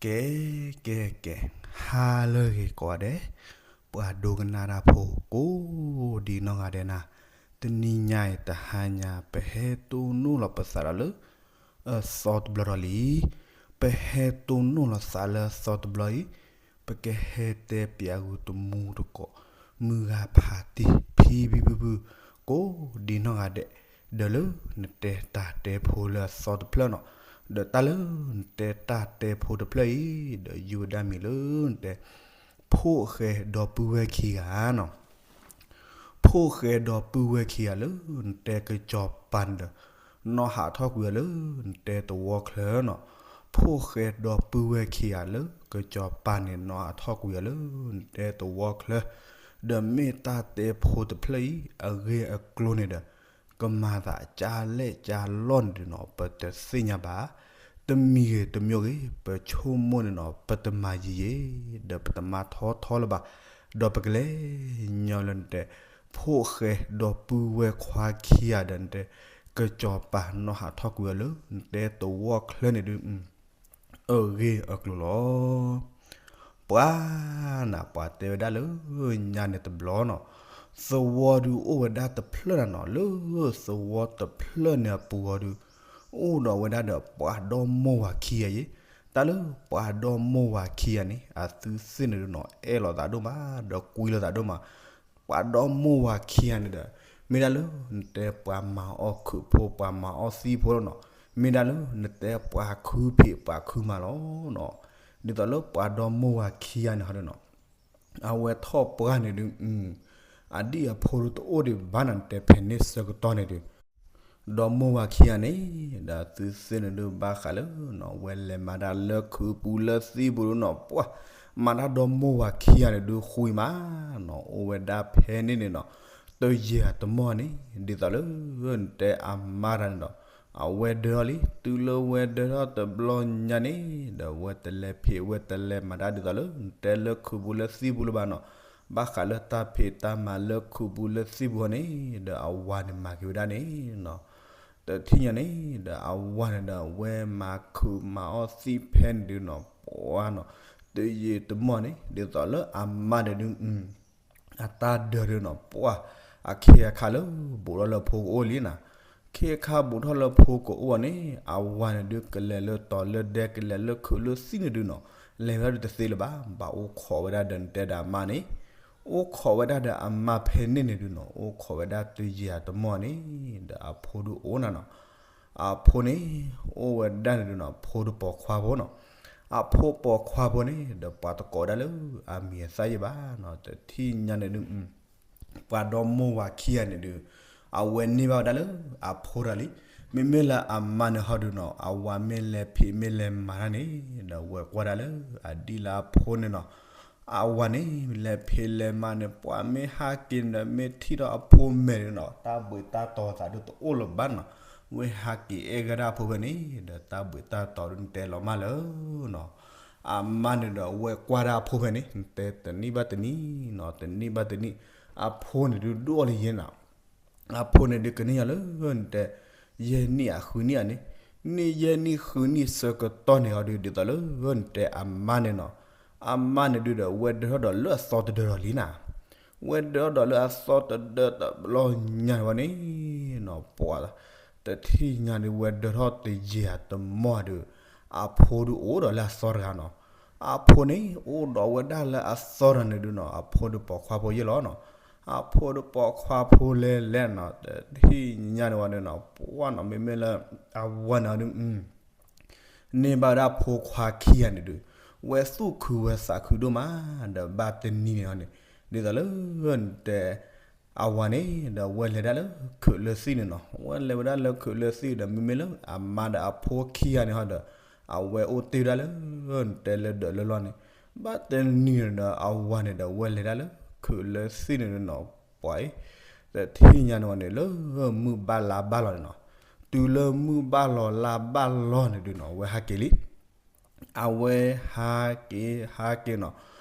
ကဲ ကဲ ကဲ, ဟါလၢအဂ့ၤကိးဂၤဒဲး, ပှၤဒိကနၣ်တၢ်ဖိကိးဒံနီၢ်ဂၤဒဲးနၤ, တနံၤညါအံၤတဟါညါ ပဟဲတိၢ်နီၣ်လီၤပသးဒီးလၢ အသီတဘျီဒီးလံ. ပဟဲတိၢ်နီၣ်လီၤသးလၢအသီတဘျီအံၤ, ပကဟဲတဲပၠးဂုာ်တမူတကိး မုၢ်ဂၤဖးတံၢ်ဖံဖံဖုဖု ကိးဒံနီၢ်ဂၤဒဲး, ဒီးလၢနတဲတၢ်တဲဖိလၢအသီတဖျၢၣ်နီၤ, ဒီးတၢ်လၢနတဲတၢ်တဲဖိတဖျၢၣ်အံၤ ဒီးယုၢ်ဝဲဒၣ်မံၤလၢနတဲ ဖိၣ်ဃဲဒီပုၢ်ဝဲၢ်ခံဂၤနီၤ. ဖိၣ်ဃဲဒီပုၢ်ဝဲၢ်ခံဂၤလၢနတဲကစီၤပၤန့ၣ်ဒီး နီၢ်ဟးထီၣ်ကွံာ်အီၤလၢနတဲသဝီချၢနီၤ. ဖိၣ်ဃဲဒီပုၢ်ဝဲၢ်ခံဂၤလၢကစီၤပၤန့ၣ် နီၢ်ဟးထီၣ်ကွံာ်အီၤလၢနတဲသဝီချၢ, ဒီးမ့ၢ်တၢ်တဲဖိတဖျၢၣ်အံၤ အဂ့ၢ်အကျိၤန့ၣ်ဒီး ကမၤသးကၢ်လဲၣ်ကၢ်လီၢ်န့ၣ်ဒုးနီၤ ပတသ့ၣ်ညါဘၣ်. တမံၤဂ့ၤတမံၤဂ့ၤ ပဆိကမိၣ်န့ၣ်နီၤ ပတမၤယံာ်ယံာ် ဒီးပတမၤထီထီလၢၤဘၣ်, ဒီးပကလဲၤညီလၢနတဲ ဖိၣ်ဃဲဒီပုၢ်ဝဲၢ်ခွါခံဂၤဒီးနတဲ ကစီၤပၤနီၢ်ဟးထီၣ်ကွံာ်အီၤလၢနတဲသဝီချၢန့ၣ်ဒုး အဂ့ၢ်အကျိၤလီၤ. ပှၤနၤ ပှၤတဲဝဲဒၣ်လၢညါန့ၣ်တဘျီနီၤ, သဝီဒုးအိၣ်ဝဲဒၣ်တဖျၢၣ်နၤနီၤ, လၢသဝီတဖျၢၣ်န့ၣ်အပူၤအီၤဒုး အိၣ်ဒီးဝဲဒၣ်ဒီးပှၤဒီမိၢ်ဝၤခံဂၤယဲ, တၢ်လၢပှၤဒီမိၢ်ဝၤခံဂၤန့ၣ် အသုသ့ၣ်န့ၣ်ဒုးနီၤ အဲၣ်လိာ်သးဒိၣ်မး ဒီးကွံလိာ်သးဒိၣ်မး. ပှၤဒီမိၢ်ဝၤခံဂၤန့ၣ်ဒီး မ့ၢ်ဒၣ်လၢနတဲပှၤမၤအီၣ်ခုးဖိ ပှၤမၤအီၣ်သံဖိလီၤနီၤ, မ့ၢ်ဒၣ်လၢနတဲပှၤခုဖံးပှၤခုမၤလီၤနီၤ. ဒ်သိးလၢပှၤဒီမိၢ်ဝၤခံဂၤန့ၣ်ဟီဒုးနီၤ အဝဲထီၣ်ပှၢ်န့ၣ်ဒုး အဒံၣ်အဖိဒုးတအိၣ်ဒံးဘၣ်နၤ နတဲဖဲန့ၣ်ဆၢကတီၢ်န့ၣ်ဒုး ဒီမိၢ်ဝၤခံဂၤန့ၣ် ဒီးသုသ့ၣ်န့ၣ်ဒုးဘၣ်ဃးလၢနီၤ ဝဲလဲၤမၤတၢ်လၢခုးပူၤလၢသံပူၤဒုးနီၤ ပှၤမၤတၢ်ဒီမိၢ်ဝၤခံဂၤန့ၣ်ဒုးဃုမးနီၤ အိၣ်ဝဲဒၣ်ဖဲန့ၣ်န့ၣ်နီၤ တယံာ်အတမီၢ်န့ၣ် ဒ်သိးလၢနတဲအမါတၢ်န့ၣ်ဒီး အဝဲဒၢထီၣ်လံ တုၤလၢဝဲဒၢထီၣ်တဘျီညါန့ၣ် ဒီးဝဲတလဲၤဖံးဝဲတလဲၤမၤတၢ်ဒ်သိးလၢနတဲလၢခုးပူၤလၢသံပူၤလၢၤဘၣ်နီၤ ဘၣ်ဃးလၢတၢ်ဖံးတၢ်မၤလၢခုးပူၤလၢသံပူၤန့ၣ် ဒီးအဝၤန့ၣ်မၤက့ၤဝဲဒၣ်န့ၣ်နီၤ တထံၣ်ညါန့ၣ် ဒီးအဝၤန့ၣ်ဒီး ဝဲမၤခုးမၤအီၣ်သံဖဲန့ၣ်ဒုးနီၤ ပှၤနီၤ တယံာ်တမီၢ်န့ၣ် ဒ်သိးလၢအမါန့ၣ်ဒုး အတၢ်ဒၢဒုးနီၤ ပှၤ အခ့အခါလၢဘူးထီၣ်လၢဖိကအိၣ်လံနၤ, အခ့အခါဘူးထီၣ်လၢဖိကအိၣ်န့ၣ် အဝၤန့ၣ်ဒုးကလဲၤလၢတီၤလၢဒဲ ကလဲၤလၢခုးလၢသံန့ၣ်ဒုးနီၤ လဲၤဝဲဒၣ်ဒုးတသ့လၢၤဘၣ် ဘၣ်အိၣ်ခိးဝဲဒၣ်ဒီးနတဲဒီးအမါန့ၣ် အိၣ်ခိးဝဲဒၣ်ဒီးအမါဖဲန့ၣ်န့ၣ်ဒုးနီၤ အိၣ်ခိးဝဲဒၣ်တယံာ်အတမီၢ်န့ၣ် ဒီးအဖိဒုးအိၣ်နၤနီၤ အဖိန့ၣ် အိၣ်ဝဲဒၣ်န့ၣ်ဒုးနီၤ ဖိတပိာ်ခွါဖိနီၤ, အဖိပိာ်ခွါဖိန့ၣ် ဒီးပှၤတကိးဝဲဒၣ်လၢအမံၤအသၣ်ယဲဘၣ်နီၤ တထံၣ်ညါန့ၣ်ဒုး ပှၤဒီမိၢ်ဝၤခံဂၤန့ၣ်ဒုး အဝဲန့ၢ်ဘၣ်ဝဲဒၣ်လၢအဖိတဂၤလံ, မ့မ့ၢ်လၢအမါန့ၣ်ဟီဒုးနီၤ အဝၤမ့ၢ်လဲၤဖံးမ့ၢ်လဲၤမၤတၢ်န့ၣ် ဒီးဝဲကွၢ်ဒၣ်လၢအဒံၣ်လၢအဖိန့ၣ်နီၤ အဝၤန့ၣ် လဲၤဖံးလဲၤမၤန့ၣ် ပှၤမ့ၢ်ဟးက့ၤန့ၣ်ဒီး မ့ၢ်ထံၣ်ထီၣ်အဖိမဲာ်ဒုးနီၤ တၢ်ဘှံးတၢ်တီၤသးဒုးတအိၣ်လၢၤဘၣ်နီၤ, မ့ၢ်ဟးက့ၤအဲၣ်ဂၤဒၣ်အဖိဖဲန့ၣ် ဒီးတၢ်ဘှံးတၢ်တီၤဒုးနတဲလီၤမၢ်လၢနီၤ, အမါန့ၣ်ဒီးဝဲကွၢ်ဒၣ်အဖိဖဲန့ၣ် နတဲတနံၣ်ဘၣ်တနံၣ်နီၤ တနံၣ်ဘၣ်တနံၣ် အဖိန့ၣ်ဒုးဒိၣ်လံယဲနီၤ အဖိန့ၣ်ဒုးကန့ၢ်ယၤလၢနတဲ ယဲၢ်နံၣ်အဃုနံၣ်ဧါန့ၣ်, နံၣ်ယဲၢ်နံၣ်ဃုနံၣ်ဆၢကတီၢ်န့ၣ်ဟီဒုး ဒ်သိးလၢနတဲအမါန့ၣ်နီၤ, အမါန့ၣ်ဒုးဒီး ဝဲဒၢထီၣ်ဒီးလၢအသီတဒၢထီၣ်လံနၤ, ဝဲဒၢထီၣ်ဒီးလၢအသီတဒၢတဘျီညါန့ၣ်ဝဲန့ၣ်နီၤ ပှၤ တထံၣ်ညါဒုး ဝဲဒၢထီၣ်တယံာ်အတမီၢ်ဒုး အဖိဒုးအိၣ်ဒီးလၢအသီတဂၤနီၤ, အဖိန့ၣ် အိၣ်ဒီးဝဲဒၣ်လၢအသီတဂၤန့ၣ်ဒုးနီၤ အဖိဒုးပိာ်ခွါဖိယဲလီၤနီၤ, အဖိဒုးပိာ်ခွါဖိလဲၤလဲၤနီၤ တထံၣ်ညါန့ၣ်ဝဲန့ၣ်နီၤ ပှၤနီၤ မ့မ့ၢ်လၢ အဝၤန့ၣ်ဒုး န့ၢ်ဘၣ်ဝဲဒၣ်ဖိခွါခံဂၤန့ၣ်ဒုး ဝဲသူၣ်ခုဝဲသးခုဒိၣ်မး ဒီးဘၣ်တနံၤန့ၣ်ဟီန့ၣ် ဒ်သိးလၢနတဲ အဝၤန့ၣ်ဒီး ဝဲလဲၤဒၣ်လၢခုးလၢသံၣ်န့ၣ်နီၤ, ဝဲလဲၤဝဲဒၣ်လၢခုးလၢသံၣ်ဒီး မ့မ့ၢ်လၢအမါဒီးအဖိခံဂၤန့ၣ်ဟီဒီး အဝဲအိၣ်တ့ၢ်ဝဲဒၣ်လၢ နတဲလၢဒၢးလၢလီၢ်န့ၣ်, ဘၣ်တနံၤန့ၣ်ဒီး အဝၤန့ၣ်ဒီး ဝဲလဲၤဒၣ်လၢခုးလၢသံၣ်န့ၣ်နီၤ ပှၤအံၤ တထံၣ်ညါန့ၣ်ဝဲန့ၣ် လၢမုၢ်ဘၣ်လါဘၣ်လီၤန့ၣ်နီၤ, တုၤလၢမုၢ်ဘၣ်လီၤလါဘၣ်လီၤန့ၣ်ဒုးနီၤ ဝဲဟးက့ၤလံ အဝဲဟးက့ၤ ဟးက့ၤနီၤ,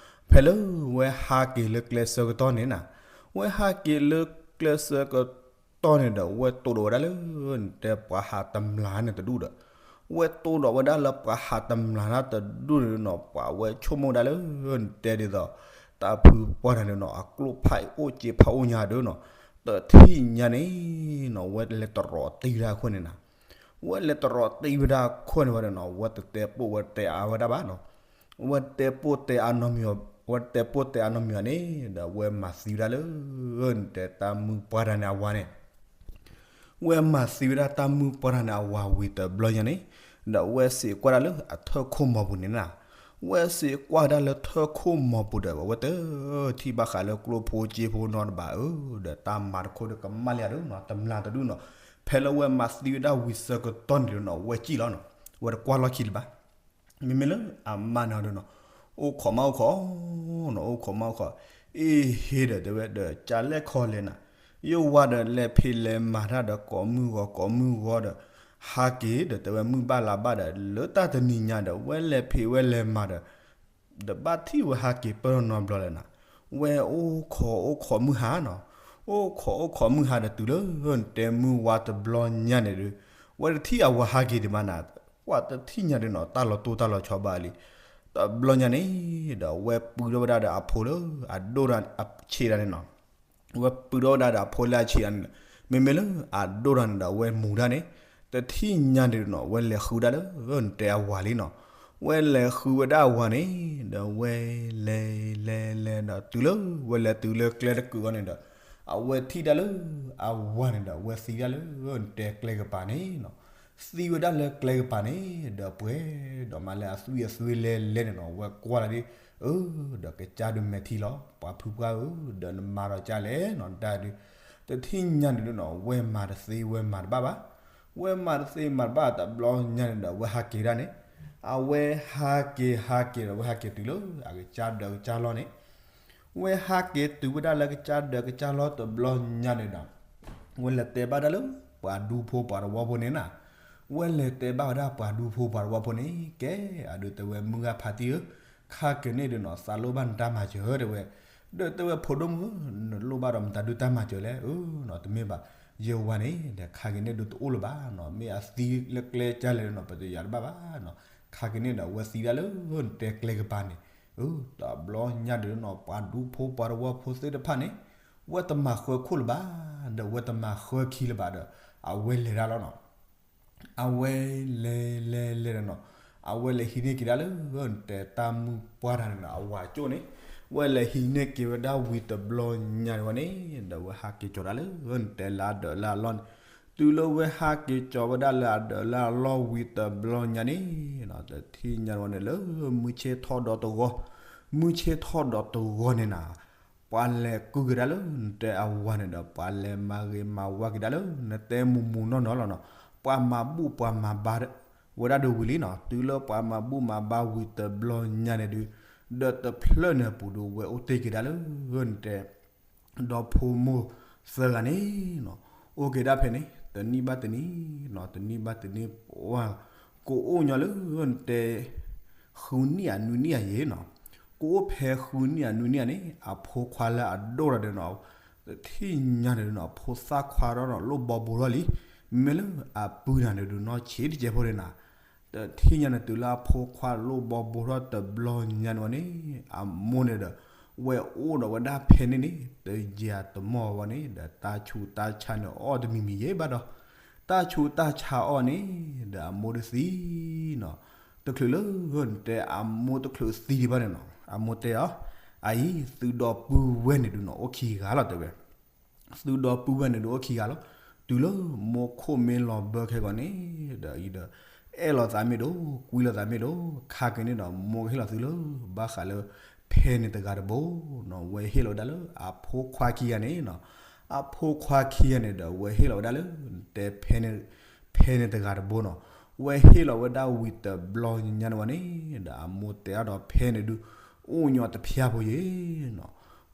ဖဲလၢဝဲဟးက့ၤလၢကျဲဆၢကတီၢ်န့ၣ်နၤ, ဝဲဟးက့ၤလၢကျဲဆၢကတီၢ်န့ၣ်ဒီး ဝဲတိၢ်ဒိးဝဲဒၣ်လၢ နတဲပှၤဟးတမျၢ်န့ၣ်တဒူၣ်ဒီး, ဝဲတိၢ်ဒီးဝဲဒၣ်လၢပှၤဟးတမျၢ်တၢ်တဒူၣ်န့ၣ်နီၤ ပှၤဝဲဆိကမိၣ်ဒၣ်လၢ နတဲဒ်သိး တၢ်ဖုပှၢ်တၢ်န့ၣ်နီၤ အကျိၣ်ဖးအိၣ်စ့ဖးအိၣ်ညါဒီးနီၤ တထံၣ်ညါန့ၣ်နီၤ ဝဲလဲၤတရီးတံၢ်ဝဲဒၣ်အခိၣ်န့ၣ်နၤ ဝဲလဲၤတရီးတံၢ်ဝဲဒၣ်အခိၣ်န့ၣ်ဝဲဒီးနီၤ ဝဲတတဲပိာ်ဝဲတဲအါဝဲဒၣ်ဘၣ်နီၤ ဝဲတဲပိာ်တဲအါနီတမံၤ ဝဲတဲပိာ်တဲအါနီတမံၤဘၣ်န့ၣ် ဒီးဝဲမၤသံဝဲဒၣ်လၢ နတဲတၢ်မုၢ်ပှၢ်တၢ်န့ၣ်အဝၤန့ၣ် ဝဲမၤသံဝဲဒၣ်တၢ်မုၢ်ပှၢ်တၢ်န့ၣ်အဝၤဝံၤတဘျီညါန့ၣ် ဒီးဝဲစံးကွၢ်ဒၣ်လၢအထၢၣ်ခိၣ်မီၤပူၤန့ၣ်နၤ ဝဲစံးကွၢ်ဒၣ်လၢထၢၣ်ခိၣ်မီၤပူၤဒီး ဝဲတထံၣ်ဘၣ်ဃးလၢကျိၣ်ဖိစ့ဖိနီတဘၣ်ဧၢ, ဒီးတၢ်မၤတခိၣ်ဒီးကမၣ်လံဧါဒီးနီၤ တမျၢ်တဒူၣ်နီၤ ဖဲလၢဝဲမၤသံဝဲဒၣ်ဝံၤဆၢကတီၢ်န့ၣ်ဒီးနီၤ ဝဲစံၣ်လီၤနီၤ ဝဲတကွၢ်လီၢ်ခံလၢၤဘၣ် မ့မ့ၢ်လၢအမါန့ၣ်ဒီးနီၤ အိၣ်ခိးမးအိၣ်ခိးနီၤ အိၣ်ခိးမးအိၣ်ခိး အ့ဟ့ဒီးတဲဝဲဒီး ကလဲၣ်ခီလဲၣ်နၤ ယဝၤဒီးလဲၤဖံးလဲၤမၤတၢ်ဒီးကိးမုၢ်ဂီၤကိးမုၢ်ဂီၤဒီး ဟးက့ၤဒီးတဲဝဲမုၢ်ဘၣ်လါဘၣ်ဒီး လၢတၢ်တနံၤညါဒီး ဝဲလဲၤဖံးဝဲလဲၤမၤဒီး ဒီးဘၣ်ထံၣ်ဝဲဟးက့ၤပၢၢ်ထီၣ်နီတဘျီလဲၣ်နၤ, ဝဲအိၣ်ခိးအိၣ်ခိးမုၢ်ဟါနီၤ, အိၣ်ခိးအိၣ်ခိးမုၢ်ဟါဒီးတုၤလၢနတဲမုၢ်ဝါတဘျီညါန့ၣ်ဒီး ဝဲတထံၣ်အဝၤဟးက့ၤဒံးဘၣ်နၤ, ပှၤတထံၣ်ညါဒီးနီၤ တၢ်လီၤတိၢ်တၢ်လီၤဆီဘၣ်လံ, တဘျီညါန့ၣ် ဒီးဝဲပုၢ်ထီၣ်ဝဲဒၣ်ဒီးအဖိလၢအဒိၣ်တၢ်အဆံးတၢ်န့ၣ်နီၤ ဝဲပုၢ်ထီၣ်ဝဲဒၣ်ဒီးအဖိလၢအဆံးတၢ်န့ၣ်, မ့မ့ၢ်လၢအဒိၣ်တၢ်န့ၣ်ဒီး ဝဲမူၤတၢ်န့ၣ်, တထံၣ်ညါန့ၣ်ဒီးနီၤ ဝဲလဲၤဃုဒၣ်လၢနတဲအဝၤလံနီၤ, ဝဲလဲၤဃုဝဲဒၣ်အဝၤန့ၣ် ဒီးဝဲလဲၤလဲၤလဲၤဒီးတုၤလၢ ဝဲလဲၤတုၤလၢကျဲတကုာ်အီၤန့ၣ်ဒီး အဝဲထံၣ်ဒၣ်လၢ အဝၤန့ၣ်ဒီး ဝဲသံဒၣ်လၢနတဲကျဲကပၤန့ၣ်နီၤ, သံဝဲဒၣ်လၢကျဲကပၤန့ၣ် ဒီးပှဲၤဒီးမးလၢအသွံၣ်အသွဲလဲၤလဲၤန့ၣ်နီၤ ဝဲကွၢ်လီၤဒ် အၢ ဒီးကစၢ်ဒုးမဲာ်ထံလီၤ ပှၤဖုပှၢ်ဧၢ, ဒီးနမၤဒီးကၢ်လဲၣ်နီၤ တၢ်ဒုး, တထံၣ်ညါန့ၣ်ဒီးနီၤ ဝဲမၤတသ့ဝဲမၤတဘၣ်ဘၣ်, ဝဲမၤတသ့မၤတဘၣ်တဘျီညါန့ၣ်ဒီး ဝဲဟးက့ၤဒၣ်န့ၣ်, အဝဲဟးက့ၤဟးက့ၤဒီး ဝဲဟးက့ၤတုၤလၢအကစၢ်ဒၢးကစၢ်လီၢ်န့ၣ် ဝဲဟးက့ၤတုၤဝဲဒၣ်လၢကစၢ်ဒၢးကစၢ်လီၢ်တဘျီညါန့ၣ်ဒီး ဝဲလဲၤတဲဘၣ်ဒၣ်လၢ ပှၤဒူဖိပှၤတဝီဖိန့ၣ်နၤ, ဝဲလဲၤတဲဘၣ်ဝဲဒၣ်ပှၤဒူဖိပှၤတဝီဖိန့ၣ် ကဲ အဒုးတဲဝဲမုၢ်ဂၤဖးတံၢ်ဧၢ, ခါက့ၤန့ၣ်ဒီးနီၤ သးလိၣ်ဘၣ်နတၢ်မၤစၢၤဧၢ တဲဝဲ, ဒီးတဲဝဲဖိဒိၣ်မုၣ်ဧၢ, နလိၣ်ဘၣ်ဒီးမတၤဒုးတၢ်မၤစၢၤလဲၣ်, အၢနီၤ တမ့ၢ်ဘၣ်, ယဝၤန့ၣ် ဒီးခါက့ၤန့ၣ်ဒုးတအိၣ်လၢၤဘၣ်နီၤ, မ့ၢ်အသံလၢကျဲကၢ်လဲၣ်နီၤ ပတယၤတဘၣ်ဘၣ်နီၤ, ခါက့ၤန့ၣ်ဒီး ဝဲသံဒၣ်လၢနတဲကျဲကပၤန့ၣ်, အၢ တဘျီညါဒီးနီၤ ပှၤဒူဖိပှၤတဝီဖိသ့ၣ်တဖၣ်န့ၣ် ဝဲတမၤဃၢခိၣ်လၢၤဘၣ်, ဒီးဝဲတမၤဃၢခံလၢၤဘၣ်ဒီး အဝဲလဲၤဒၣ်လီၤနီၤ အဝဲလဲၤလဲၤလဲၤဒီးနီၤ, အဝဲလဲၤဟံးန့ၢ်က့ၤဒၣ်လၢ နတဲတၢ်မုၢ်ပှၢ်တၢ်န့ၣ်နီၤ အဝၤကၠိၣ်န့ၣ်, ဝဲလဲၤဟံးန့ၢ်က့ၤဝဲဒၣ်ဝံၤတဘျီညါန့ၣ်ဝဲန့ၣ် ဒီးဝဲဟးက့ၤကၠီၤဒၣ်လၢ နတဲလၢအဒၢးလၢအလီၢ်န့ၣ်, တုၤလၢဝဲဟးက့ၤကၠီၤဝဲဒၣ်လၢအဒၢးလၢအလီၢ်ဝံၤတဘျီညါန့ၣ်နီၤ တထံၣ်ညါန့ၣ်ဝဲန့ၣ်လၢ မုၢ်ဆ့ၣ်ထီၣ်ဒီးတဂီၤ, မုၢ်ဆ့ၣ်ထီၣ်ဒီးတဂီၤန့ၣ်နၤ ပှၤလဲၤကုၢ်က့ၤဒၣ်လၢနတဲအဝၤန့ၣ်ဒီး ပှၤလဲၤမၤဂ့ၤမၤဝါက့ၤဒၣ်လၢနတဲမူၤမူၤနီၢ်နီၢ်လီၤနီၤ, ပှၤမၤဘူၣ်ပှၤမၤဘါ ဝဲဒၣ်ဒုးဝံၤလံနီၤ, တုၤလၢပှၤမၤဘူၣ်မၤဘါဝံၤတဘျီညါန့ၣ်ဒုး, ဒီးတဖျၢၣ်န့ၣ်အပူၤဒုး ဝဲအိၣ်တ့ၢ်က့ၤဒၣ်လၢနတဲ ဒီဖိမိၢ်သၢဂၤန့ၣ်နီၤ, အိၣ်က့ၤဒၣ်ဖဲန့ၣ် တနံၣ်ဘၣ်တနံၣ်နီၤ တနံၣ်ဘၣ်တနံၣ် ပှၤ ကအိၣ်ညီလၢနတဲ ဃုနံၣ်ဧါနွံနံၣ်ဧါယဲနီၤ, ကအိၣ်ဖဲဃုနံၣ်ဧါနွံနံၣ်ဧါန့ၣ် အဖိခွါလၢအဒိၣ်တၢ်ဒီးနီၤ, တထံၣ်ညါန့ၣ်နီၤ ဖိသၣ်ခွါဒီးနီၤ လိၣ်ဘီဘိထီၣ်လံ, မ့မ့ၢ်လၢအပုၢ်တၢ်န့ၣ်ဒုးနီၢ်ဆံးတကဲဖိန့ၣ်နၤ တထံၣ်ညါန့ၣ် တုၤလၢအဖိခွါလိၣ်ဘီဘိထီၣ်တဘျီညါန့ၣ်ဝဲန့ၣ် အမိၢ်န့ၣ်ဒီး ဝဲအိၣ်ဒီးဝဲဒၣ်ဖဲန့ၣ်န့ၣ် တယၤတမီၢ်ဝဲန့ၣ် ဒီးတၢ်ဆူးတၢ်ဆါန့ၣ်အီၣ်တမံၤမံၤယဲဘၣ်ဒီး တၢ်ဆူးတၢ်ဆါအီၣ်န့ၣ် ဒီးအမိၢ်တသံနီၤ, တချုးလၢနတဲအမိၢ်တချုးသံဒံးဘၣ်န့ၣ်နီၤ အမိၢ်တဲအီၤ, အအံၤ သုဒီပုၢ်ဝဲၢ်န့ၣ်ဒုးနီၤ အိၣ်ခံဂၤလီၤတဲဝဲ သုဒီပုၢ်ဝဲၢ်န့ၣ်ဒုးအိၣ်ခံဂၤလီၤ, တုၤလၢမိၢ်ခိၣ်မ့ၢ်လီၤဘၢခဲဂီၤန့ၣ် ဒီးအံၤဒီး အဲၣ်လိာ်သးမ့ၢ်ဒိၣ် ကွံလိာ်သးမ့ၢ်ဒိၣ် ခါက့ၤန့ၣ်ဒီး မိၢ်ကဟ့ၣ်လီၤသုလၢ ဘၣ်ဃးလၢ ဖဲန့ၣ်တဂၤတဘိနီၤ, ဝဲဟ့ၣ်လီၤဝဲဒၣ်လၢအဖိခွါခံဂၤန့ၣ်နီၤ, အဖိခွါခံဂၤန့ၣ်ဒီး ဝဲဟ့ၣ်လီၤဝဲဒၣ်လၢ တဲဖဲန့ၣ် ဖဲန့ၣ်တဂၤတဘိနီၤ, ဝဲဟ့ၣ်လီၤဝဲဒၣ်ဝံၤတဘျီညါန့ၣ်ဝဲန့ၣ် ဒီးအမိၢ်တဲအါဒီးဖဲန့ၣ်ဒုး အိၣ်ညီတဖျါဖိယဲနီၤ,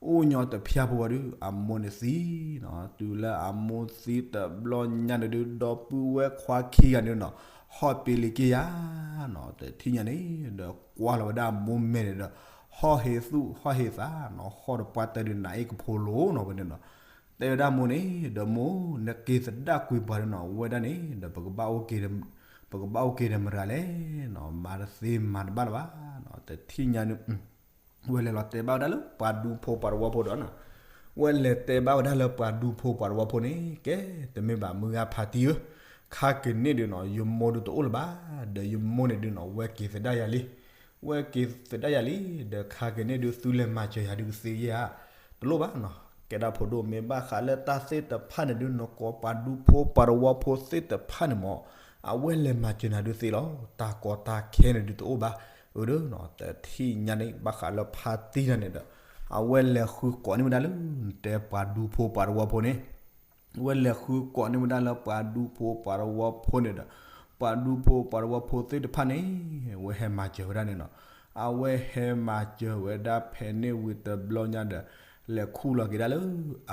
အိၣ်ညီတဖျါဖိဝဲဒုး အမိၢ်န့ၣ်သံနီၤ, တုၤလၢအမိၢ်သံတဘျီညါန့ၣ်ဒုး ဒီပုၢ်ဝဲၢ်ခွါခံဂၤန့ၣ်နီၤ ဟီၣ်ပ့လံၤက့ၤယၤနီၤ, တထံၣ်ညါန့ၣ် ဒီးကွၢ်လီၤဝဲဒၣ်အမိၢ်မဲာ်န့ၣ်ဒီး ဟီၣ်ဟ့သူၣ်ဟီၣ်ဟ့သးနီၤ, ဟီၣ်တပှၢ်တၢၢ်ဒုးနၤအ့ၣ်ကဖိလိၤနီၤဝဲန့ၣ်နီၤ, တဲဝဲဒၣ်မိၢ်န့ၣ် ဒီးမိၢ် နက့ၤသဒၣ်ကွံာ်ပှၤန့ၣ်နီၤ, ဝဲဒၣ်န့ၣ် ဒီးပကဘၣ်အိၣ်က့ၤ ပ ပကဘၣ်အိၣ်က့ၤဒီးမတၤတဂၤလဲၣ်နီၤ, မၤတသ့မၤတဘၣ်လၢၤဘၣ်နီၤ, တထံၣ်ညါန့ၣ် ဝဲလဲၤလီၤတဲဘၣ်ဝဲဒၣ်လၢပှၤဒူဖိပှၤတဝီဖိဒီးနီၤ, ဝဲလဲၤတဲဘၣ်ဝဲဒၣ်လၢပှၤဒူဖိပှၤတဝီဖိန့ၣ် ကဲ တမ့ၢ်ဘၣ်မုၢ်ဂၤဖါတံၢ်ဧၢ, ခါက့ၤန့ၣ်ဒုးနီၤ ယမိၢ်ဒုးတအိၣ်လၢၤဘၣ်, ဒီးယမိၢ်န့ၣ်ဒုးနီၤ ဝဲက့ၤသဒၣ်ယၤလံ, ဝဲက့ၤသဒၣ်ယၤလံ, ဒီးခါက့ၤန့ၣ်ဒုးသုလဲၤမၤစၢၤယၤဒုးကသ့ဧါ, တလိၣ်ဘၣ်နီၤ, ကဲဒၣ်ဖိဒိၣ်မ့ၢ်ဘၣ်ဃးလၢတၢ်သ့ၣ်တဖၣ်န့ၣ်ဒုး နကိးပှၤဒူဖိပှၤတဝီဖိသ့ၣ်တဖၣ်န့ၣ်မ့ၢ် အဝဲလဲၤမၤစၢၤနၤဒုးသ့လီၤ, တၢ်ကီတၢ်ခဲန့ၣ်ဒုးတအိၣ်ဘၣ်, အၢဒုးနီၤ တထံၣ်ညါန့ၣ် ဘၣ်ဃးလၢဖါတံၢ်တၢ်န့ၣ်ဒီး အဝဲလဲၤဃုကိးန့ၢ်ဝဲဒၣ်လၢ နတဲပှၤဒူဖိပှၤတဝီဖိန့ၣ် ဝဲလဲၤဃုကိးန့ၢ်ဝဲဒၣ်လၢပှၤဒူဖိပှၤတဝီဖိန့ၣ်ဒီး ပှၤဒူဖိပှၤတဝီဖိသ့ၣ်တဖၣ်န့ၣ် ဝဲဟဲမၤစၢၤဝဲဒၣ်န့ၣ်နီၤ, အဝဲဟဲမၤစၢၤဝဲဒၣ်ဖဲန့ၣ်ဝံၤတဘျီညါဒီး လဲၤခူၣ်လီၤက့ၤဒၣ်လၢ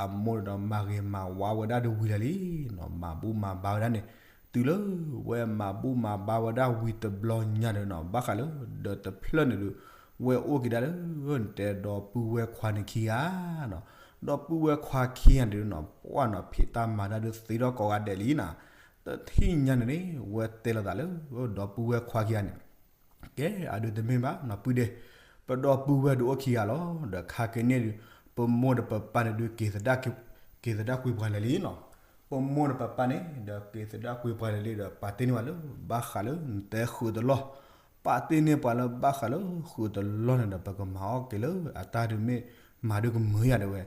အမိၢ်န့ၣ်ဒီး မၤဂ့ၤမၤဝါဝဲဒၣ်ဒီးဝံၤလၢာ်လံနီၤ, မၤဘူၣ်မၤဘါဝဲဒၣ်န့ၣ်, တုၤလၢဝဲမၤဘူၣ်မၤဘါဝဲဒၣ်ဝံၤတဘျီညါဒီးနီၤ ဘၣ်ဃးလၢ ဒီးတဖျၢၣ်န့ၣ်ဒီး ဝဲအိၣ်က့ၤဒၣ်လၢ နတဲဒီပုၢ်ဝဲၢ်ခွါန့ၣ်ခံဂၤနီၤ, ဒီပုၢ်ဝဲၢ်ခွါခံဂၤန့ၣ်ဒုးနီၤ ပှၢ်နီၤ ဖံးတၢ်မၤတၢ်ဒုးသ့ထီၣ်ကိးဂၤဒဲးလံနီၤ, တထံၣ်ညါန့ၣ်န့ၣ် ဝဲတဲလိာ်သးလၢ ဒီပုၢ်ဝဲၢ်ခွါခံဂၤန့ၣ် ကဲ အဒုးတမ့ၢ်ဘၣ်နီၤ ပုၢ်ဒ့, ပဒီပုၢ်ဝဲၢ်ဒုးအိၣ်ခံဂၤလီၤ, ဒီးခါက့ၤန့ၣ်ဒုး ပမိၢ်ဒီးပပၢ်န့ၣ်ဒုး က့ၤသဒၣ်ကွံာ်ပှၤလၢာ်လံနီၤ, ပမိၢ်ဒီးပပၢ်န့ၣ် ဒီးက့ၤသဒၣ်ကွံာ်ပှၤလၢာ်လံဒီး ပာ်တ့ၢ်န့ၢ်ပှၤလၢ ဘၣ်ဃးလၢနတဲဃုာ်တလီၢ်, ပာ်တ့ၢ်န့ၢ်ပှၤလၢဘၣ်ဃးလၢဃုာ်တလီၢ်န့ၣ်ဒီး ပကမၤအီၣ်က့ၤလၢအတၢ်ဒုးမ့ၢ်မၤဒုးကမုာ်ယၤတဲဝဲ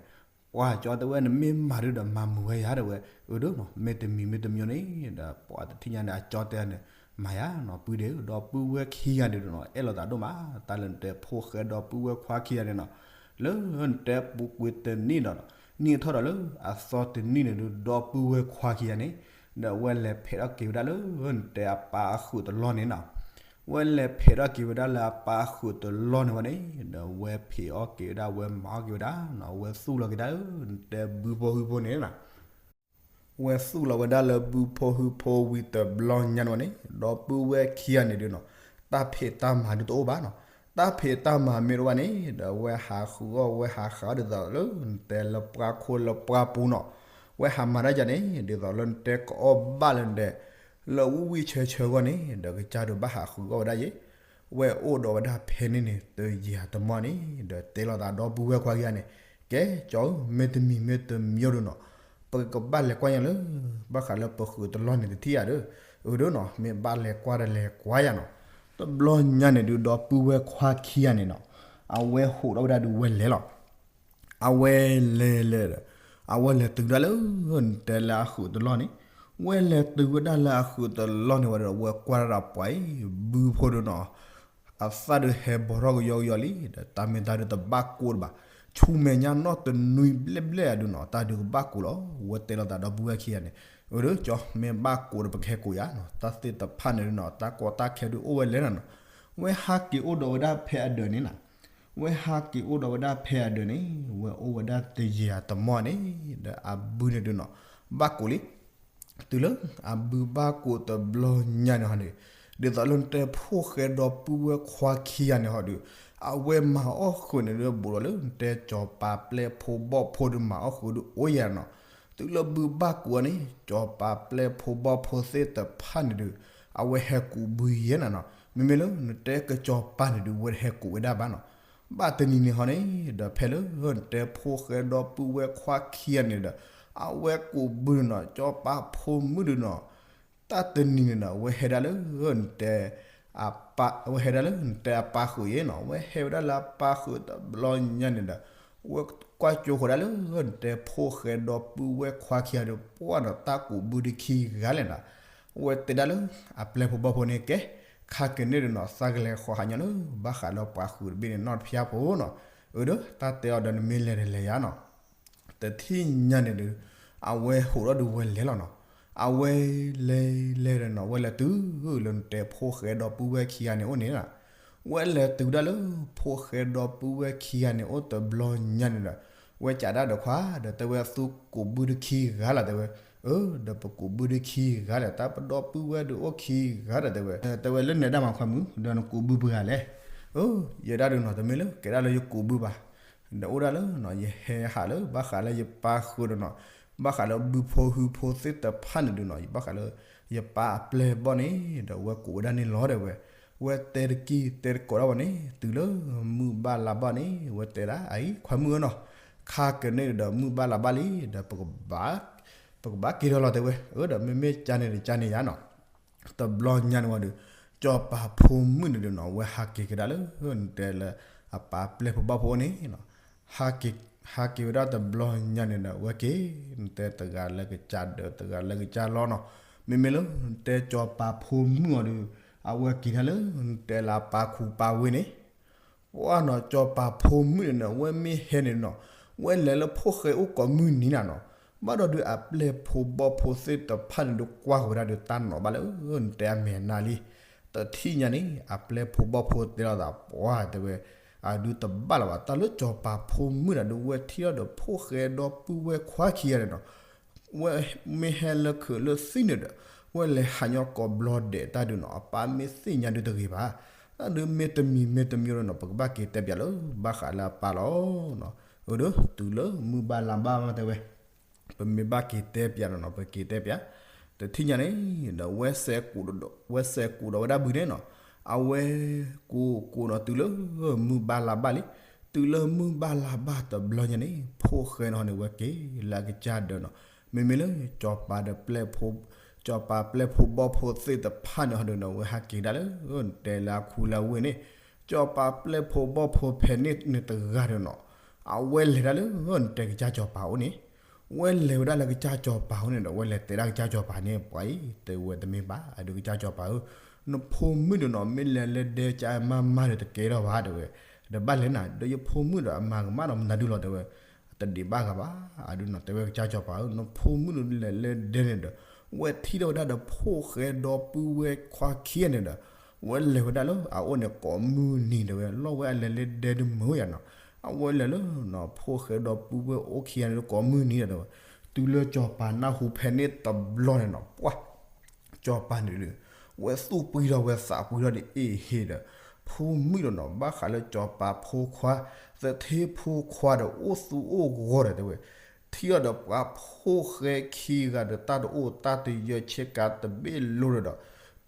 ပှၤကၠီတဲဝဲ နမ့ၢ်မၤဒုးဒီးမၤမုာ်ဝဲယၤတဲဝဲ, အၢဒုးနီၤ မ့ၢ်တမံၤမ့ၢ်တမံၤန့ၣ် ဒီးပှၤတထံၣ်ညါန့ၣ် အကၠီတဲန့ၣ် မၤယၤနီၤ ပုၢ်ဒ့ဧၢ, ဒီပုၢ်ဝဲၢ်ခံဂၤန့ၣ်ဒုးနီၤ အဲၣ်လိာ်သးဒိၣ်မး, တၢ်လၢနတဲဖိၣ်ဃဲဒီပုၢ်ဝဲၢ်ခွါခံဂၤန့ၣ်နီၤ, လၢနတဲပူၤကွံာ်တနံၣ်ဒီး နံၣ်ထီၣ်ဒီးလၢအသီတနံၣ်န့ၣ်ဒုး ဒီပုၢ်ဝဲၢ်ခွါခံဂၤန့ၣ် ဒီးဝဲလဲၤဖဲးထီၣ်က့ၤဝဲဒၣ်လၢ နတဲအပၢ်အဃုာ်တလီၢ်န့ၣ်နီၤ ဝဲလဲၤဖဲးထီၣ်က့ၤဝဲဒၣ်လၢအပၢ်အဃုာ်တလီၢ်န့ၣ်ဝဲန့ၣ်, ဒီးဝဲဖံးအီၣ်က့ၤဝဲဒၣ် ဝဲမၤအီၣ်က့ၤဝဲဒၣ်နီၤ, ဝဲသူၣ်လီၤက့ၤဒၣ် နတဲဘုဖိဟုဖိန့ၣ်နီၤ, ဝဲသူၣ်လီၤဝဲဒၣ်လၢဘုဖိဟုဖိဝံၤတဘျီညါန့ၣ်ဝဲန့ၣ်, ဒီပုၢ်ဝဲၢ်ခံဂၤန့ၣ်ဒုးနီၤ, တၢ်ဖံးတၢ်မၤဒုးတအိၣ်ဘၣ်နီၤ, တၢ်ဖံးတၢ်မၤမ့ၢ်တအိၣ်ဘၣ်န့ၣ် ဒီးဝဲဟးဃုအီၣ် ဝဲဟးဃုအီၣ်ဒ်သိးလၢနတဲလၢပှၢ်ခိၣ်လၢပှၢ်ပူၤနီၤ, ဝဲဟးမၤတၢ်ယၤန့ၣ် ဒ်သိးလၢနတဲကအီၣ်ဘၣ်လၢနတဲ လၢဝံၣ်ဝံၣ်ဆၢဆၢအဂီၢ်န့ၣ် ဒီးကစၢ်ဒုးဘၣ်ဟးဃုအီၣ်ဝဲဒၣ်ယဲၢ်, ဝဲအိၣ်ဒီးဝဲဒၣ်ဖဲန့ၣ်န့ၣ် တယံာ်တမီၢ်န့ၣ် ဒီးတဲလိာ်သးဒီပုၢ်ဝဲၢ်ခွါခံဂၤန့ၣ်, ကဲကၠီဧၢ မ့တမံၤမ့တမံၤဒုးနီၤ, ပကဘၣ်လဲၤကွၢ်ညါလၢ ဘၣ်ဃးလၢပဃုာ်တလီၢ်န့ၣ်တထံၣ်ယၤဒီး, အၢဒုးနီၤ မ့ၢ်ဘၣ်လဲၤကွၢ်ဒီးလဲၤကွၢ်ယၤနီၤ, တဘျီညါန့ၣ်ဒုးဒီပုၢ်ဝဲၢ်ခွါခံဂၤန့ၣ်နီၤ, အဝဲဟးထီၣ်ဝဲဒၣ်ဒုးဝဲလဲၤလီၤ အဝဲလဲၤလဲၤဒီး အဝဲလဲၤတုၤဒၣ်လၢ နတဲလၢအဃုာ်တလီၢ်န့ၣ်, ဝဲလဲၤတုၤဝဲဒၣ်လၢအဃုာ်တလီၢ်န့ၣ်ဝဲဒီး ဝဲကွၢ်ဒၣ်ဒီးပှၤအံၤ ဘုဖိဒုးနီၤ, အသၣ်ဒုးဟဲဘီထီၣ်ကယီကယီလံ, ဒီးတၢ်မ့ၢ်တၢ်ဒုးတဘၣ်ကိၢ်တဘၣ်, ဆူမဲာ်ညါနီၢ်တနွံဘျဲၣ်ဘျဲၣ်အဒုးနီၤ တၢ်ဒုးကဘၣ်ကိၢ်လီၤ, ဝဲတဲလိာ်သးဒီပုၢ်ဝဲၢ်ခံဂၤန့ၣ်, အၢဒုးကၠီ မ့ၢ်ဘၣ်ကိၢ်ဒီးပကဟဲကိးယၤနီၤ, တၢ်သ့ၣ်တဖၣ်န့ၣ်ဒုးနီၤ တၢ်ကီတၢ်ခဲဒုးအိၣ်ဝဲလဲၣ်နီၤနီၤ, ဝဲဟးက့ၤအိၣ်ဒီးဝဲဒၣ်ဖဲအဒၢးန့ၣ်နီၤ ဝဲဟးက့ၤအိၣ်ဒီးဝဲဒၣ်ဖဲအဒၢးန့ၣ်, ဝဲအိၣ်ဝဲဒၣ်တယံာ်အတမီၢ်န့ၣ်, ဒီးအဘုန့ၣ်ဒုးနီၤ, ဘၣ်ကိၢ်လံ, တုၤလၢအဘုဘၣ်ကိၢ်တဘျီညါန့ၣ်ဟီန့ၣ်, ဒ်သိးလၢနတဲဖိၣ်ဃဲဒီပုၢ်ဝဲၢ်ခွါခံဂၤန့ၣ်ဟီဒုး, အဝဲမၤအီၣ်ဃုာ်န့ၣ်ဒုးဘူးဒီးလၢ နတဲစီၤပၤပျဲၢ်ဖိဘီၣ်ဖိဒုးမၤအီၣ်ဃုာ်ဒုးအိၣ်ယဲၢ်နီၤ, တုၤလၢဘုဘၣ်ကိၢ်န့ၣ် စီၤပၤပျဲၢ်ဖိဘီၣ်ဖိသ့ၣ်တဖၣ်န့ၣ်ဒုး, အဝဲဟဲကူးဘုယဲၢ်နၤနီၤ, မ့မ့ၢ်လၢနတဲကစီၤပၤန့ၣ်ဒုး ဝဲတဟဲကူးဝဲဒၣ်ဘၣ်နီၤ, ဘၣ်တနံၤန့ၣ်ဟီန့ၣ်, ဒီးဖဲလၢနတဲဖိၣ်ဃဲဒီပုၢ်ဝဲၢ်ခွါခံဂၤန့ၣ်ဒီး, အဝဲကူးဘုန့ၣ်နီၤ စီၤပၤဖိမုၣ်ဒုးနီၤ, တၢ်တနံၤန့ၣ်နီၤ ဝဲဟဲဒၣ်လၢနတဲ အပၢ်, ဝဲဟဲဒၣ်လၢနတဲအပၢ်ဃုာ်ယဲၢ်နီၤ, ဝဲဟဲဝဲဒၣ်လၢအပၢ်ဃုာ်တဘျီညါန့ၣ်ဒီး, ဝဲကွၢ်ကၠိဃီၤဒၣ်လၢနတဲဖိၣ်ဃဲဒီပုၢ်ဝဲၢ်ခွါခံဂၤဒီး ပှၢ်ဒီးတၢ်ကူးဘုတခံဂၤလဲၣ်နီၤ, ဝဲတဲဒၣ်လၢအပျဲၢ်ဖိဘီၣ်ဖိန့ၣ်ကဲ, ခါက့ၤန့ၣ်ဒုးနီၤ သးကလဲၤဃီၤဟးညီလၢ ဘၣ်ဃးလၢပှၤဃုာ်တဘ့ၣ်န့ၣ်နီၢ်တဖၠါဖိနီၤ, အၢဒုး တၢ်တဲအီၤဒီးနမ့ၢ်လဲၤတလဲၤယါနီၤ တထံၣ်ညါန့ၣ်ဒုး, အဝဲဟးထီၣ်ဒုးဝဲလဲၤလီၤနီၤ, အဝဲလဲၤလဲၤဒီးနီၤ ဝဲလဲၤတုၤလၢနတဲဖိၣ်ဃဲဒီပုၢ်ဝဲၢ်ခံဂၤန့ၣ်အိၣ်န့ၣ်လီၤ, ဝဲလဲၤတုၤဒၣ်လၢ ဖိၣ်ဃဲဒီပုၢ်ဝဲၢ်ခံဂၤန့ၣ်အိၣ်တဘျီညါန့ၣ်ဒီး, ဝဲကးဒၣ်ဒီးခွါ ဒီးတဲဝဲသူကူးဘုတခံဂၤလီၤတဲဝဲ, အၢ ဒီးပကူးဘုတခံဂၤလဲၣ် တၢ်ပဒီပုၢ်ဝဲၢ်ဒုးအိၣ်ခံဂၤဒီးတဲဝဲ, တဲဝဲလၢနဲဒၣ်မၤခွါမုၣ် ဒီးနကူးဘုပှဲၤဂၤလဲၣ်, အၢ ယဲဒၣ်ဒုးနီၤ တမ့ၢ်လၢကဲဒၣ်လၢယကူးဘုဘၣ် ဒီးအိၣ်ဒၣ်လၢ ယဟဲဟးလၢဘၣ်ဃးလၢယပၢ်ဃုာ်ဒီးနီၤ, ဘၣ်ဃးလၢဘုဖိဟုဖိသ့ၣ်တဖၣ်န့ၣ်ဒုးနီၤ ယဘၣ်ဃးလၢ ယပၢ်အပျဲၢ်ဘီၣ်န့ၣ် ဒီးဝဲကူးဝဲဒၣ်န့ၣ်လီၤ တဲဝဲ, ဝဲတဲတကံၢ်တဲတကိးဒၣ်ဝဲန့ၣ် တုၤလၢမုၢ်ဘၣ်လါဘၣ်န့ၣ် ဝဲတဲဒၣ်အအံၤ ခွါမုၣ်ဧၢနီၤ, ခါကန့ၣ်ဒီးမုၢ်ဘၣ်လါဘၣ်လံ ဒီး ပကဘၣ်က့ၤထီၣ်လီၤ တဲဝဲ, အၢ ဒီးမ့မ့ၢ်ကန့ၣ်ဒီးကန့ၣ်ယါနီၤ. တဘျီညါန့ၣ်ဝံၤဒီး စီၤပၤဖိမုၣ်န့ၣ်ဒီးနီၤ ဝဲဟးက့ၤကဒါလၢ နတဲလၢ အပၢ်ပျဲၢ်ဖိဘီၣ်ဖိန့ၣ်နီၤ, ဟးက့ၤဝဲဒၣ်တဘျီညါန့ၣ်ဒီး ဝဲက့ၤ နတဲတဂၤလၢကစၢ်ဒၢး တဂၤလၢကစၢ်လီၢ်နီၤ, မ့မ့ၢ်လၢ နတဲစီၤပၤဖိမုၣ်အီၤဒီး အဝဲက့ၤဒၣ်လၢ နတဲလၢအပၢ်ခူပၢ်ဝ့ၢ်န့ၣ် ပှၤနီၤ စီၤပၤဖိမုၣ်န့ၣ်နီၤ ဝဲမ့ၢ်ဟဲန့ၣ်နီၤ ဝဲလဲၤလၢဖိၣ်ဃဲအိၣ်ကိးမုၢ်နံၤနၤနီၤ, ဘၣ်ဒီးဒုးအပျဲၢ်ဖိဘီၣ်ဖိသ့ၣ်တဖၣ်န့ၣ်ဒုးကွၢ်ဃီၤဝဲဒၣ်ဒီးတၢ်နီၤဘၣ်လၢ နတဲအမဲာ်နါလံ. တထံၣ်ညါန့ၣ် အပျဲၢ်ဖိဘီၣ်ဖိတဲလီၤသး ပှၤတဲဝဲ အဒုးတဘၣ်လၢၤဘၣ် တၢ်လၢစီၤပၤဖိမုၣ်န့ၣ်ဒုး ဝဲထံၣ်ထီၣ်ဒီးဖိၣ်ဃဲဒီပုၢ်ဝဲၢ်ခွါခံဂၤန့ၣ်နီၤ ဝဲမ့ၢ်ဟဲလၢခုးလၢသံန့ၣ်ဒီး ဝဲလဲၤဟးညီကိးဘျီဒဲးတၢ်ဒုးနီၤ အပၢ်မ့ၢ်သ့ၣ်ညါဒုးတဂ့ၤဘၣ်. တၢ်ဒုးမ့ၢ်တမံၤမ့ၢ်တမံၤဒီးနီၤ ပကဘၣ်က့ၤတဲပၠးလၢ ဘၣ်ဃးလၢအပၢ်လီၤ. အၢ ဒီးတုၤလၢမုၢ်ဘၣ်လါဘၣ်တဲဝဲ ပမ့ၢ်ဘၣ်က့ၤတဲပၠးနီၤနီၤ ပက့ၤတဲပၠး. တထံၣ်ညါန့ၣ်ဒီး ဝဲစဲးကူးဒီးဝဲဒၣ်ဘုန့ၣ်နီၤ, အဝဲကူးကူးနီၤ တုၤလၢမုၢ်ဘၣ်လါဘၣ်လံ. တုၤလၢမုၢ်ဘၣ်လါဘၣ်တဘျီညါန့ၣ် ဖိၣ်ဃဲနီၤန့ၣ် ဝဲက့ၤလၢအကစၢ်ဒၢးနီၤ, မ့မ့ၢ်လၢ စီၤပၤဒီးပျဲၢ်ဖိ စီၤပၤပျဲၢ်ဖိဘီၣ်ဖိသ့ၣ်တဖၣ်န့ၣ်ဟီဒီးနီၤ ဝဲဟးက့ၤဒၣ်လၢ နတဲလၢအခူလၢအဝ့ၢ်န့ၣ်, စီၤပၤပျဲၢ်ဖိဘီၣ်ဖိဖဲန့ၣ်န့ၣ်တဂၤဒီးနီၤ အဝဲလဲၤဒၣ်လၢ နတဲကစၢ်စီၤပၤအိၣ်န့ၣ်, ဝဲလဲၤဝဲဒၣ်လၢကစၢ်စီၤပၤအိၣ်န့ၣ်ဒီး ဝဲလဲၤတဲဒၣ်ကစၢ်စီၤပၤန့ၣ် ပှၤအံၤ တဲဝဲတမ့ၢ်ဘၣ် အဒုးကစၢ်စီၤပၤဧၢ, နဖိမုၣ်ဒီးနီၤ မ့ၢ်လဲၤလၢဒဲကၢအမၤမၤဒီးတကဲထီၣ်ဘၣ်တဲဝဲ, ဒီးဘၣ်လဲၣ်နၤ ဒီးယဖိမုၣ်ဒီးအမၤကမၣ်ဒီးမနုၤဒုလီၤတဲဝဲ, တဒံးဘၣ်ဂၤဘၣ် အဒုးနီၤ တဲဝဲကစၢ်စီၤပၤဧၢ နဖိမုၣ်ဒီးလဲၤလၢဒဲန့ၣ်ဒီး ဝဲထံၣ်ထီၣ်ဝဲဒၣ်ဒီးဖိၣ်ဃဲဒီပုၢ်ဝဲၢ်ခွါခံဂၤန့ၣ်ဒီး ဝဲလဲၤဝဲဒၣ်လၢအအိၣ်န့ၣ်ကိးမုၢ်နံၤတဲဝဲ လီၢ်ဝဲအလဲၤလၢဒဲဒုးမုာ်ယါနီၤ, အဝဲလဲၤလၢ ဖိၣ်ဃဲဒီပုၢ်ဝဲၢ်အိၣ်ခံဂၤန့ၣ်ကိးမုၢ်နံၤဒီး တုၤလၢစီၤပၤနၢ်ဟူဖဲန့ၣ်တဘျီန့ၣ်နီၤ ပှၤ စီၤပၤန့ၣ်ဒီး ဝဲသူၣ်ပှံၤထီၣ်ဝဲသးပှံၤထီၣ်ဒီး အ့ၣ်ဟ့ၣ်ဒီး ဖိမုၣ်ဒီးနီၤ ဘၣ်ဃးလၢစီၤပၤဖိခွါ သထ့ဖိခွါဒီးအိၣ်သူၣ်အိၣ်ဂီၤဒီးတဲဝဲ, ထံၣ်ထီၣ်ဒီးပှၤဖိၣ်ဃဲခံဂၤဒီး တၢ်တအိၣ်တၢ်တယၢဆ့ကၤတဘ့ၣ်လိၤဒီး တု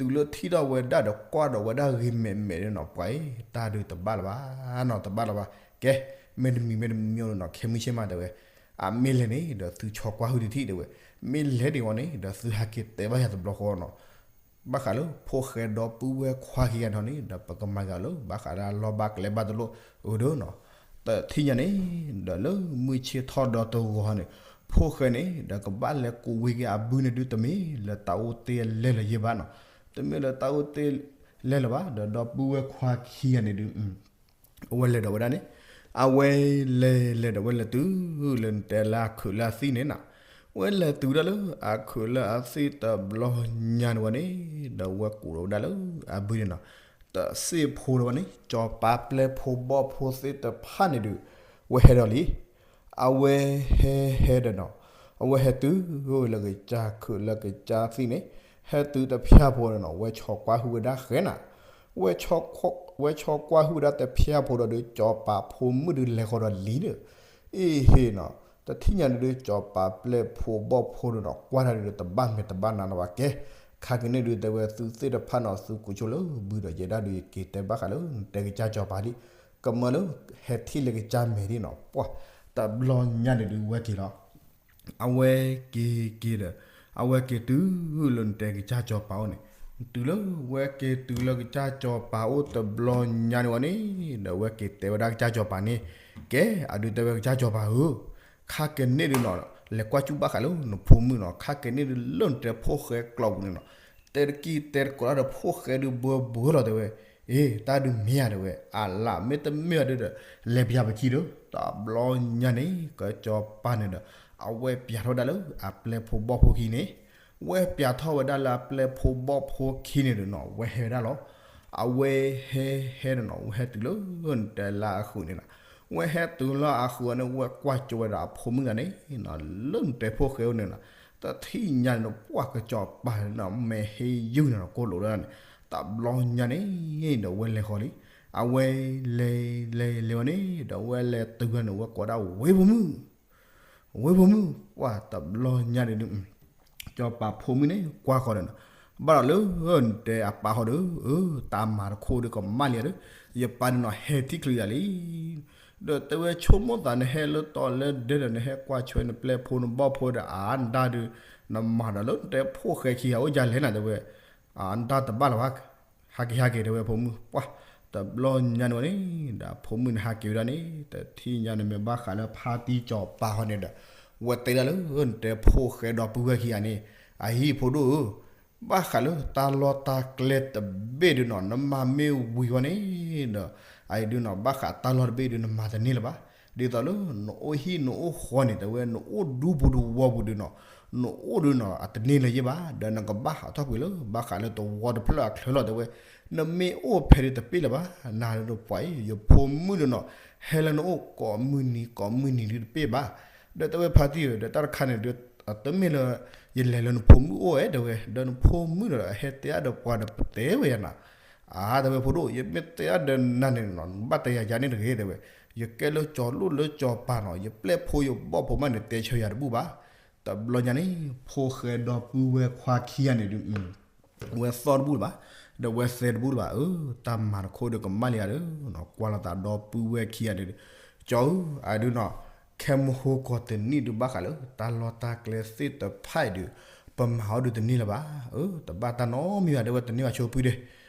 ၤလၢထံၣ်ထီၣ်ဝဲဒၣ်ဒီးကွၢ်ဒီးဝဲဒၣ်ဂ့ၤမဲာ်မဲာ်ဒီးနီၤ ပှၤအံၤ တၢ်ဒုးတဘၣ်လၢၤဘၣ်နီၤ တဘၣ်လၢၤဘၣ်, ကဲ မ့ၢ်တမံၤမ့ၢ်တမံၤမ့ၢ်နီၤ ခဲမုၢ်ဆ့ၣ်မးတဲဝဲ, အမ့ၢ်လဲၤန့ၣ်ဒီးသုဆီကွၢ်ဟုၣ်တထံၣ်တဲဝဲ, မ့ၢ်လဲၤဒံးဝဲန့ၣ်ဒီးသုဟးက့ၤတဲဘၣ်ယၤတဘျီဃီနီၤ ဘၣ်ဃးလၢဖိၣ်ဃဲဒီပုၢ်ဝဲၢ်ခွါခံဂၤန့ၣ်ဒီး ပကမၤဂၤလၢ ဘၣ်ဃးလၢအလီၢ်ဘၣ်ကျဲဘၣ်တလိၣ် အၢဒီးနီၤ, တထံၣ်ညါန့ၣ် ဒီးလၢမုၢ်ဆ့ၣ်ထီၣ်ဒီးတဂီၤန့ၣ် ဖိၣ်ဃဲန့ၣ် ဒီးကဘၣ်လဲၤကူးဝံၤက့ၤအဘုန့ၣ်ဒုး တမ့ၢ်လၢတၢ်အိၣ်တ့ၢ်လဲၤလၢၤယဲၢ်ဘၣ်နီၤ, တမ့ၢ်လၢတၢ်အိၣ်တ့ၢ်လဲၤလၢၤဘၣ် ဒီးဒီပုၢ်ဝဲၢ်ခွါခံဂၤန့ၣ်ဒုး အဝဲလဲၤဒီးဝဲဒၣ်န့ၣ်, အဝဲလဲၤလဲၤဒီးဝဲလဲၤတုၤလၢနတဲလၢအခုးလၢအသံၣ်န့ၣ်နီၤ, ဝဲလဲၤတုၤဒၣ်လၢအခုးလၢအသံၣ်တဘျီညါန့ၣ်ဝဲန့ၣ်, ဒီးဝဲကူးဒီးဝဲဒၣ်လၢအဘုန့ၣ်နီၤ, တစ့ၢ်ဖိဒီးဝဲန့ၣ် စီၤပၤပျဲၢ်ဖိဘီၣ်ဖိသ့ၣ်တဖၣ်န့ၣ်ဒုး ဝဲဟဲဒီးလံ အဝဲဟဲဟဲဒီးနီၤ, အဝဲဟဲတုၤလၢကစၢ်ခုးလၢကစၢ်သံၣ်န့ၣ်, ဟဲတုၤတဖၠၣ်ဖိဒီးနီၤ ဝဲဆီကွၢ်ဟုၣ်ဝဲဒၣ်ဃဲနၤ, ဝဲဆီကွၢ်ဟုၣ်ဝဲဒၣ်တဖၠၣ်ဖိဒီးဒုး စီၤပၤဖိမုၣ်ဒုးလဲၤဃီၤဒီးလံဒီး, အ့ဟ့နီၤ, တထံၣ်ညါန့ၣ်ဒုး စီၤပၤပျဲၢ်ဖိဘီၣ်ဖိဒုးနီၤ ကွၢ်တၢ်ဒုးတဘၣ်မဲာ်တဘၣ်နါနီၤဘၣ်ကဲ, ခါကန့ၣ်ဒုးတဲဝဲသုသ့ၣ်တဖၣ်နီၤ သုကူးဆိလၢဘုဒီးယဲဒၣ်ဒုး ယက့ၤတဲဘၣ်ဃးလၢနတဲကစၢ်စီၤပၤဒံး, ကမၢလၢ ဟဲထံၣ်လၢကစၢ်မဲာ်ဒံးနီၤ ပှၤ, တဘျီညါန့ၣ်ဒုးဝဲက့ၤလီၤ အဝဲက့ၤက့ၤဒီး, အဝဲက့ၤတုၤလၢနတဲကစၢ်စီၤပၤအိၣ်န့ၣ်, တုၤလၢဝဲက့ၤတုၤလၢကစၢ်စီၤပၤအိၣ်တဘျီညါန့ၣ်ဝဲန့ၣ်, ဒီးဝဲက့ၤတဲဝဲဒၣ်ကစၢ်စီၤပၤန့ၣ်, ကဲ အဒုးတဲဝဲကစၢ်စီၤပၤဧၢ, ခါကန့ၣ်ဒုးနီၤ, လဲၤကွၢ်ကူၣ်ဘၣ်ဃးလၢနဖိမုၣ်နီၤ, ခါကန့ၣ်ဒုးလၢနတဲဖိၣ်ဃဲကျိာ်ပူၤန့ၣ်နီၤ, တဲတကံၢ်တဲတကိးတၢ်ဒီးဖိၣ်ဃဲဒုးဘှၢဘှၢလီၤတဲဝဲ, အ့ တၢ်ဒုးမ့ၢ်ဧါတဲဝဲ, အလၢမ့ၢ်တမ့ၢ်ဧါဒုးဒီး, လဲၤပၠးပခံဒီး, တဘျီညါန့ၣ် ကစီၤပၤန့ၣ်ဒီး, အဝဲပၠးထီၣ်ဝဲဒၣ်လၢအပျဲၢ်ဖိဘီၣ်ဖိခံန့ၣ်, ဝဲပၠးထီၣ်ဝဲဒၣ်လၢအပျဲၢ်ဖိဘီၣ်ဖိခံန့ၣ်ဒီးနီၤ ဝဲဟဲဝဲဒၣ်လီၤ. အဝဲဟဲဟဲဒီးနီၤ ဝဲဟဲတုၤလၢနတဲလၢအခုးန့ၣ်နီၤ, ဝဲဟဲတုၤလၢအခုးန့ၣ် ဝဲကွၢ်ကၠိဝဲဒၣ်အဖိမုၣ်တဂၤန့ၣ်နီၤ, လၢနတဲဖိၣ်ဃဲအိၣ်န့ၣ်နီၤ, တထံၣ်ညါန့ၣ်ဒီး ပှၤကစီၤပၤန့ၣ်နီၤ မဲာ်ဟ့ယုၢ်န့ၣ်နီၤ ကိၣ်လိာ်ဒၣ်န့ၣ်, တဘျီညါန့ၣ်ဒီးဝဲလဲၤဃီၤလံ, အဝဲလဲၤလဲၤလဲၤဝဲန့ၣ်ဒီး ဝဲလဲၤတုၤဝဲန့ၣ် ဝဲကိးဒၣ်ဝ့ၢ်ဖိမုၣ် ဝ့ၢ်ဖိမုၣ် ပှၤတဘျီညါန့ၣ်ဒုး စီၤပၤဖိမုၣ်န့ၣ် ကွၢ်ဃီၤဒီးနီၤ, ဘၣ်ဒီးလၢနတဲအပၢ်ဟီဒီး, အၢ တၢ်မၤတခိၣ်ဒီးကမၣ်လံဧါဒီး, ယပၢ်ဒုးနီၤဟဲထံၣ်ချုးယၤလံ. ဒီးတဲဝဲဆိကမိၣ်သးနဟဲလၢတီၤလၢဒဲဒီး နဟဲကွၢ်ဆၢနပျဲၢ်ဖိနဘီၣ်ဖိဒီး အၢ နတၢ်ဒုး နမၤဒီးလၢနတဲဖိၣ်ဃဲခံဂၤအိၣ်ယၤလဲၣ်နၤ တဲဝဲ, အၢ နတၢ်တဘၣ်လၢၤဘၣ်, ဟးက့ၤဟးက့ၤ တဲဝဲဖိမုၣ်, ပှၤ တဘျီညါန့ၣ်ဝဲန့ၣ် ဒီးဖိမုၣ်န့ၣ်ဟးက့ၤဝဲဒၣ်န့ၣ် တထံၣ်ညါန့ၣ်မ့ၢ်ဘၣ်ဃးလၢဖါတံၢ်စီၤပၤဟီန့ၣ်ဒီး, ဝဲတဲဒၣ်လၢနတဲဖိၣ်ဃဲဒီပုၢ်ဝဲၢ်ခံဂၤန့ၣ်, အဟံၣ်ဖိဒိၣ်ဧၢ, ဘၣ်ဃးလၢတၢ်လီၢ်တၢ်ကျဲတဘ့ၣ်ဒုးနီၤ နမၤမ့ၢ်ဝံၤဝဲန့ၣ်ဒီး, အအံၤဒုးနီၤ ဘၣ်ဃးတၢ်လီၢ်တဘ့ၣ်ဒုး နမၤတန့ၢ်လၢၤဘၣ်. ဒ်သိးလၢ နအိၣ်ဟံၣ်နအိၣ်ဃီန့ၣ် တဲဝဲ နအိၣ်ဒူပူၤတဝီပူၤဒုးနီၤ, နအိၣ်ဒုးနီၤ အတန့ၢ်လၢၤယဲၢ်ဘၣ်. ဒီးနကဘၣ်ဟးထီၣ်ကွံာ်လၢ ဘၣ်ဃးလၢတဝီတဖျၢၣ်အချၢလီၤ တဲဝဲ, နမ့ၢ်အိၣ်ဖဲဒုးတပ့ၢ်လၢၤဘၣ်. နၤဒုးပှၤအံၤ ယဖိမုၣ်ဒုးနီၤ ဟဲလၢနအိၣ်ကိးမုၢ်နံၤကိးမုၢ်နံၤဒုးတပ့ၢ်ဘၣ်. ဒီးတဲဝဲဖါတံၢ်ဧၢ ဒီးတၢ်တခါန့ၣ်ဒုး တမ့ၢ်လၢ ယလဲၤလၢနဖိမုၣ်အိၣ်ဝဲ တဲဝဲ, ဒီးနဖိမုၣ်ဒီး ဟဲတဲအါဒီးပှၤဒီးပတဲဝဲယၤနၤ, အါ တဲဝဲဖိဒိၣ် ယမ့ၢ်တဲအါဒီးနၤန့ၣ်နီၤ နဘၣ်တဲယၤယၤန့ၣ်တဂ့ၤ တဲဝဲ, ယကဲလၢစီၤလိၣ်လၢစီၤပၤနီၤ ယပျဲၢ်ဖိယဘီၣ်ဖိမးန့ၣ် တဲဆၢယၤတဘူၣ်ဘၣ်. တဘျီညါန့ၣ် ဖိၣ်ဃဲဒီပုၢ်ဝဲၢ်ခွါခံဂၤန့ၣ်ဒုး ဝဲသီၣ်တဘူၣ်လၢၤဘၣ်, ဒီးဝဲသဲတဘူၣ်လၢၤဘၣ်. အၢ တၢ်မၤတခိၣ်ဒီးကမၣ်လံဧါဒီး ကွၢ်လိာ်သးဒီပုၢ်ဝဲၢ်ခံဂၤန့ၣ်ဒုး, ကၠီဧၢ အဒုးနီၤ ခဲမဟိကီၢ်တနံၣ်ဒုး ဘၣ်ဃးလၢတၢ်လီၢ်တၢ်ကျဲသ့ၣ်တဖၣ်အံၤဒုး ပမၤအီၤဒုးတန့ၢ်လၢၤဘၣ်. အၢ တဘၣ်တၢ်နီတမံၤဘၣ် တဲဝဲ တန့ၢ်ဘၣ်ဆိဖုဒဲး.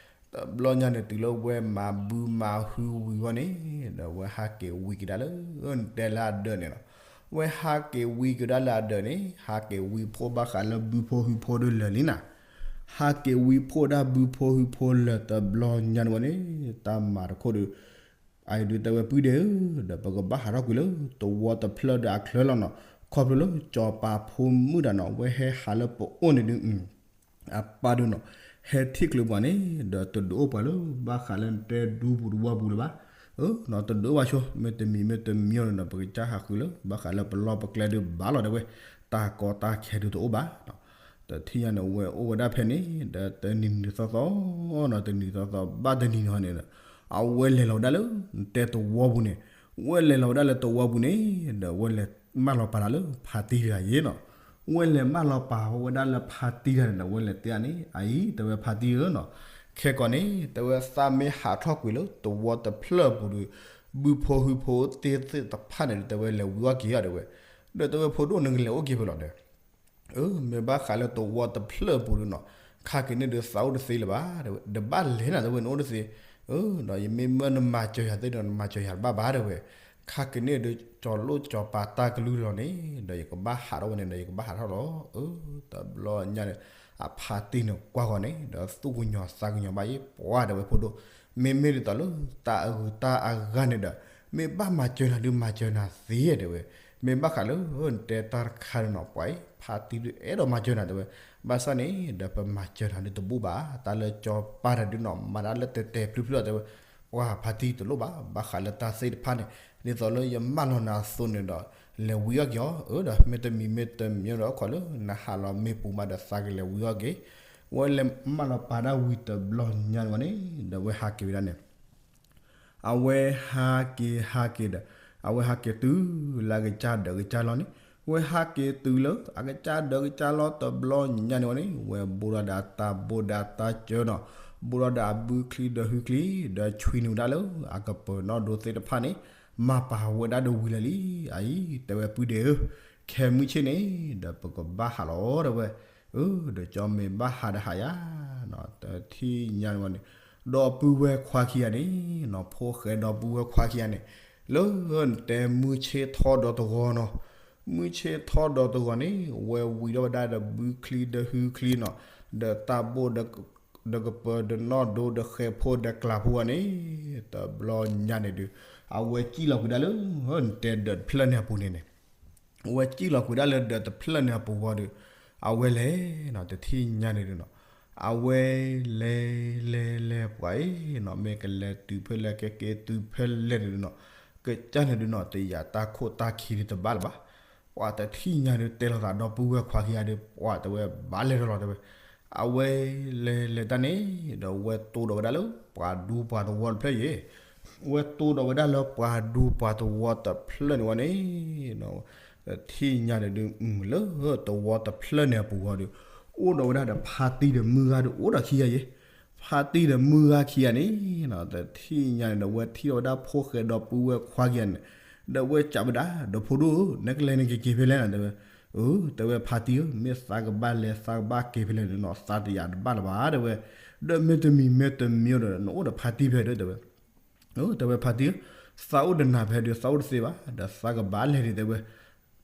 တဘျီညါန့ၣ် တုၤလၢဝဲမၤဘုမၤဟုဝံၤဝဲန့ၣ် ဒီးဝဲဟးက့ၤဝံၤကဒါလၢ နတဲလၢအဒၢးန့ၣ်လီၤ. ဝဲဟးက့ၤဝံၤကဒါလၢအဒၢးန့ၣ် ဟးက့ၤဝံၤဖှိၣ်ဘၣ်ဃးလၢဘုဖိဟုဖိဒုးလၢာ်လံနၤ, ဟးက့ၤဝံၤဖှိၣ်ဒၣ်ဘုဖိဟုဖိလၢာ် တဘျီညါန့ၣ်ဝဲန့ၣ် တၢ်မၤတခိၣ်ဒီး အအံၤဒုးတဲဝဲပုၢ်ဒဲးဧၢ, ဒီးပကဘၣ်ဟးထီၣ်ကွံာ်လၢ တဝီတဖျၢၣ်ဒီးအချၢလီၤနီၤ, ခီဖျိလၢစီၤပၤဖိမုၣ်တဂၤနီၤ ဝဲဟဲဟးလၢပအိၣ်န့ၣ်ဒုး အပၢ်ဒုးနီၤ ဟဲထံၣ်ချုးပှၤန့ၣ် ဒီးတဒုးအိၣ်ပှၤလၢ ဘၣ်ဃးလၢနတဲဒူပူၤတဝီပူၤလၢၤဘၣ်. အၢ နီၤတဒုးအိၣ်ဘၣ်ဆိ မ့တမံၤမ့တမံၤဒီးနီၤ ပကစၢ်ဟးဃုလၢ ဘၣ်ဃးလၢပလီၢ်ပကျဲဒုးဘၣ်လီၤ တဲဝဲ, တၢ်ကီတၢ်ခဲဒုးတအိၣ်ဘၣ်. တထံၣ်ညါန့ၣ် ဝဲအိၣ်ဝဲဒၣ်ဖဲန့ၣ် ဒီးတနံၤနံၤသီသီနီၤ တနံၤသီသီဘၣ်တနံၤန့ၣ်န့ၣ် အဝဲလဲၤလီၤဝဲဒၣ်လၢ နတဲတဝီပူၤန့ၣ်, ဝဲလဲၤလီၤဝဲဒၣ်လၢတဝီပူၤန့ၣ် ဒီးဝဲလဲၤမၢလီၤပာ်တၢ်လၢဖါတံၢ်တဂၤယဲနီၤ, ဝဲလဲၤမၢလီၤပာ်ဝဲဒၣ်လၢဖါတံၢ်တဂၤန့ၣ်ဒီး ဝဲလဲၤတဲအန့ၣ် အအံၤ တဲဝဲဖါတံၢ်ဧၢနီၤ, ခဲကီးန့ၣ် တဲဝဲသးမ့ၢ်ဟးထီၣ်ကွံာ်လၢတဝီတဖျၢၣ်ပူၤဒီး ဘုဖိဟုဖိသ့ၣ်သ့ၣ်တဖၣ်န့ၣ်ဒီး တဲဝဲလဲၤဝံၤအီၣ်က့ၤဧါ တဲဝဲ, ဒီးတဲဝဲဖိဒိၣ်နကလဲၤအိၣ်က့ၤဖဲလဲၣ်ဒီး အၢ မ့ၢ်ဘၣ်ဃးလၢတဝီတဖျၢၣ်ပူၤဒုးနီၤ, ခါက့ၤန့ၣ်ဒုးသးအိၣ်တသ့လၢၤဘၣ် တဲဝဲ, ဒီးဘၣ်လဲၤနၤ တဲဝဲ နအိၣ်တသ့, အၢ ဒီးယမ့ၢ်မၢနမၤစၢၤယၤသ့ဒီး နမၤစၢၤယၤတဘၣ်ဘၣ် တဲဝဲ, ခါက့ၤန့ၣ်ဒုး ကၠီၤလိၣ်ကၠီၤပၤတၢ်ကလုၢ်လီၤန့ၣ် ဒီးယကဘၣ်ဟးထီၣ်ဝဲန့ၣ်ဒီး ယကဘၣ်ဟးထီၣ်လီၤ. အၢ တဘျီညါန့ၣ် အဖါတံၢ်န့ၣ်ကွၢ်ဃီၤန့ၣ် ဒီးသူၣ်ကညီၤသးကညီၤဘၣ်ယဲ ပှၤ တဲဝဲဖိဒိၣ်, မ့မ့ၢ်ဒ်သိးလၢတၢ်အဂုၤတၢ်အဂၤန့ၣ်ဒီး မ့ၢ်ဘၣ်မၤစၢၤနၤဒုးမၤစၢၤနၤသ့ တဲဝဲ, မ့ၢ်ဘၣ်ဃးလၢနတဲတၢ်တခါန့ၣ်နီၤ ပှၤအံၤ ဖါတံၢ်ဒုးအဲၣ်ဒိးမၤစၢၤနၤ တဲဝဲ, ဘၣ်ဆၣ်န့ၣ် ဒီးပမၤစၢၤနၤဒုးတဘူၣ်ဘၣ် တၢ်လၢကၠီၤပၤတၢ်ဒုးနီၤ မၤတၢ်လၢတဲာ်တဲာ်ဖျုးဖျုးလီၤ တဲဝဲ, ပှၤဖါတံၢ်တလိၣ်ဘၣ် ဘၣ်ဃးလၢတၢ်သ့ၣ်တဖၣ်န့ၣ် ဒ်သိးလၢယမၢလီၤနၤအသိးန့ၣ်ဒီး လဲၤဝံၤအီၣ်က့ၤအီၤ အၢ ဒီးမ့တမံၤမ့တမံၤဒီး အခီလၢနဟးလီၤမ့ၢ်ပူၤမးဒီးသးကလဲၤဝံၤအီၣ်က့ၤ, ဝဲလဲၤမၢလီၤပာ်ဒၣ်ဝံၤတဘျီညါန့ၣ်ဝဲန့ၣ် ဒီးဝဲဟးက့ၤဝဲဒၣ်န့ၣ် အဝဲဟးက့ၤဟးက့ၤဒီး အဝဲဟးက့ၤတုၤလၢအကစၢ်ဒၢးကစၢ်လီၤန့ၣ်, ဝဲဟးက့ၤတုၤလၢအကစၢ်ဒၢးကစၢ်လီၤတဘျီညါန့ၣ်ဝဲန့ၣ် ဝဲဘိးဒီးတၢ်ဘိးဒီးတၢ်စၢၤနီၤ, ဘိးဒီးအဘုချံဒီးဟုချံ, ဒီးဆွံနုာ်ဝဲဒၣ်လၢအကပၢၤနီၣ်ဒိသ့ၣ်တဖၣ်န့ၣ် မၤပာ်ဝဲဒၣ်ဒီးဝံၤလၢာ်လံ. အအံၤ တဲဝဲပုၢ်ဒဲးဧၢ, ခဲမုၢ်ဆ့ၣ်န့ၣ် ဒီးပကဘၣ်ဟးလီၤ တဲဝဲ, အၢ ဒီးကၠီမ့ၢ်ဘၣ်ဟးဒီးဟးယါနီၤ, တထံၣ်ညါန့ၣ်ဝဲန့ၣ် ဒီပုၢ်ဝဲၢ်ခွါခံဂၤန့ၣ်နီၤ, ဖိၣ်ဃဲဒီပုၢ်ဝဲၢ်ခွါခံဂၤန့ၣ် လၢနတဲမုၢ်ဆ့ၣ်ထီၣ်ဒီးတဂီၤနီၤ, မုၢ်ဆ့ၣ်ထီၣ်ဒီးတဂီၤန့ၣ် ဝဲဝံၤဒီးဝဲဒၣ်ဒီးဘုချံဒီးဟုချံနီၤ, ဒီးတၢ်ဘိၣ်ဒီးကပၢၤဒီးနီၣ်ဒိဒီးဃဲၤဖိဒီးကျးဖိအန့ၣ် တဘျီညါန့ၣ်ဒုး အဝဲစံၣ်လီၤကွံာ်ဒၣ်လၢ နတဲဒၢးတဖျၢၣ်န့ၣ်အပူၤန့ၣ်န့ၣ် ဝဲစံၣ်လီၤကွံာ်ဒၣ်လၢဒၢးတဖျၢၣ်န့ၣ်အပူၤဝံၤဒီး အဝဲလဲၤနီၤ, တထံၣ်ညါန့ၣ်ဒုးနီၤ, အဝဲလဲၤလဲၤလဲၤပှၤအံၤနီၤ, မ့ၢ်ကလဲၤတုၤဖဲလဲၣ် ကက့ၤတုၤဖဲလဲၣ်န့ၣ်ဒုးနီၤ, ကစၢ်န့ၣ်ဒုးနီၤ တယာ်တၢ်ခိၣ်တၢ်ခံဒုးတဘၣ်လၢၤဘၣ်. ပှၤတထံၣ်ညါဒုး တဲလိာ်သးဒီပုၢ်ဝဲၢ်ခွါခံဂၤဒီး ပှၤတဲဝဲဘၣ်လဲၤထီၣ်လီၤ တဲဝဲ, အဝဲလဲၤလဲၤတၢ်န့ၣ် ဒီးဝဲတိၢ်ဒီးဝဲဒၣ်လၢ ပှၤဒူပှၤသဝီတဖျၢၣ်ယဲၢ် ဝဲတိၢ်ဒီးဝဲဒၣ်လၢပှၤဒူပှၤသဝီတဖျၢၣ်န့ၣ်ဝဲန့ၣ်, တထံၣ်ညါန့ၣ်ဒုး လၢသဝီတဖျၢၣ်န့ၣ်အပူၤဝံၤဒီး အိၣ်ဒီးဝဲဒၣ်ဒီးဖါတံၢ်ဒီးမုၢ်ဂၤဒီးအိၣ်ဒီးခံဂၤယဲ, ဖါတံၢ်ဒီးမုၢ်ဂၤခံဂၤန့ၣ်နီၤ တထံၣ်ညါန့ၣ်ဒီး ဝဲထံၣ်ဒီးဝဲဒၣ်ဖိၣ်ဃဲဒီပုၢ်ဝဲၢ်ခွါခံဂၤန့ၣ်, ဒီးဝဲစံးဝဲဒၣ် ဒီးဖိဒိၣ်ဧၢ နကလဲၤနကက့ၤဖဲလဲၣ်နီၤ တဲဝဲ, အၢ တဲဝဲဖါတံၢ်ဧၢ မ့ၢ်သးကဘၣ်လဲၤသးကဘၣ်က့ၤဖဲလဲၣ်န့ၣ်နီၤ သးတယာ်တဘၣ်လၢၤဘၣ် တဲဝဲ, ဒီးမ့တမံၤမ့တမံၤဒီး နအိၣ်ဒီးဖါတံၢ်ဖဲဒီး တဲဝဲ တဲဝဲဖါတံၢ်ဧၢ, သးအိၣ်တနၤဖဲဒီး သးအိၣ်တသ့ဘၣ် ဒီးသးကဘၣ်လဲၤဒံး တဲဝဲ,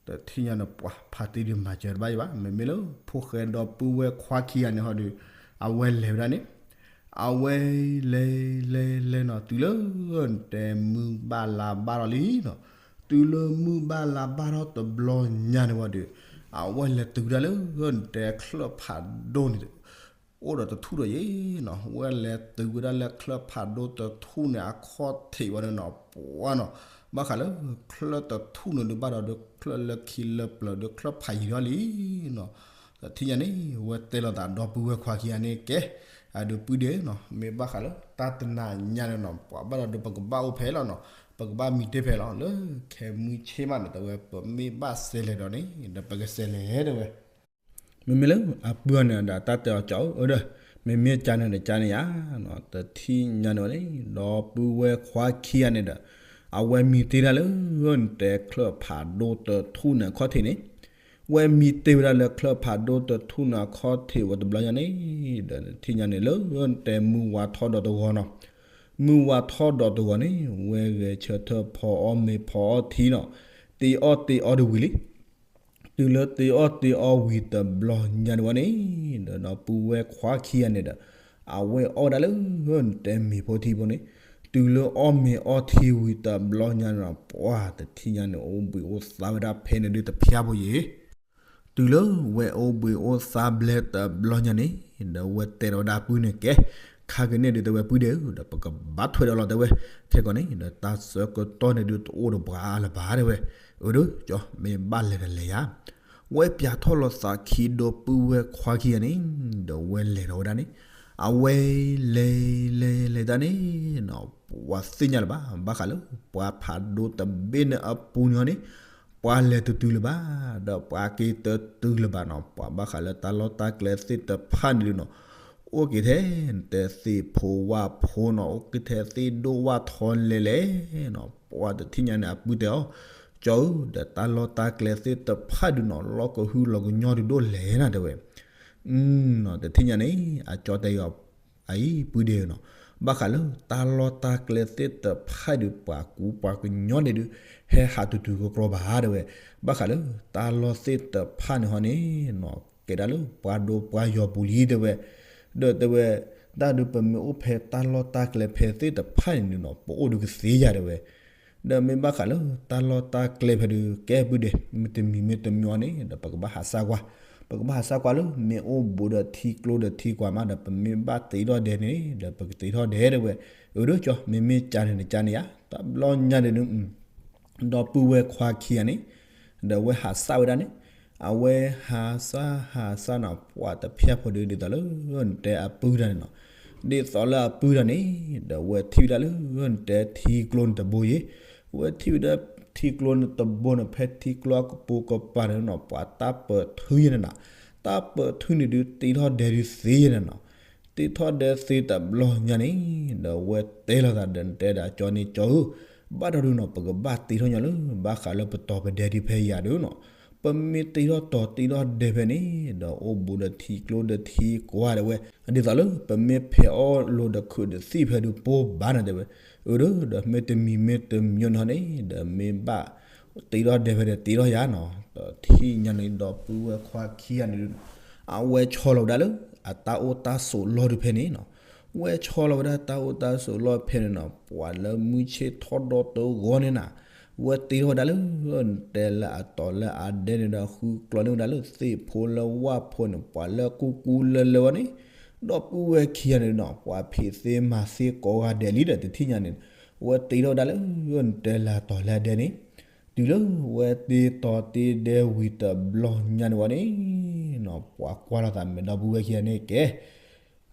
တထံၣ်ညါန့ၣ် ပှၤဖါတံၢ်ဒီးမၤစၢၤတဘၣ်ယဘၣ် မ့မ့ၢ်လၢဖိၣ်ဃဲဒီပုၢ်ဝဲၢ်ခွါခံဂၤန့ၣ်ဟီဒီး အဝဲလဲၤဝဲဒၣ်န့ၣ်, အဝဲလဲၤလဲၤလဲၤလဲၤနီၤ တုၤလၢ တဲမုၢ်ဘၣ်လါဘၣ်ထီၣ်လံနီၤ, တုၤလၢမုၢ်ဘၣ်လါဘၣ်ထီၣ်တဘျီညါန့ၣ်ဝံၤဒီး အဝဲလဲၤတုၤဝဲဒၣ်လၢ တဲချၢၣ်ဖးဒိၣ်န့ၣ် အိၣ်ဒီးတထူၣ်ဒီးယဲနီၤ, ဝဲလဲၤတုၤဝဲဒၣ်လၢချၢၣ်ဖးဒိၣ်တထူၣ်န့ၣ် အခီၣ်ထံးဝဲန့ၣ်နီၤ ပှၤနီၤ, ဘၣ်ဃးလၢ ချၢၣ်တထူၣ်န့ၣ်ဒုးဘၣ်ဒီး ဒုးချၢၣ်လၢခံလၢပျၢၤ ဒုးချၢၣ်ဖးယံၤထီၣ်လံနီၤ, တထံၣ်ညါန့ၣ် ဝဲတဲလိာ်သးဒီပုၢ်ဝဲၢ်ခွါခံဂၤန့ၣ်ကဲ, အဒုးပုၢ်ဒ့နီၤ မ့ၢ်ဘၣ်ဃးလၢ တၢ်တနၤညါန့ၣ်နီၤ ပှၤဘၣ်ဒီးဒုးပကဘၣ်အိၣ်ဖဲလီၤနီၤ, ပကဘၣ်မံတ့ၢ်ဖဲလီၤ လၢခဲမုၢ်ဆ့ၣ်မးနီၤ တဲဝဲ ပမ့ၢ်ဘၣ်စဲးလဲၤဒီးန့ၣ် ဒီးပကစဲးလဲၤ တဲဝဲ မ့မ့ၢ်လၢအပုၢ်န့ၣ်ဒီး တၢ်တဲအီၤကၠီဧၢ, အၢဒီး မ့မ့ၢ်ကန့ၣ်ဒီးကန့ၣ်ယါ, တထံၣ်ညါန့ၣ်ဝဲန့ၣ် ဒီပုၢ်ဝဲၢ်ခွါခံဂၤန့ၣ်ဒီး အဝဲမံတ့ၢ်ဒၣ်လၢ တဲချၢၣ်ဖးဒိၣ်တထူၣ်န့ၣ်အခီၣ်ထံးန့ၣ်, ဝဲမံတ့ၢ်ဝဲဒၣ်လၢချၢၣ်ဖးဒိၣ်တထူၣ်န့ၣ်အခီၣ်ထံးဝဲတဘျီညါန့ၣ်, ဒီးတထံၣ်ညါန့ၣ်လၢ တဲမုၢ်ဝါထီၣ်ဒီးတဂီၤနီၤ, မုၢ်ဝါထီၣ်ဒီးတဂီၤန့ၣ် ဝဲဂဲၤဆၢထၢၣ်ဖီအီၣ်မ့ၤဖီအီၣ်ထံနီၤ, တ့အီၣ်တ့အီတဝံၤလံ တုၤလၢတ့အီၣ်တ့အီဝံၤတဘျီညါန့ၣ်ဝဲန့ၣ်, ဒီးဒီပုၢ်ဝဲၢ်ခွါခံဂၤန့ၣ်ဒီး အဝဲအီၣ်ဝဲဒၣ်လၢ တဲမ့ၤဖိထံဖိန့ၣ်, တုၤလၢအီၣ်မ့ၤအီၣ်ထံဝံၤတဘျီညါန့ၣ်ဒီး ပှၤတထံၣ်ညါန့ၣ် အိၣ်ဘှံးအိၣ်သါဝဲဒၣ်ဖဲန့ၣ်ဒုးတဖျါဖိယဲ တုၤလၢဝဲအိၣ်ဘှံးအိၣ်သါဘျဲတဘျီညါန့ၣ်, ဒီးဝဲတဲဒီးဝဲဒၣ်ပုၢ်န့ၣ်ကဲ, ခါကန့ၣ်ဒုးတဲဝဲပုၢ်ဒ့ဧၢ, ဒီးပကဘၣ်ထွဲဒီးလီၤတဲဝဲ, ခဲကီန့ၣ် ဒီးတၢ်ဆၢကတီၢ်န့ၣ်ဒုးတအိၣ်ဒီးပှၤလၢၤဘၣ်တဲဝဲ, အၢဒီးကၠီ မ့ၢ်ဘၣ်လဲၤဒီးလဲၤယါ ဝဲပၠးထီၣ်လိာ်သးခံဒီပုၢ်ဝဲၢ်ခွါခံဂၤန့ၣ်, ဒီးဝဲလဲၤဒီးဝဲဒၣ်န့ၣ်, အဝဲလဲၤလဲၤလဲၤတၢ်န့ၣ်နီၤ, ပှၤသ့ၣ်ညါလၢၤဘၣ်, ဘၣ်ဃးလၢ ပှၤဖးဒိၣ်တဘ့ၣ်န့ၣ်အပူၤန့ၣ်ဟီန့ၣ်, ပှၤလဲၤတတုၤလၢၤဘၣ်, ဒီးပှၤက့ၤတတုၤလၢၤဘၣ်နီၤ, ပှၤဘၣ်ဃးလၢတၢ်လီၢ်တၢ်ကျဲသ့ၣ်တဖၣ်န့ၣ်ဒုးနီၤ, အိၣ်က့ၤထဲ တဲသ့ၣ်ဖိဝၣ်ဖိနီၤ, အိၣ်က့ၤထဲသ့ၣ်ဒိၣ်ဝၣ်ထီလဲၤလဲၤနီၤ, ပှၤတထံၣ်ညါန့ၣ် အပုၢ်တဲအီၤ, ကၠီဧၢ, ဒီးတၢ်လီၢ်တၢ်ကျဲသ့ၣ်တဖၣ်ဒုးနီၤ လီၢ်ကဟုလီၢ်ကညီဒုးဒိၣ်လဲၣ်နၤတဲဝဲ, တထံၣ်ညါန့ၣ် အကၠီတဲအီၤ, အအံၤပုၢ်ဒ့ဧၢနီၤ, ဘၣ်ဃးလၢတၢ်လီၢ်တၢ်ကျဲသ့ၣ်တဖၣ်ဒုး ပှၤကူပှၤကညီန့ၣ်ဒုး ဟဲဟးတုၤတုၤကီကီဘၣ်တဲဝဲ, ဘၣ်ဃးလၢတၢ်လီၢ်သ့ၣ်တဖၣ်န့ၣ်ဟီန့ၣ်နီၤ, ကဲဒၣ်လၢပှၤဒိပှၤယီၤပူၤလံတဲဝဲ, ဒီးတဲဝဲ, တၢ်ဒုးပမ့ၢ်အိၣ်ဖဲတၢ်လီၢ်တၢ်ကျဲဖဲသ့ၣ်တဖၣ်န့ၣ်ဒုးနီၤ ပအိၣ်ဒုးကသ့ယၤတဲဝဲ ဒီးမ့ၢ်ဘၣ်ဃးလၢတၢ်လီၢ်တၢ်ကျဲဖဲဒုး ကဲပုၢ်ဒ့, မ့တမံၤမ့တမံၤန့ၣ် ဒီးပကဘၣ်ဟးဆၢကွၢ်, ပကဘၣ်ဟးဆၢကွၢ်လၢ မ့ၢ်အိၣ်ဘူးဒီးထံကျိဒီးထံကွၢ်မး ဒီးပမ့ၢ်ဘၣ်တ့ထီၣ်ဒဲးန့ၣ် ဒီးပကတ့ထီၣ်ဒဲးတဲဝဲ, အၢဒီးကၠီ မ့မ့ၢ်ကန့ၣ်န့ၣ်ကန့ၣ်ယါ, တဘျီညါဒုး ဒီပုၢ်ဝဲၢ်ခွါခံဂၤန့ၣ်, ဒီးအဝဲဟးဆၢဝဲဒၣ်န့ၣ်, အဝဲဟးဆၢဟးဆၢနီၤ ပှၤတဖၣ်ဖိဒုး ဒ်သိးလၢ နတဲအပုၢ်တၢ်န့ၣ်နီၤ, ဒ်သိးလၢအပုၢ်တၢ်န့ၣ်, ဒီးအဝဲထံၣ်ဝဲဒၣ်လၢ နတဲထံကျိန့ၣ်တဘိယဲ, အဝဲထံၣ်ဝဲဒၣ်ထံကျိန့ၣ်တဘိန့ၣ် ဖဲထံကျိအကပိာ်ကပၤန့ၣ်နီၤ ပှၤတၢ်ပၢၢ်ထုယဲန့ၣ်နီၤ, တၢ်ပၢၢ်ထုန့ၣ်ဒုး တ့ထီၣ်ဒဲးဒုးသ့ယဲန့ၣ်နီၤ တ့ထီၣ်ဒဲးသ့တဘျီညါန့ၣ်, ဒီးအဝဲတဲလိာ်သးဒီး နတဲဒၣ်ကၠီန့ၣ် ကၠီဧၢ, ဘၣ်ဒီးဒုးနီၤ ပကဘၣ်တ့ထီၣ်ညီလၢ ဘၣ်ဃးလၢပတီၢ်ပဒဲးဒုးဖဲယၤဒုးနီၤ, ပမ့ၢ်တ့ထီၣ်တီၤတ့ထီၣ်ဒဲးဖဲန့ၣ်, ဒီးအိၣ်ဘူးဒီးထံကျိဒီးထံကွၢ်တဲဝဲ, ဒ်သိးလၢပမ့ၢ်ဖဲးအီၣ်လိာ်ဒီးခုးဒီးသံၣ်ဖဲဒုးပိၢ်ဘၣ်န့ၣ်တဲဝဲ, အၢဒီး ဒီးမ့တမံၤမ့တမံၤန့ၣ်ဟီန့ၣ် ဒီးမ့ၢ်ဘၣ်တ့ထီၣ်ဒဲးဖဲဒီးတ့ထီၣ်ယၤနီၤ, ဒီးထံၣ်ညါန့ၣ် ဒီပုၢ်ဝဲၢ်ခွါခံဂၤန့ၣ်ဒုး အဝဲဆီလီၤဝဲဒၣ်လၢ အတၢ်အိၣ်တၢ်ဆိးလီၢ်ဒုးဖဲန့ၣ်နီၤ, ဝဲဆီလီၤဝဲဒၣ်တၢ်အိၣ်တၢ်ဆိးလီၢ်ဖဲန့ၣ်နီၤ ပှၤလၢမုၢ်ဆ့ၣ်ထီၣ်ဒီတဂီၤန့ၣ်နၤ, ဝဲတ့ထီၣ်ဝဲဒၣ်လၢ တဲလၢအတီၤလၢအဒဲးန့ၣ်ဒီး ဃုကျီန့ၢ်ဝဲဒၣ်လၢသ့ၣ်ဖိလၢဝၣ်ဖိန့ၣ် ပှၤလၢကူကူလၢလၢဝဲန့ၣ်, ဒီပုၢ်ဝဲၢ်ခံဂၤန့ၣ်နီၤ ပှၤဖံးသ့မၤသ့ကိးဂၤဒဲးလံဒီးတထံၣ်ညါန့ၣ်, ဝဲတ့ထီၣ်ဝဲဒၣ်လၢ တဲလၢအတီၤလၢအဒဲးန့ၣ်, တုၤလၢဝဲတ့တီၤတ့ဒဲးဝံၤတဘျီညါန့ၣ်ဝဲန့ၣ်နီၤ ပှၤကွၢ်လိာ်သးမဲာ်ဒီပုၢ်ဝဲၢ်ခံဂၤန့ၣ်ကဲ,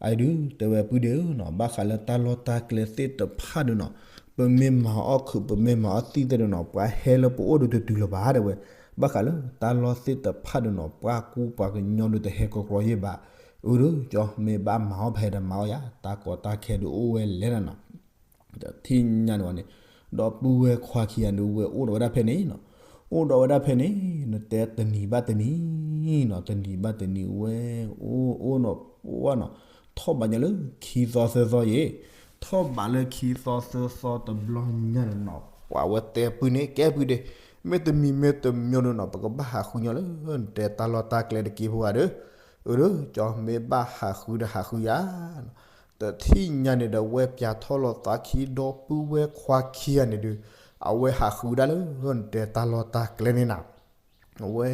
အဒုးတဲဝဲပုၢ်ဒ့ဧၢနီၤ ဘၣ်ဃးလၢတၢ်လီၢ်တၢ်ကျဲသ့ၣ်တဖၣ်ဒုးနီၤ, ပမ့ၢ်မၤအီၣ်ခုး ပမ့ၢ်မၤအီၣ်သံၣ်သ့ၣ်ဒုးနီၤ ပှၤဟဲလၢပအိၣ်ဒုးတတုၤလၢၤဘၣ်တဲဝဲ, ဘၣ်ဃးလၢတၢ်လီၢ်သ့ၣ်တဖၣ်ဒုးနီၤ ပှၤကူပှၤကညီဒုးတဟဲကီကီယဲၢ်ဘၣ်. အၢဒုး ကၠီမ့ၢ်ဘၣ်မၤအီၣ်ဖဲဒီးမၤအီၣ်ယၤ တၢ်ကီတၢ်ခဲဒုးအိၣ်ဝဲလဲၣ်နၤနီၤ. တထံၣ်ညါန့ၣ်ဝဲန့ၣ် ဒီပုၢ်ဝဲၢ်ခွါခံဂၤဒုးဝဲအိၣ်ဒီးဝဲဒၣ်ဖဲန့ၣ်နီၤ. အိၣ်ဒီးဝဲဒၣ်ဖဲန့ၣ် နတဲတနံၤဘၣ်တနံၤနီၤ တနံၤဘၣ်တနံၤဝဲ အိၣ်အိၣ်နီၤ ပှၢ်နီၤ ထီၣ်ဘးညါလၢခံသီသၢသီယဲၢ် ထီၣ်ဘးလၢခံသီသၢသီတဘျီညါန့ၣ်နီၤ ပှၤဝဲတဲပုၢ်န့ၣ် ကဲပုၢ်ဒ့ မ့တမံၤမ့တမံၤဒုးနီၤ ပကဘၣ်ဟးဃုညီလၢနတဲတၢ်လီၢ်တၢ်ကျဲတက့ၢ်ဖိဂၤဒီး အၢဒုး ကၠီမ့ၢ်ဘၣ်ဟးဃုဒီးဟးဃုယၤနီၤ. တထံၣ်ညါန့ၣ်ဒီး ဝဲပၠးထီၣ်လီၤသးခံဒီပုၢ်ဝဲၢ်ခွါခံဂၤန့ၣ်ဒုး အဝဲဟးဃုဒၣ်လၢနတဲတၢ်လီၢ်တၢ်ကျဲန့ၣ်နၤ အဝဲ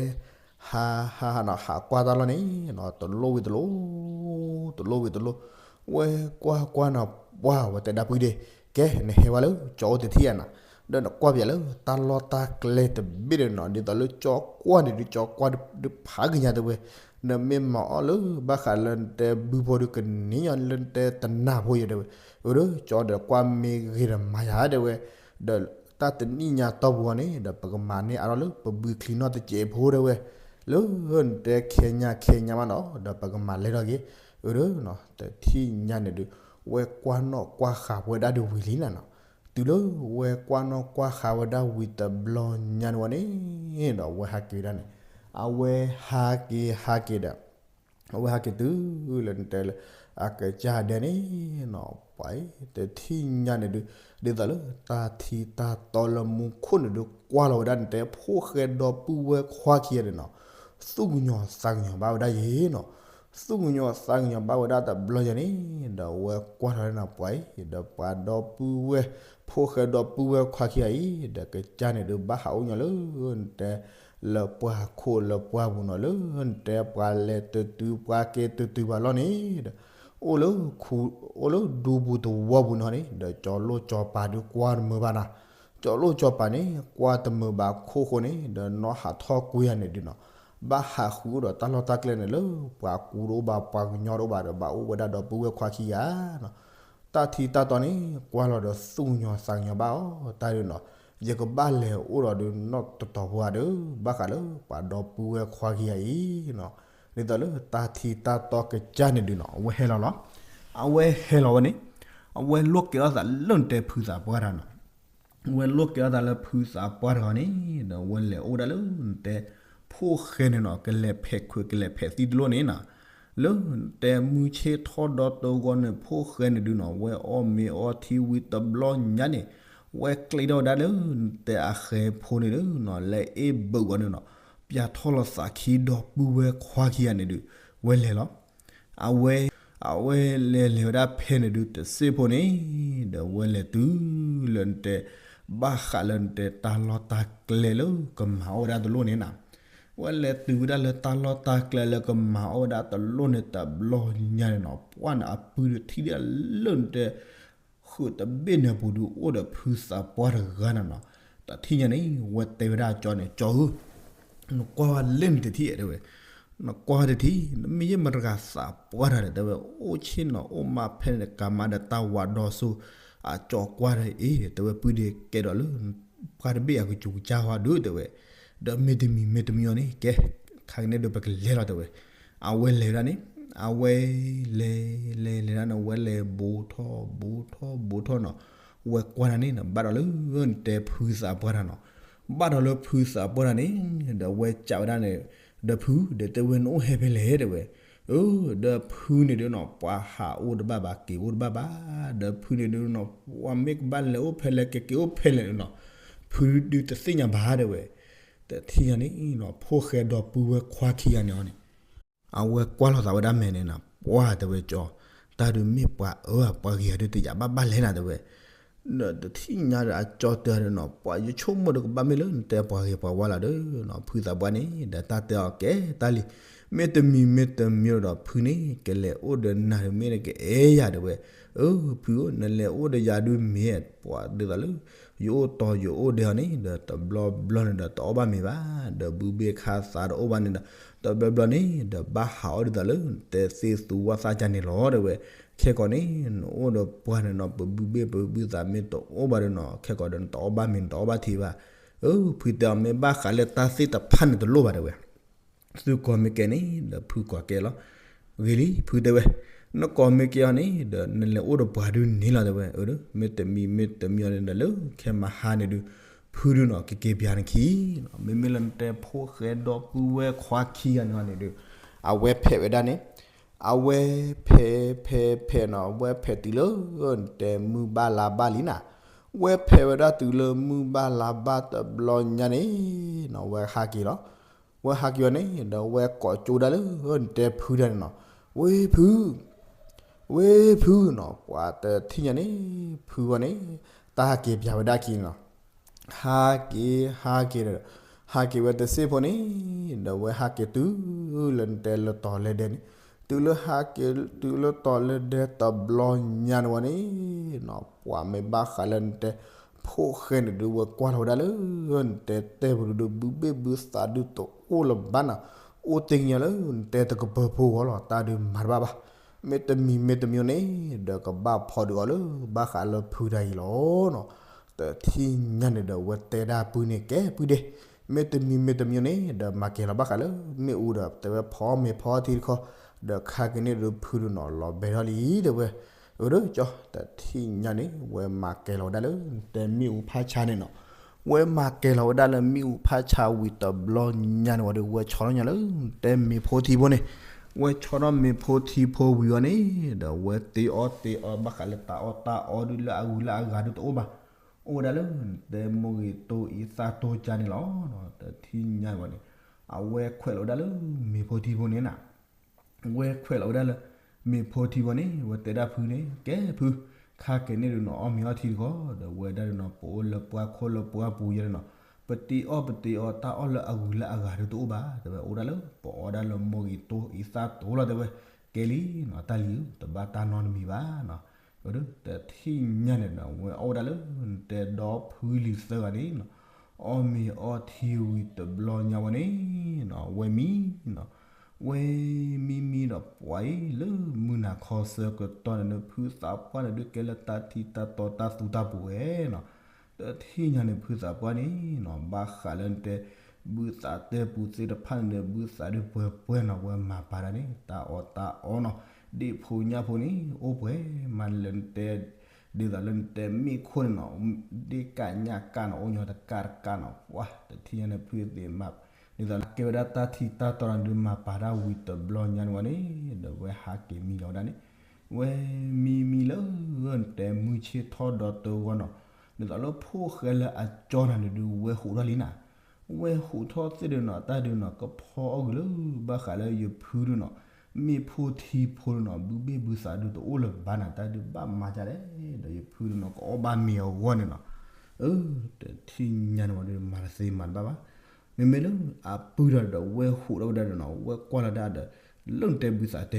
ဟးဟးဟးနီၤ ဟးကွၢ်တၢ်လီၢ်န့ၣ်နီၤ တလိၣ်ဝံၤတလိၣ် တလိၣ်ဝံၤတလိၣ် ဝဲကွၢ်ကွၢ်နီၤ ပှၢ်ဝဲတဲဒၣ်ပုၢ်ဒ့ ကဲ နဟဲဝဲလၢကၠီအိၣ်တထံၣ်ဧါနီၤ ဒီးနကွၢ်ပၠးလၢတၢ်လီၢ်တၢ်ကျဲတဘ့ၣ်ဒီးနီၤ ဒ်သိးလၢကၠီကွၢ်န့ၣ်ဒုး ကၠီကွၢ်ဒုးဖးကညါတဲဝဲ နမ့ၢ်မၤအီၣ်လၢဘၣ်ဃးလၢနတဲဘုဖိဒုးကန့ၢ်ညီလၢနတဲတနၢ်ဖိယဲၢ်တဲဝဲ အၢဒုး ကၠီဒီးကွၢ်မ့ၢ်ဂ့ၤဒီးမၤယၤတဲဝဲ ဒီးတၢ်တနံၣ်ညါတီၢ်ပူၤအီၤန့ၣ် ဒီးပကမၤန့ၢ်အါထီၣ်လၢပဘုချံနီၣ်တစဲးဖိတဲဝဲ လၢနတဲခဲညါခဲညါမးနီၤ ဒီးပကမၤလဲၢ်ထီၣ်က့ၤ အၢဒုး တထံၣ်ညါန့ၣ်ဒုး ဝဲကွၢ်နီၣ်ကွၢ်ဃာ်ဝဲဒၣ်ဒုးဝံၤလံနၤနီၤ တုၤလၢဝဲကွၢ်နီၣ်ကွၢ်ဃာ်ဝဲဒၣ်ဝံၤတဘျီညါန့ၣ်ဝဲန့ၣ် ဒီးဝဲဟးက့ၤဝဲဒၣ်န့ၣ် အဝဲဟးက့ၤဟးက့ၤဒီး အဝဲဟးက့ၤတုၤလၢနတဲလၢ အကစၢ်ဒဲန့ၣ်နီၤ ပှၤအံၤ တထံၣ်ညါန့ၣ်ဒုး ဒ်သိးလၢတၢ်ထံတၢ်တီလၢမူခိၣ်န့ၣ်ဒုး ကွၢ်လီၤဝဲဒၣ်နတဲဖိၣ်ဃဲဒီပုၢ်ဝဲၢ်ခွါခံဂၤန့ၣ်နီၤ သူၣ်ကညီၤသးကညီၤဘၣ်ဝဲဒၣ်ယဲၢ်နီၤ သူၣ်ကညီၤသးကညီၤဘၣ်ဝဲဒၣ်တဘျီညါန့ၣ် ဒီးဝဲကွၢ်လီၤန့ၣ်နီၤ ပှၤအံၤ ဒီးပှၤဒီပုၢ်ဝဲၢ် ဖိၣ်ဃဲဒီပုၢ်ဝဲၢ်ခွါခံဂၤအံၤ ဒီးကစၢ်န့ၣ်ဒုး ဘၣ်ဟးအိၣ်ညီလၢ နတဲ လၢပှၢ်ခိၣ်လၢပှၢ်ပူၤနီၤ လၢနတဲပှၤလဲၤတတုၤပှၤက့ၤတတုၤဘၣ်လီၤန့ၣ်ဒီး အိၣ်လၢ အိၣ်လၢဒူပူၤသဝီပူၤန့ၣ်န့ၣ် ဒီးကၠီလိၣ်ကၠီပၤဒုးကွၢ်တမုာ်ဘၣ်နၤ ကၠီလိၣ်ကၠီပၤန့ၣ် ကွၢ်တမုာ်ဘၣ်ခိၣ်ဃိန့ၣ် ဒီးနီၢ်ဟးထီၣ်ကွံာ်ယၤန့ၣ်ဒုးနီၤ ဘၣ်ဟးဃုအိၣ်ဒီးတၢ်လီၢ်တၢ်ကျဲန့ၣ်လၢ ပှၤကူတအိၣ်ဘၣ်ပှၤကညီတအိၣ်ဘၣ်ဒီး ဘၣ်အိၣ်ဝဲဒၣ်ဒီပုၢ်ဝဲၢ်ခွါခံဂၤနီၤ တၢ်ထံတၢ်တီန့ၣ် ကွၢ်လီၤဒီးသူၣ်ကညီၤသးကညီၤဘၣ်အီၤ တၢ်ဒုးနီၤ ယကဘၣ်လဲၤအိၣ်ဒီးဒုးနီၢ်တတီၤဖိဧါဒီး ဘၣ်ဃးလၢပှၤဒီပုၢ်ဝဲၢ်ခွါခံဂၤအံၤနီၤ ဒ်သိးလၢတၢ်ထံတၢ်တီကစၢ်န့ၣ်ဒုးနီၤ အဝဲဟဲလီၤလီၤ အဝဲဟဲလီၤဝဲန့ၣ် အဝဲလိၣ်ကဲထီၣ်သးလၢနတဲဖုသးပှၢ်တဂၤနီၤ ဝဲလိၣ်ကဲထီၣ်သးလၢဖုသးပှၢ်တဂၤန့ၣ် ဒီးဝဲလဲၤအိၣ်ဒၣ်လၢနတဲ ဖိၣ်ဃဲန့ၣ်နီၤ ကလဲၤဖဲးခွဲးကလဲၤဖဲးသံတလိၣ်န့ၣ်နီၤ လၢနတဲမုၢ်ဆ့ၣ်ထီၣ်ဒီတဂီၢ်န့ၣ် ဖိၣ်ဃဲန့ၣ်ဒုးနီၤ ဝဲအီၣ်မ့ၤအီထံဝံၤတဘျီညါန့ၣ် ဝဲကျဲထီၣ်ဝဲဒၣ်လၢနတဲအဃဲဖိန့ၣ်ဒုးနီၤ လၢအ့ၣ်ဘၢးဝဲန့ၣ်နီၤ ပၠးထီၣ်လီၤသးခံဒီပုၢ်ဝဲၢ်ခွါခံဂၤန့ၣ်ဒုး ဝဲလဲၤလီၤ အဝဲ အဝဲလဲၤလဲၤဝဲဒၣ်ဖဲန့ၣ်ဒုးတစ့ၢ်ဖိန့ၣ် ဒီးဝဲလဲၤတုၤလၢနတဲ ဘၣ်ဃးလၢနတဲတၢ်လီၢ်တၢ်ကျဲလၢကမၤအီၣ်ဝဲဒၣ်တလိၣ်န့ၣ်နီၤ ဝဲလဲၤတုၤဝဲဒၣ်လၢတၢ်လီၢ်တၢ်ကျဲလၢကမၤအီၣ်ဝဲဒၣ်တလိၣ်န့ၣ်တဘျီညါန့ၣ်နီၤ ပှၢ်န့ၣ်အပုၢ်ဒုးထံၣ်ဒၣ်လၢနတဲ ဃုာ်တဘ့ၣ်န့ၣ်အပူၤဒုးအိၣ်ဒီးဖုသးပှၢ်တဂၤန့ၣ်နီၤ တထံၣ်ညါန့ၣ် ဝဲတဲဝဲဒၣ်ကၠီန့ၣ် ကၠီဧၢ နကွၢ်ဝဲလဲၣ်နတထံၣ်တဲဝဲ နကွၢ်ဝဲတထံၣ် နမ့ၢ်ယဲၢ်မတၤတဂၤသးပှၢ်တဂၤဒီး တဲဝဲ အိၣ်ဆ့ၣ်နီၤအိၣ်မးဖဲန့ၣ် ကမၤဒီးတၢ်ဝးဒီဆူ အကၠီကွၢ်ဒီး အ့ၣ် တဲဝဲ ပုၢ်ဒ့ကဲဒီးလၢ ပှၢ်တဘ့ၣ်အကစူၤကစၢ်ဝဲဒုး တဲဝဲ ဒီးမ့တမံၤမ့တမံၤအီၤန့ၣ် ကဲ ခါကန့ၣ်ဒီးပကလဲၤလီၤတဲဝဲ အဝဲလဲၤဝဲဒၣ်န့ၣ် အဝဲလဲၤလဲၤလဲၤဒၣ်န့ၣ် ဝဲလဲၤဘူးထီၣ်ဘူးထီၣ်ဘူးထီၣ်နီၤ ဝဲကွၢ်တၢ်န့ၣ်နီၤ ဘၣ်ဒီးလၢနတဲဖုသးပှၢ်တဂၤနီၤ ဘၣ်ဒီးလၢဖုသးပှၢ်တဂၤန့ၣ် ဒီးဝဲစံးဝဲဒၣ်န့ၣ် ဒီးဖု ဒီးတဲဝဲနအိၣ်ဟဲဖဲလဲၣ်တဲဝဲ အၢ ဒီးဖုန့ၣ်ဒုးနီၤ ပှၤဟးအိၣ်တဘၣ်ဘၣ် က့ၤအိၣ်တဘၣ်ဘၣ် ဒီးဖုန့ၣ်ဒုးနီၤ ပှၤမ့ၢ်ကဘၣ်လဲၤအိၣ်ဖဲလဲၣ် ကက့ၤအိၣ်ဖဲလဲၣ်န့ၣ်နီၤ ဖုဒုးတသ့ၣ်ညါဘၣ်တဲဝဲ တထံၣ်ညါန့ၣ်နီၤ ဖိၣ်ဃဲဒီပုၢ်ဝဲၢ်ခွါခံဂၤန့ၣ်အီၤန့ၣ် အဝဲကွၢ်လီၤသးဝဲဒၣ်မဲာ်န့ၣ်နီၤ ပှၢ်တဲဝဲကၠီ တၢ်ဒုးမ့ၢ်ပှၤအၢ ပှၤဂ့ၤဂၤဒုးတယာ်ဘၣ်ဘၣ်လဲၣ်နၤတဲဝဲ ဒီးတထံၣ်ညါဒီးအကၠီတဲအီၤန့ၣ်နီၤ ပှၤယဆိကမိၣ်ဒီးကဘၣ်မ့ၢ်လၢနတဲပှၤဂ့ၤပှၤဝါလီၤဒီးနီၤ ဖုသးပှၢ်န့ၣ် ဒီးတၢ်တဲအီၤကဲတၢ်လံ မ့တမံၤမ့တမံၤဒီးဖုန့ၣ် ကလဲၤအိၣ်ဒီးနၤဒီးမ့ၢ်နကအဲၣ်ယၤတဲဝဲ အၢ ဖုဧၢ နလဲၤအိၣ်ဒီးယၤဒုးမ့ၢ် ပှၤဒ်သိးလၢ ယအိၣ်တီယအိၣ်ဒဲးအီၤန့ၣ် ဒီးတဘျီဘျီန့ၣ်ဒီးတအီၣ်ဘၣ်မ့ၤဘၣ် ဒီးဘုဘ့ၣ်ခါသးတအိၣ်ဘၣ်န့ၣ်ဒီး တဘျီဘျီန့ၣ် ဒီးဘၣ်ဟးအီၣ်ဒ်သိးလၢ နတဲသ့သူဝၣ်သၣ်ကါန့ၣ်လီၤတဲဝဲ ခဲကီးန့ၣ် နအိၣ်ဒီးပှၤန့ၣ်နီၤ ပဘုဘ့ၣ်ပဘုသးမ့ၢ်တအိၣ်ဘၣ်ဒီးနီၤ ခဲကီးဒီးနတအီၣ်ဘၣ်မ့ၤ နတအီၣ်ဘၣ်ထံဘၣ် ဖုတဲအီၤ မ့ၢ်ဘၣ်ဃးလၢတၢ်သ့ၣ်တဖၣ်န့ၣ်တလိၣ်ဘၣ် တဲဝဲ. သုကိးမ့ၢ်ကဲန့ၣ် ဒီးဖုကိးကဲလီၤ. ဂ့ၤလံ ဖုတဲဝဲ, နကိးမ့ၢ်ကဲအီၤန့ၣ် ဒီးနလဲၤအိၣ်ဒီးပှၤဒုးန့ၣ်လီၤ တဲဝဲ. မ့ၢ်တမံၤမ့ၢ်တမံၤအီၤန့ၣ်ဒီး လၢခဲမဟါန့ၣ်ဒုး ဖုဒုးနီၤ ကက့ၤပၠးနခံ, မ့မ့ၢ်လၢနတဲဖိၣ်ဃဲဒီပုၢ်ဝဲၢ်ခွါခံဂၤန့ၣ် န့ၣ်ဒုး အဝဲဖဲးဝဲဒၣ်န့ၣ်, အဝဲဖဲးဖဲးဖဲးနီၤ အဝဲဖဲးတုၤလၢ နတဲမုၢ်ဘၣ်လါဘၣ်လံနၤ, ဝဲဖဲးဝဲဒၣ်တုၤလၢမုၢ်ဘၣ်လါဘၣ်တဘျီညါန့ၣ်နီၤ ဝဲဟးက့ၤလီၤ. ဝဲဟးက့ၤဝဲန့ၣ် ဒီးဝဲကိးကၠိဒၣ်လၢ နတဲဖုဒၣ်န့ၣ်နီၤ, ဝ့ၢ်ဖု ဝ့ၢ်ဖုနီၤ ပှၤတထံၣ်ညါန့ၣ် ဖုဝဲန့ၣ် တၢ်ဟးက့ၤပၠးဝဲဒၣ်ခံန့ၣ်နီၤ, ဟးက့ၤ ဟးက့ၤဒီး ဟးက့ၤဝဲတစ့ၢ်ဖိန့ၣ်, ဒီးဝဲဟးက့ၤတုၤလၢနတဲလၢတီၤလၢဒဲန့ၣ်, တုၤလၢဟးက့ၤတုၤလၢတီၤလၢဒဲတဘျီညါန့ၣ်ဝဲန့ၣ်နီၤ ပှၤမ့ၢ်ဘၣ်ဃးလၢနတဲ ဖိၣ်ဃဲန့ၣ်ဒုး ဝဲကွၢ်လီၤဝဲဒၣ်လၢ နတဲတဲပူၤဒုး ဘုဘ့ၣ်ဘုသးဒုးတအိၣ်လၢၤဘၣ်နီၤ, အိၣ်တ့ၢ်ကညီလၢ နတဲတကပၢၤဖိဂီၢ်လီၤ တၢ်ဒုးမၤတဘၣ်ဘၣ်, မ့ၢ်တမံၤမ့ၢ်တမံၤန့ၣ် ဒီးကဘၣ်ဖီဒုးအီၤလၢ ဘၣ်ဃးလၢဖုတၢ်အံၤလီၤနီၤ, တထံၣ်ညါန့ၣ်ဒီး ဝဲတဲဒၣ်ပုၢ်န့ၣ် ကဲပုၢ်ဒဲး, မ့ၢ်တမံၤမ့ၢ်တမံၤန့ၣ် ဒီးမၤကဲၤလီၤဘၣ်ဃးလၢ မ့ၣ်အူဒီး တဲဝဲဖီမ့ၤဖီထံတခီ, ဒီးခါက့ၤန့ၣ်ဒုးဖုဒုးနီၤ လီၤဘဲထီၣ်လံ တဲဝဲ, အၢ ဒီးကၠီ တထံၣ်ညါန့ၣ် ဝဲမၤကဲၤလီၤဝဲဒၣ်လၢ နတဲမ့ၣ်အူဖးဆါန့ၣ်နီၤ, ဝဲမၤကဲၤလီၤဝဲဒၣ်လၢမ့ၣ်အူဖးဆါဝံၤတဘျီညါန့ၣ်ဝံၤဒီး ဝဲဆီထီၣ်ညါလၢ နတဲမ့ၤဖိထံဖိန့ၣ်, ဝဲဆီထီၣ်မ့ၤဖိထံဖိဝံၤအီၤန့ၣ် ဒီးဝဲတ့အီၣ်တ့အီဘၣ်ဃးလၢတၢ်အီၣ်တၢ်အီဒုးလၢအဂုၤလၢအဂၤဒုးတအိၣ်ဘၣ်, အိၣ်ဝဲဒၣ်လၢ နတဲမိၢ်ဂ့ၤတိၢ်အံသၣ်တိၢ်ကါန့ၣ်လီၤ, တထံၣ်ညါန့ၣ်ဝံၤန့ၣ်, အဝဲခွဲးလီၤဝဲဒၣ်လၢမ့ၤဖိထံဖိန့ၣ်နီၤ, ဝဲခွဲးလီၤဝဲဒၣ်လၢ မ့ၤဖိထံဖိန့ၣ် ဝဲတဲဒၣ်ဖုန့ၣ် ကဲဖု, ခါက့ၤန့ၣ်ဒုးနီၤ အီၣ်မ့ၤအီထံတခီ, ဒီးဝဲဒၣ်ဒုးနီၤ ပအိၣ်လၢပှၢ်ခိၣ်လၢပှၢ်ပူၤယဲန့ၣ်နီၤ, ပတ့အီၣ်ပတ့အီတၢ်အီၣ်လၢအဂုၤလၢအဂၤဒုးတအိၣ်ဘၣ်, တဲဝဲအိၣ်ဒၣ်လၢ ပအီၣ်ဒၣ်လၢမိၢ်ဂ့ၤတိၢ်အံသၣ်တိၢ်လီၤ တဲဝဲ, ကဲလံနီၤ တၢ်လံၤဧၢ တဘၣ်တၢ်နီတမံၤဘၣ်နီၤ, တထံၣ်ညါန့ၣ်ဒီး ဝဲအီၣ်ဝဲဒၣ်လၢ နတဲဒီဖုလံၤသၢဂၤန့ၣ်နီၤ, အီၣ်မ့ၤအီထံဝံၤတဘျီညါဝဲန့ၣ်နီၤ ဝဲမံနီၤ, ဝဲမံမံဒီးပှၤအံၤလၢမုၢ်နၤခီဆၢကတီၢ်န့ၣ် ဖုသးပှၢ်န့ၣ်ဒုးကဲလၢတၢ်ထံတၢ်တီတၢ်သူတၢ်ပူၤဝဲနီၤ, တထံၣ်ညါန့ၣ်ဖုသးပှၢ်န့ၣ်နီၤ ဘၣ်ဃးလၢနတဲ ဘုသးတဲပူၤသ့ၣ်တဖၣ်န့ၣ်ဒီး ဘုသးဒုးပှဲၤပှဲၤနီၤ ဝဲမၤပာ်ဒၣ်န့ၣ် တၢ်အီၣ်တၢ်အီနီၤ, ဒ့ၣ်ဖိညၣ်ဖိန့ၣ် အိၣ်ပှဲၤမးလၢနတဲ ဒ်သိးလၢနတဲမ့ၢ်ခိၣ်န့ၣ်နီၤ, ဒ့ၣ်ကၣ်ညၣ်ကၣ်နီၤ အိၣ်ညီတကၣ်တကၣ်နီၤ, ပှၤတထံၣ်ညါန့ၣ်ဖုသ့ၣ်မး ဒ်သိးလၢကဲဝဲဒၣ်တၢ်ထံတၢ်တီနီၤ ဒုးမၤပာ်ဒၣ်ဝံၤတဘျီညါန့ၣ်ဝဲန့ၣ် ဒီးဝဲဟးက့ၤမံလီၤဝဲဒၣ်န့ၣ်, ဝဲမံမံလၢ နတဲမုၢ်ဆ့ၣ်ထီၣ်ဒီးတဂီၢ်နီၤ, ဒ်သိးလၢဖိၣ်ဃဲလၢအကၠီနၤန့ၣ်ဒုး ဝဲဟူးထီၣ်သ့ၣ်ဒုးနီၤ တၢ်ဒုးနီၤ ကဖီအီၣ်ဂ့ၤလၢ ဘၣ်ဃးလၢယဖုဒုးနီၤ မ့ၢ်ဖိထံဖိဒုးနီၤ ဘုဘ့ၣ်ဘုသးဒုးတအိၣ်လၢၤဘၣ်နီၤ တၢ်ဒုးဘၣ်မၤဒ်လဲၣ် ဒီးယဖုဒုးနီၤ ကအီၣ်ဘၣ်မ့ၤအဂီၢ်န့ၣ်နီၤ, အၢ တထံၣ်ညါန့ၣ်ဝံၤဒီး မၤတသ့မၤတဘၣ်ဘၣ်, မ့မ့ၢ်လၢအပုၢ်ဒီး ဝဲဟူးထီၣ်ဝဲဒၣ်ဒီးနီၤ ဝဲကွၢ်လီၤဒၣ်ဒီး လၢနတဲဘုသးတဲပူၤ,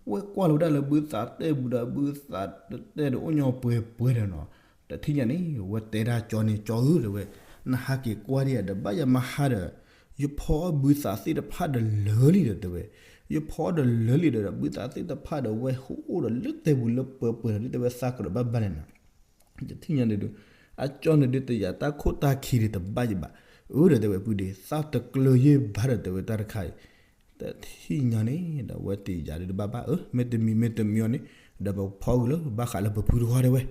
ဝဲကွၢ်လီၤဝဲဒၣ်လၢဘုသးတဲပူၤဒီး ဘုသးတဲဒီးအိၣ်ညီပှဲၤပှဲၤဒီးနီၤ, တထံၣ်ညါန့ၣ် ဝဲတဲဒၣ်ကၠီန့ၣ် ကၠီဧၢ တဲဝဲ, နဟးက့ၤကွၢ်ဒံးဧါဒီး ဘၣ်ယၤမဟါဒီး ယဖီအီၣ်ဘုသးသ့ၣ်တဖၣ်ဒီးလၢာ်လံဒီး တဲဝဲ, ယဖီအီၣ်ဒီးလၢာ်လံဒီး ဘုသးသ့ၣ်တဖၣ်ဒီး ဝဲဟူးအိၣ်ဒီးလၢတဲပူၤလၢပှဲၤပှဲၤဒီး တဲဝဲ သးကဒီးဘၣ်ဘၣ်န့ၣ်နီၤ တထံၣ်ညါန့ၣ်ဒုး အကၠီန့ၣ်ဒုး တယာ်တၢ်ခိၣ်တၢ်ခံဒုးတဘၣ်ယဘၣ်, အၢ ဒီးတဲဝဲ ပုၢ်ဒ့ သးတကျၢၤယဲၢ်ဘၣ်ဒီး တဲဝဲ တၢ်တခါအံၤ, တထံၣ်ညါန့ၣ်ဒီး ဝဲတယာ်ဒုးတဘၣ်ဘၣ်, အၢ မ့တမံၤမ့တမံၤအီၤန့ၣ် ဒီးပဖီကွံာ်လၢဘၣ်ဃးလၢပဖုတဂီၢ် တဲဝဲ,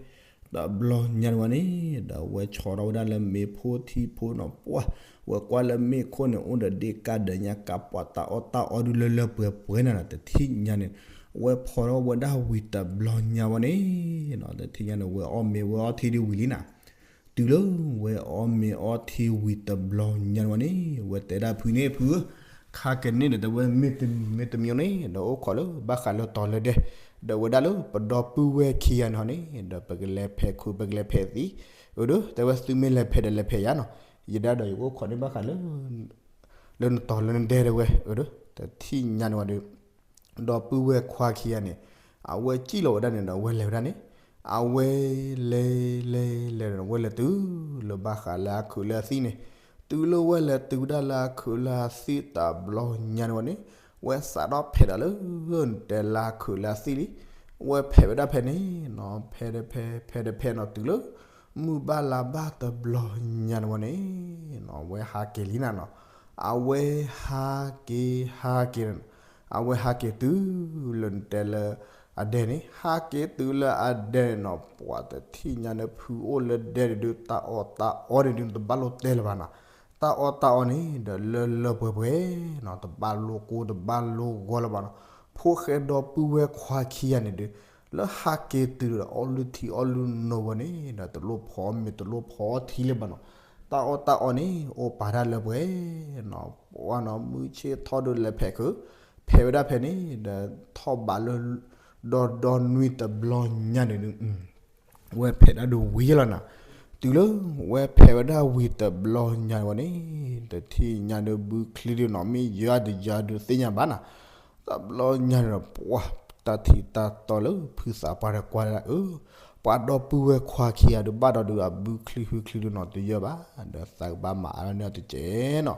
တဘျီညါန့ၣ်ဝဲန့ၣ် ဒီးဝဲဆီထီၣ်ဝဲဒၣ်လၢမ့ၤဖိထံဖိနီၤ ပှၢ်, ဝဲကွၢ်လၢမ့ၢ်ခိၣ်န့ၣ် အိၣ်ဒီးဒ့ၣ်ကၣ်ဒီးညၣ်ကၣ် ပှၤတၢ်အီၣ်တၢ်အီဒုးလၢလၢပှဲၤပှဲၤန့ၣ်နီၤ တထံၣ်ညါန့ၣ် ဝဲဖီထီၣ်ဝဲဒၣ်ဝံၤတဘျီညါဝဲန့ၣ်နီၤ တထံၣ်ညါန့ၣ် ဝဲအီၣ်မ့ၤဝဲအီထံဒုးဝံၤလံနီၤ, တုၤလၢဝဲအီၣ်မ့ၤအီထံဝံၤတဘျီညါန့ၣ်ဝဲန့ၣ် ဝဲတဲဒၣ်ဖုန့ၣ် ဖုဧၢ, ခါကန့ၣ်ဒီး တဲဝဲ မ့တမံၤမ့တမံၤအီၤန့ၣ် ဒီးအိၣ်ခိးလၢဘၣ်ဃးလၢတီၤလၢဒဲ, ဒီးဝဲဒၣ်လၢပဒီပုၢ်ဝဲၢ်ခံဂၤန့ၣ်ဟီန့ၣ် ဒီးပကလဲၤဖဲးခူ ပကလဲၤဖဲးသံ, အၢ ဒီးတဲဝဲ သုမ့ၢ်လဲၤဖဲးဒီးလဲၤဖဲးယၤနီၤ, ယဒၣ်ဒီးယကအိၣ်ခိးန့ၢ်ဘၣ်ဃးလၢ လၢနတီၤလၢနဒဲ တဲဝဲ, အၢ ဒီး တထံၣ်ညါန့ၣ်ဝံၤဒီး ဒီပုၢ်ဝဲၢ်ခွါခံဂၤန့ၣ် အဝဲစံၣ်လီၤဝဲဒၣ်န့ၣ်ဒီး အဝဲလဲၤဝဲဒၣ်န့ၣ်, အဝဲလဲၤလဲၤလဲၤဒီး ဝဲလဲၤတုၤလၢဘၣ်ဃးလၢအခုးလၢအသံၣ်န့ၣ်, တုၤလၢဝဲလဲၤတုၤဝဲဒၣ်လၢအခုးလၢအသံၣ်တဘျီညါန့ၣ်ဝဲန့ၣ်, ဝဲစးထီၣ်ဖဲးဒီးလၢ တဲလၢအခုးလၢအသံၣ်လံ, ဝဲဖဲးဝဲဒၣ်ဖဲန့ၣ်နီၤ ဖဲးတဖဲး ဖဲးတဖဲးနီၤ တုၤလၢ မုၢ်ဘၣ်လါဘၣ်တဘျီညါန့ၣ်ဝဲန့ၣ် အဝဲဟးက့ၤလံနၤနီၤ, အဝဲဟးက့ၤ ဟးက့ၤ, အဝဲဟးက့ၤတုၤလၢနတဲလၢအဒဲန့ၣ်, ဟးက့ၤတုၤလၢအဒဲန့ၣ်နီၤ, ပှၤတထံၣ်ညါန့ၣ် ဖုအိၣ်လၢဒဲန့ၣ်ဒုး တၢ်အီၣ်တၢ်အီန့ၣ်ဒုး တဘၣ်လိၣ်တဲလၢၤဘၣ်နီၤ, တၢ်အီၣ်တၢ်အီန့ၣ်ဒီးလၢလၢပှဲၤပှဲၤနီၤ, တဘၣ်လိၣ်ကိၢ်တဘၣ်လိၣ်ဂီၤလၢၤဘၣ်နီၤ, ဖိၣ်ဃဲဒီပုၢ်ဝဲၢ်ခွါခံဂၤန့ၣ်ဒုး လၢဟးက့ၤတုၤဒီးအီၣ်လုၢ်ထံအီၣ်လုၢ်နိဝဲန့ၣ်ဒီး တလိၣ်ဖီမ့ၤတလိၣ်ဖီထံလၢၤဘၣ်နီၤ, တၢ်အီၣ်တၢ်အီန့ၣ် အိၣ်ပာ်တၢ်လၢပှဲၤနီၤ, ပှၤနီၤ မုၢ်ဆ့ၣ်ထီၣ်ဒုးလဲၤဖဲးခုး, ဖဲးဝဲဒၣ်ဖဲန့ၣ်ဒီး ထီၣ်ဘးလၢ ဒီဒီနွံတဘျီညါန့ၣ်ဒုး ဝဲဖဲးဒၣ်ဒုးဝံၤလီၤနၤ, တုၤလၢဝဲဖဲးဝဲဒၣ်ဝံၤတဘျီညါဝဲန့ၣ်, တထံၣ်ညါဒုးဘုချံဒုးနီၤ မ့ၢ်ယဲၢ်တယၢဒုးသ့ၣ်ညါဘၣ်နၤ, တဘျီညါန့ၣ်ဒီး ပှၤတၢ်ထံၣ်တၢ်တီလၢဖုသးပှၢ်ဒီးကွၢ်ဒၣ်အၢ, ပှၤဒီပုၢ်ဝဲၢ်ခွါခံဂၤဒုးဘၣ်ဒီးဒုးအဘုချံဟုချံဒုးနီၤတယၢဘၣ်, ဒီးသးကဘၣ်မၤအါထီၣ်န့ၢ်အီၤတကဲးနီၤ,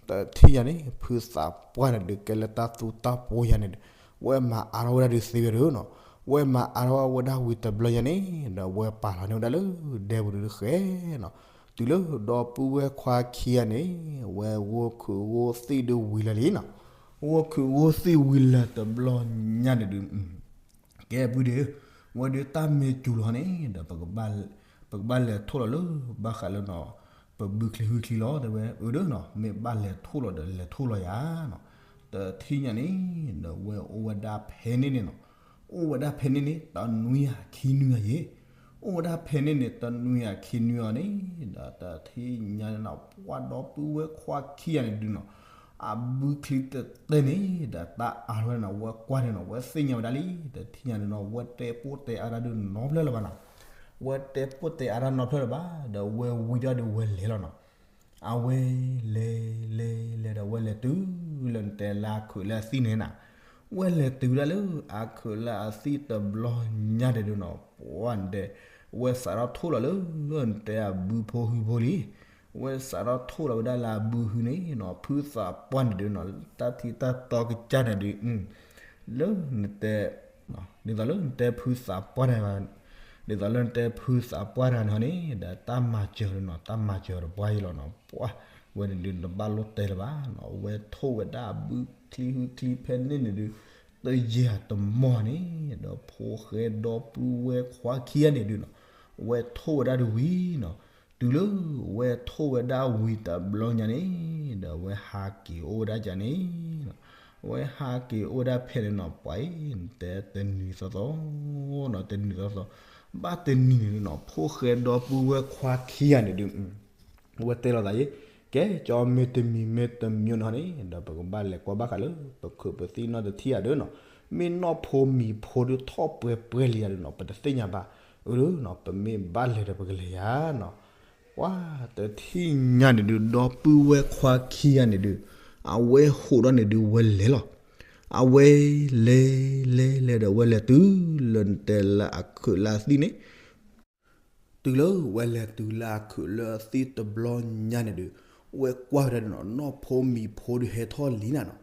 တထံၣ်ညါန့ၣ် ဖုသးပှၢ်န့ၣ်ဒုးကဲလၢတၢ်သူတၢ်ပှီၤယၤန့ၣ်ဒီး ဝဲမၤအါထီၣ်ဝဲဒၣ်ဒုးသ့ဝဲဒၣ်နီၤ, ဝဲမၤအါထီၣ်ဝဲဒၣ်ဝံၤတဘျီယၤန့ၣ်ဒီး ဝဲပာ်လီၤန့ၢ်ဝဲဒၣ်လၢဒဲပူၤဒုးဃဲနီၤ, တုၤလၢဒီပုၢ်ဝဲၢ်ခွါခံဂၤန့ၣ် ဝဲဂိၢ်ခုးဂိၢ်သံၣ်ဒုးဝံၤလၢာ်လံနီၤ, ဂိၢ်ခုးဂိၢ်သံၣ်ဝံၤလၢာ်တဘျီညါန့ၣ်ဒုး ကဲပုၢ်ဒ့ဧၢ, ဝဲဒုးတၢ်မ့ၢ်စူၤလီၤန့ၣ်ဒီး ပကဘၣ်လဲၤထိၣ်လီၤလၢ ဘၣ်ဃးလၢနီၤ ပဘုချံဟုချံလီၤ တဲဝဲအၢဒၢနီၤ, မ့ၢ်ဘၣ်လဲၤထိၣ်လီၤဒီးလဲၤထိၣ်လီၤယၤနီၤ, တထံၣ်ညါန့ၣ်ဒီး ဝဲအိၣ်ဝဲဒၣ်ဖဲန့ၣ်န့ၣ်နီၤ, အိၣ်ဝဲဒၣ်ဖဲန့ၣ်န့ၣ် တနွံယၤခံနွံယၤယဲ, အိၣ်ဝဲဒၣ်ဖဲန့ၣ်န့ၣ် တနွံယၤခံနွံယၤန့ၣ်ဒီး တထံၣ်ညါန့ၣ်နီၤ ပှၤဒီပုၢ်ဝဲၢ်ခွါခံဂၤန့ၣ်ဒုးနီၤ အဘုချံတတဲန့ၣ်ဒီးတၢ်အါထီၣ်ဝဲနီၤ, ဝဲကွၢ်န့ၣ်နီၤ ဝဲသ့ၣ်ညါဝဲဒၣ်လံ, တထံၣ်ညါန့ၣ်နီၤ ဝဲတဲပိၢ်တဲအါတၢ်ဒုးနီတဖျၢၣ်လၢၤဘၣ်နီၤ, ဝဲတဲပိၢ်တဲအါတၢ်နီတဖျၢၣ်လၢၤဘၣ်, ဒီးဝဲဝံၤဒီးဒုးဝဲလဲၤလီၤနီၤ, အဝဲလဲၤလဲၤလဲၤဒီး ဝဲလဲၤတုၤလၢနတဲလၢအခုးလၢအသံၣ်န့ၣ်နၤ, ဝဲလဲၤတုၤဒၣ်လၢအခုးလၢအသံၣ်တဘျီညါဒဲးဒုးနီၤ, ပှၤနတဲ ဝဲစးထီၣ်ထိၣ်လီၤလၢ နတဲအဘုဖိဟုဖိလံ, ဝဲစးထီၣ်ထိၣ်လီၤဝဲဒၣ်လၢအဘုဟုန့ၣ်နီၤ, ဖုသးပှၢ်န့ၣ်ဒုးနီၤ တၢ်ထံၣ်တၢ်တီကစၢ်န့ၣ်ဒုး လၢနတဲ ဒ်သိးလၢနတဲဖုသးပှၢ်တဂၤ, ဒ်သိးလၢနတဲဖုသးပှၢ်တဂၤန့ၣ်ဟီန့ၣ် ဒီးတၢ်မၤစၢၤဒုးနီၤ တၢ်မၤစၢၤတပှၢ်အံၤလီၤနီၤ, ပှၤ ဝဲန့ၣ်ဒုးတဘၣ်လိၣ်တဲလၢၤဘၣ်နီၤ, ဝဲထိၣ်ဝဲဒၣ်အဘုချံဟုချံဖဲန့ၣ်န့ၣ်ဒုး တယံာ်တမီၢ်န့ၣ် ဒီးဖိၣ်ဃဲဒီပုၢ်ဝဲၢ်ခွါခံဂၤန့ၣ်ဒုးနီၤ, ဝဲထိၣ်ဝဲဒၣ်ဒုးဝံၤနီၤ, တုၤလၢဝဲထိၣ်ဝဲဒၣ်ဝံၤတဘျီညါန့ၣ် ဒီးဝဲဟးက့ၤအိၣ်ဝဲဒၣ်ကန့ၣ် ဝဲဟးက့ၤအိၣ်ဝဲဒၣ်ဖဲန့ၣ်နီၤ, ပှၤအံၤ နတဲတနံၤသီသီနီၤ, တနံၤသီသီ, ဘၣ်တနံၤန့ၣ်နီၤ ဖိၣ်ဃဲဒီပုၢ်ဝဲၢ်ခွါခံဂၤန့ၣ်ဒုး ဝဲတဲလီၤသးအံၤ, ကဲ ကၠီမ့ၢ်တမံၤမ့ၢ်တမံၤန့ၣ်ဟီန့ၣ် ဒီးပကဘၣ်လဲၤကွၢ်ဘၣ်ဃးလၢ ပခုးပသံၣ်နီၢ်တထံၣ်ယၤဒုးနီၤ, မ့ၢ်နီၢ်ဖိမံၤဖိဒုးထီၣ်ပှဲၤပှဲၤလံယၤဒုးနီၤ ပတသ့ၣ်ညါဘၣ်, အၢဒုးနီၤ ပမ့ၢ်ဘၣ်လဲၤဒီးပကလဲၤယၤနီၤ, ပှၤတထံၣ်ညါန့ၣ်ဒုး ဒီပုၢ်ဝဲၢ်ခွါခံဂၤန့ၣ်ဒုး အဝဲဟိးဒီးန့ၣ်ဒုးဝဲလဲၤလီၤ, အဝဲလဲၤလဲၤလဲၤဒီးဝဲလဲၤတုၤလၢနတဲလၢအခုးလၢအသံၣ်န့ၣ် တုၤလၢဝဲလဲၤတုၤလၢအခုးလၢအသံၣ်တဘျီညါန့ၣ်ဒုး ဝဲကွၢ်ဝဲဒၣ်ဒုးနီၤ နီၢ်ဖိမံၤဖိဒုးဟဲထီၣ်လံနၤနီၤ,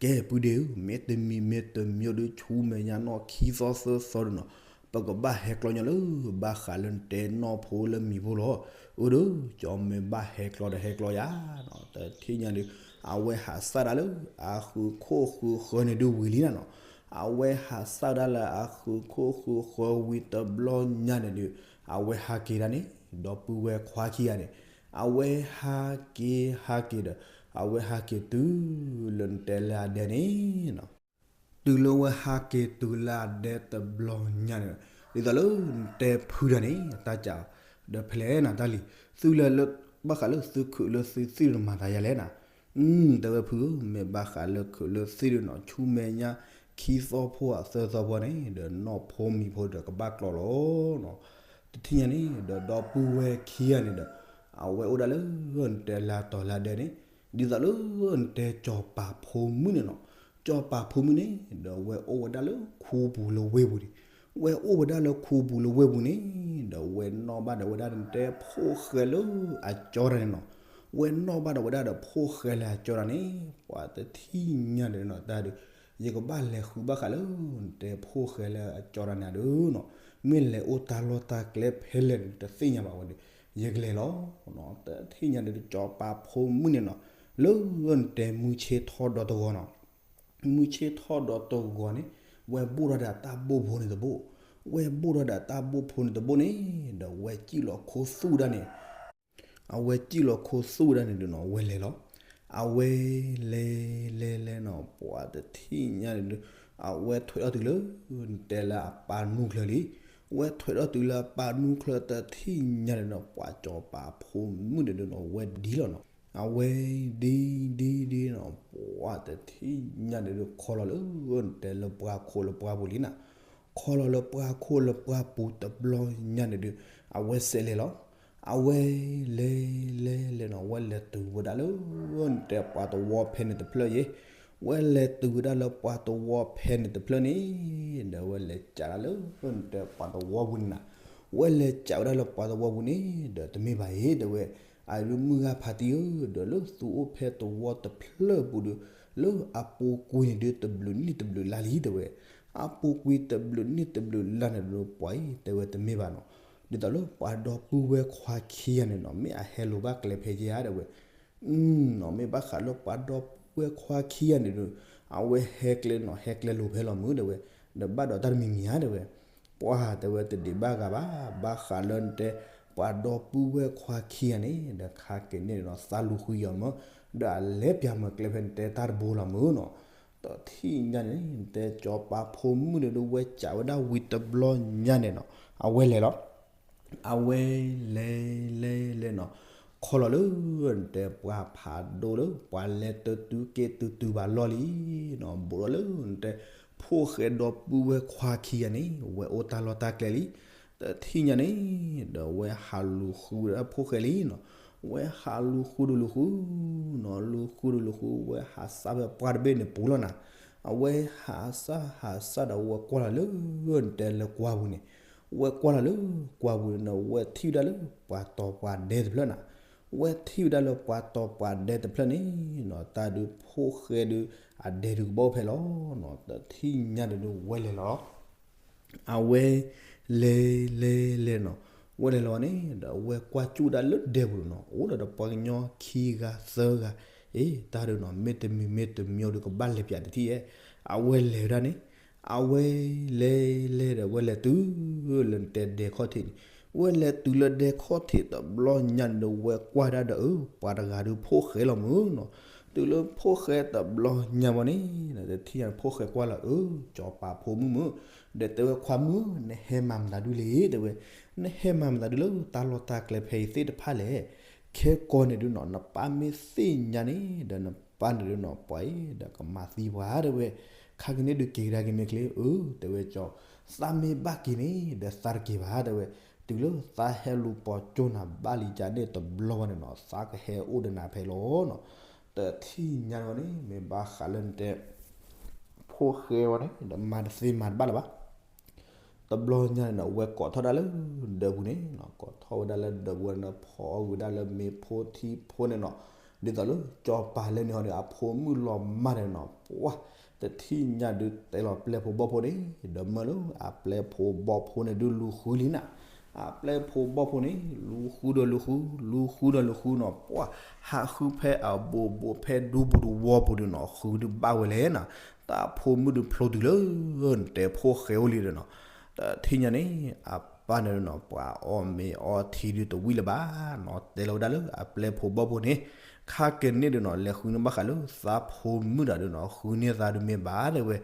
ကဲပုၢ်ဒ့ဧၢ မ့တမံၤမ့တမံၤဒုး ဆူမဲာ်ညါနီၢ်ခံသီသၢသီဒုးနီၤ, ပကဘၣ်ဟဲကျီညီလၢ ဘၣ်ဃးလၢနတဲနီၢ်ဖိလၢမံၤဖိလီၤ, အၢဒုး ကၠီမ့ၢ်ဘၣ်ဟဲကျီဒီးဟဲကျီယၤနီၤ, တထံၣ်ညါဒုး အဝဲဟးစၢ်ဒၣ်လၢ အဃုာ်ခိၣ်ဃုာ်ဃၢၤန့ၣ်ဒုးဝံၤလံနၤနီၤ, အဝဲဟးစၢ်ဒၣ်လၢအဃုာ်ခိၣ်ဃုာ်ဃၢၤဝံၤတဘျီညါန့ၣ်ဒုး အဝဲဟးက့ၤဒၣ်န့ၣ် ဒီပုၢ်ဝဲၢ်ခွါခံဂၤန့ၣ် အဝဲဟးက့ၤဟးက့ၤဒီး အဝဲဟးက့ၤတုၤလၢနတဲလၢအဒဲန့ၣ်နီၤ, တုၤလၢဝဲဟးက့ၤတုၤလၢအဒဲတဘျီညါန့ၣ် ဒ်သိးလၢနတဲဖုဒၣ်န့ၣ် တၢ်ကး ဒီးဖဲလဲၣ်နၤတၢ်လံၤ သုလဲၤလၢ ဘၣ်ဃးလၢသုခုးလၢသုသံၣ်ဒုးမၤသးယၤလဲၣ်နၤ, တဲဝဲဖုဧၢ မ့ၢ်ဘၣ်ဃးလၢခုးလၢသံၣ်ဒုးနီၤ ဆူမဲာ်ညါ ခံသီဖိအသၢသီဖိန့ၣ် ဒီးနီၢ်ဖိမံၤဖိဒီးကဘၣ်ကျီလီၤနီၤ, တထံၣ်ညါန့ၣ် ဒီးဒီပုၢ်ဝဲၢ်ခံဂၤန့ၣ်ဒီး အဝဲအိၣ်ဒၣ်လၢနတဲလၢတီၤလၢဒဲန့ၣ် ဒ်သိးလၢနတဲစီၤပၤဖိမုၣ်န့ၣ်နီၤ, စီၤပၤဖိမုၣ်န့ၣ် ဒီးဝဲအိၣ်ဝဲဒၣ်လၢခူပူၤလၢဝ့ၢ်ပူၤန့ၣ်, ဝဲအိၣ်ဝဲဒၣ်လၢခူပူၤလၢဝ့ၢ်ပူၤန့ၣ် ဒီးဝဲနီၣ်ဘၣ်ဒီးဝဲဒၣ်နတဲဖိၣ်ဃဲလၢအကၠီတၢ်န့ၣ်နီၤ, ဝဲနီၣ်ဘၣ်ဒီးဝဲဒၣ်ဒီးဖိၣ်ဃဲလၢအကၠီတၢ်န့ၣ် ပှၤတထံၣ်ညါန့ၣ်နီၤ တၢ်ဒုး ယကဘၣ်လဲၤဃုဘၣ်ဃးလၢ နတဲဖိၣ်ဃဲလၢအကၠီတၢ်န့ၣ်ဒုးနီၤ, မ့ၢ်လဲၤအိၣ်တၢ်လီၢ်တၢ်ကျဲဖဲလဲၣ်န့ၣ် တသ့ၣ်ညါဘၣ်ဝဲဒီး ယကလဲၤလီၤ. တထံၣ်ညါဒီး စီၤပၤဖိမုၣ်န့ၣ်နီၤ, လၢနတဲမုၢ်ဆ့ၣ်ထီၣ်ဒီးတဂီၤနီၤ, မုၢ်ဆ့ၣ်ထီၣ်ဒီးတဂီၤန့ၣ် ဝဲဘိၣ်ထီၣ်ဒီးတၢ်ဘိၣ်ဖိန့ၣ်တဘိၣ်, ဝဲဘိၣ်ထီၣ်ဒီးတၢ်ဘိၣ်ဖိန့ၣ်တဘိၣ်န့ၣ် ဒီးဝဲစံၣ်လီၤခိသူၣ်ဒၣ်န့ၣ် အဝဲစံၣ်လီၤခိသူၣ်ဒၣ်န့ၣ်ဒီးနီၤ ဝဲလဲၤလီၤ. အဝဲလဲၤလဲၤလဲၤနီၤ ပှၤတထံၣ်ညါန့ၣ်ဒီး အဝဲထွဲးထီၣ်တုၤလၢ နတဲလၢအပၢ်နူၢ်ချၢလံ. ဝဲထွဲးထီၣ်တုၤလၢအပၢ်နူၢ်ချၢတထံၣ်ညါန့ၣ်ဒီး ပှၤစီၤပၤဖိမုၣ်န့ၣ်ဒီးနီၤ ဝဲဒံလီၤနီၤ. အဝဲဒံဒံဒံနီၤ ပှၤတထံၣ်ညါန့ၣ်ဒီး ခီလီၤလၢပှၤခိၣ်လၢပှၤပူၤလံနီၤ. ခီလီၤလၢပှၤခိၣ်လၢပှၤပူၤတဘျီညါန့ၣ်ဒီး အဝဲစဲးလဲၤလီၤ. အဝဲလဲၤလဲၤလဲၤနီၤ ဝဲလဲၤတုၤဝဲဒၣ်လၢ နတဲပှၤသဝီဖဲန့ၣ်တဖျၢၣ်ယဲ, ဝဲလဲၤတုၤဝဲဒၣ်လၢပှၤသဝီဖဲန့ၣ်တဖျၢၣ်န့ၣ် ဒီးဝဲလဲၤကးဒၣ်လၢ နတဲပှၤသဝီပူၤန့ၣ်နီၤ. ဝဲလဲၤကးဝဲဒၣ်လၢပှၤသဝီပူၤန့ၣ် ဒီးတမ့ၢ်ဘၣ်အံၤ တဲဝဲ, အဒုးမုၢ်ဂၤဖးတံၢ်ဧၢ ဒီးလၢသုအိၣ်ဖဲသဝီတဖျၢၣ်ပူၤဒီး လၢအပူၤကွံာ်န့ၣ်ဒုးတဘျုးနံၣ်တဘျုးလါလံ တဲဝဲ. အပူၤကွံာ်တဘျုးနံၣ်တဘျုးလါန့ၣ်ဒီး ပှၤအံၤ တဲဝဲတမ့ၢ်ဘၣ်နီၤ. ဒ်သိးလၢပှၤဒီပုၢ်ဝဲၢ်ခွါခံဂၤန့ၣ်နီၤ မ့ၢ်အဟဲလိာ်ဘၣ်ကျဲဖဲယဲဧါ တဲဝဲ နီၤ မ့ၢ်ဘၣ်ဃးလၢပှၤဒီပုၢ်ဝဲၢ်ခွါခံဂၤန့ၣ်ဒီး အဝဲဟဲကျဲနီၤ ဟဲကျဲလိာ်ဖဲလီၤမုၢ် တဲဝဲ, ဒီးဘၣ်ဒီးတၢ်တမံၤမံၤဧါ တဲဝဲ. ပှၤတဲဝဲတဒံးဘၣ်ဂၤဘၣ် ဘၣ်ဃးလၢနတဲ ပှၤဒီပုၢ်ဝဲၢ်ခွါခံဂၤန့ၣ် ဒီးခါက့ၤန့ၣ်ဒီးနီၤ သးလူၤဃုယီၤမုၢ် ဒီးအလဲၤပၠးမၤကျဲဖဲနတဲတၢ်တဘိလီၤမုၢ်နီၤ. တထံၣ်ညါန့ၣ် နတဲစီၤပၤဖိမုၣ်န့ၣ်ဒီး ဝဲကးဝဲဒၣ်ဝံၤတဘျီညါန့ၣ်နီၤ အဝဲလဲၤလီၤ. အဝဲလဲၤလဲၤလဲၤနီၤ ခီလီၤလၢ နတဲပှၤဖးဒိၣ်လၢ ပှၤလဲၤတတုၤက့ၤတတုၤဘၣ်လီၢ်လံနီၤ ဘူးထီၣ်လၢ နတဲ ဖိၣ်ဃဲဒီပုၢ်ဝဲၢ်ခွါခံဂၤန့ၣ် ဝဲအိၣ်တၢ်လီၢ်တၢ်ကျဲလံ. တထံၣ်ညါန့ၣ် ဒီးဝဲဟးလူၤဃုဝဲဒၣ်ဖိၣ်ဃဲလံနီၤ. ဝဲဟးလူၤဃုဒီးလူၤဃုနီၤ လူၤဃုဒီးလူၤဃု ဝဲဟးစၢ်ဖဲပှၢ်တဘ့ၣ်န့ၣ်ပူၤလီၤနီၤ. အဝဲဟးစၢ်ဟးစၢ်ဒီးဝဲကွၢ်လီၤလၢ နတဲလၢကွၢ်ပူၤန့ၣ်, ဝဲကွၢ်လီၤလၢကွၢ်ပူၤန့ၣ်နီၤ ဝဲထံၣ်ဝဲဒၣ်လၢပှၤတီၤပှၤဒဲတဖျၢၣ်နီၤ. ဝဲထံၣ်ဝဲဒၣ်လၢပှၤတီၤပှၤဒဲတဖျၢၣ်န့ၣ်နီၤ တၢ်ဒုးဖိၣ်ဃဲဒုး အဒဲဒုးကဘီဖဲလီၤနီၤ. တထံၣ်ညါန့ၣ်ဒုးဝဲလဲၤလီၤ အဝဲလဲၤလဲၤလဲၤနီၤ ဝဲလဲၤလီၤန့ၣ် ဒီးဝဲကွၢ်ကၠူၣ်ဒၣ်လၢဒဲပူၤနီၤ အိၣ်ဒီးပှၤကညီခံဂၤသၢဂၤ, အ့ တၢ်ဒုးနီၤ မ့တမံၤမ့တမံၤဒုးကဘၣ်လဲၤပၠးတထံၣ်ဧဲ. အဝဲလဲၤဝဲဒၣ်န့ၣ် အဝဲလဲၤလဲၤဒီးဝဲလဲၤတုၤလၢနတဲဒဲခီၣ်ထံးန့ၣ်, ဝဲလဲၤတုၤလၢဒဲခီၣ်ထံးတဘျီညါန့ၣ်ဒီး ဝဲကွၢ်ဒၣ်ဒီး အၢ ပှၤတဂၤဒုးဖိၣ်ဃဲလီၤမုၢ်နီၤ. တုၤလၢဖိၣ်ဃဲတဘျီညါဘၣ်န့ၣ် တထံၣ်ညါဖိၣ်ဃဲကွၢ်လီၤ အၢ စီၤပၤဖိမုၣ်မုၢ်, ဒီးတဲဝဲခွါမုၣ် နဟဲမၤမတၤဒုလဲၣ် တဲဝဲ, နဟဲမၤမတၤဒုလၢတၢ်လီၢ်တၢ်ကျဲဖဲအံၤသ့ၣ်တဖၣ်လဲၣ်. ခဲကီန့ၣ်ဒုနီၤ နပၢ်မ့ၢ်သ့ၣ်ညါန့ၣ် ဒီးနပၢ်န့ၣ်ဒုနီၤ ပှၤအံၤဒီးကမၤသံပှၤ တဲဝဲ, ခါကန့ၣ်ဒုးက့ၤကဒါက့ၤမ့ၢ်ချ့ အၢ တဲဝဲကၠီ, သးမ့ၢ်ဘၣ်က့ၤန့ၣ် ဒီးသးတက့ၤဘၣ် တဲဝဲ, တုၤလၢသးဟဲလူၤပိာ်ကၠိနၤဘၣ်လံကန့ၣ်တဘျီဘၣ်န့ၣ်နီၤ သးကဟဲအိၣ်ဒီးနၤဖဲလီၤနီၤ. တထံၣ်ညါန့ၣ် မ့ၢ်ဘၣ်ဃးလၢနတဲ ဖိၣ်ဃဲဝဲန့ၣ် ဒီးမၤတသ့မၤတဘၣ်လၢၤဘၣ် တဘျီညါန့ၣ်နီၤ ဝဲကိးထီၣ်ဒၣ်လၢဒၢးပူၤန့ၣ်နီၤ ကိးထီၣ်ဝဲဒၣ်လၢဒၢးပူၤန့ၣ် ဖီအီၣ်ဝဲဒၣ်လၢမ့ၤဖိထံဖိန့ၣ်နီၤ, ဒ်သိးလၢစီၤပၤလဲန့ၣ်ဟီဒီး အဖိမုၣ်လီၤမၢ်န့ၣ်နီၤ ပှၤ တထံၣ်ညါဒုးတဲလီၤပျဲၢ်ဖိဘီၣ်ဖိန့ၣ် ဒီးမၢလၢအပျဲၢ်ဖိဘီၣ်ဖိန့ၣ်ဒုးလူၤဃုလံနီၤ, အပျဲၢ်ဖိဘီၣ်ဖိန့ၣ် လူၤဃုဒီးလူၤဃု လူၤဃုဒီးလူၤဃုနီၤ ပှၤ ဟးဃုဖဲအဘူးဘူးဖဲဒူပူၤတဝီပူၤဒုနီၤ ဃုဒုးဘၣ်ဝဲလဲၣ်နီၤ, တၢ်ဖိမုၣ်ဒုးဖျိတုၤလၢ နတဲဖိၣ်ဃဲအိၣ်လံဒီးနီၤ, တထံၣ်ညါန့ၣ် အပၢ်န့ၣ်နီၤ ပှၤအီၣ်မ့ၤအီထံဒုးတဝံၣ်လၢၤဘၣ်နီၤ တဲလီၤဝဲဒၣ်လၢအပျဲၢ်ဖိဘီၣ်ဖိန့ၣ်, ခါကန့ၣ်ဒုးနီၤ လဲၤဃုန့ၢ်ဘၣ်ဃးလၢသးဖိမုၣ်တၢ်ဒုးနီၤ ဃုန့ၢ်သးဒုးမ့ၢ်ဘၣ်တဲဝဲ,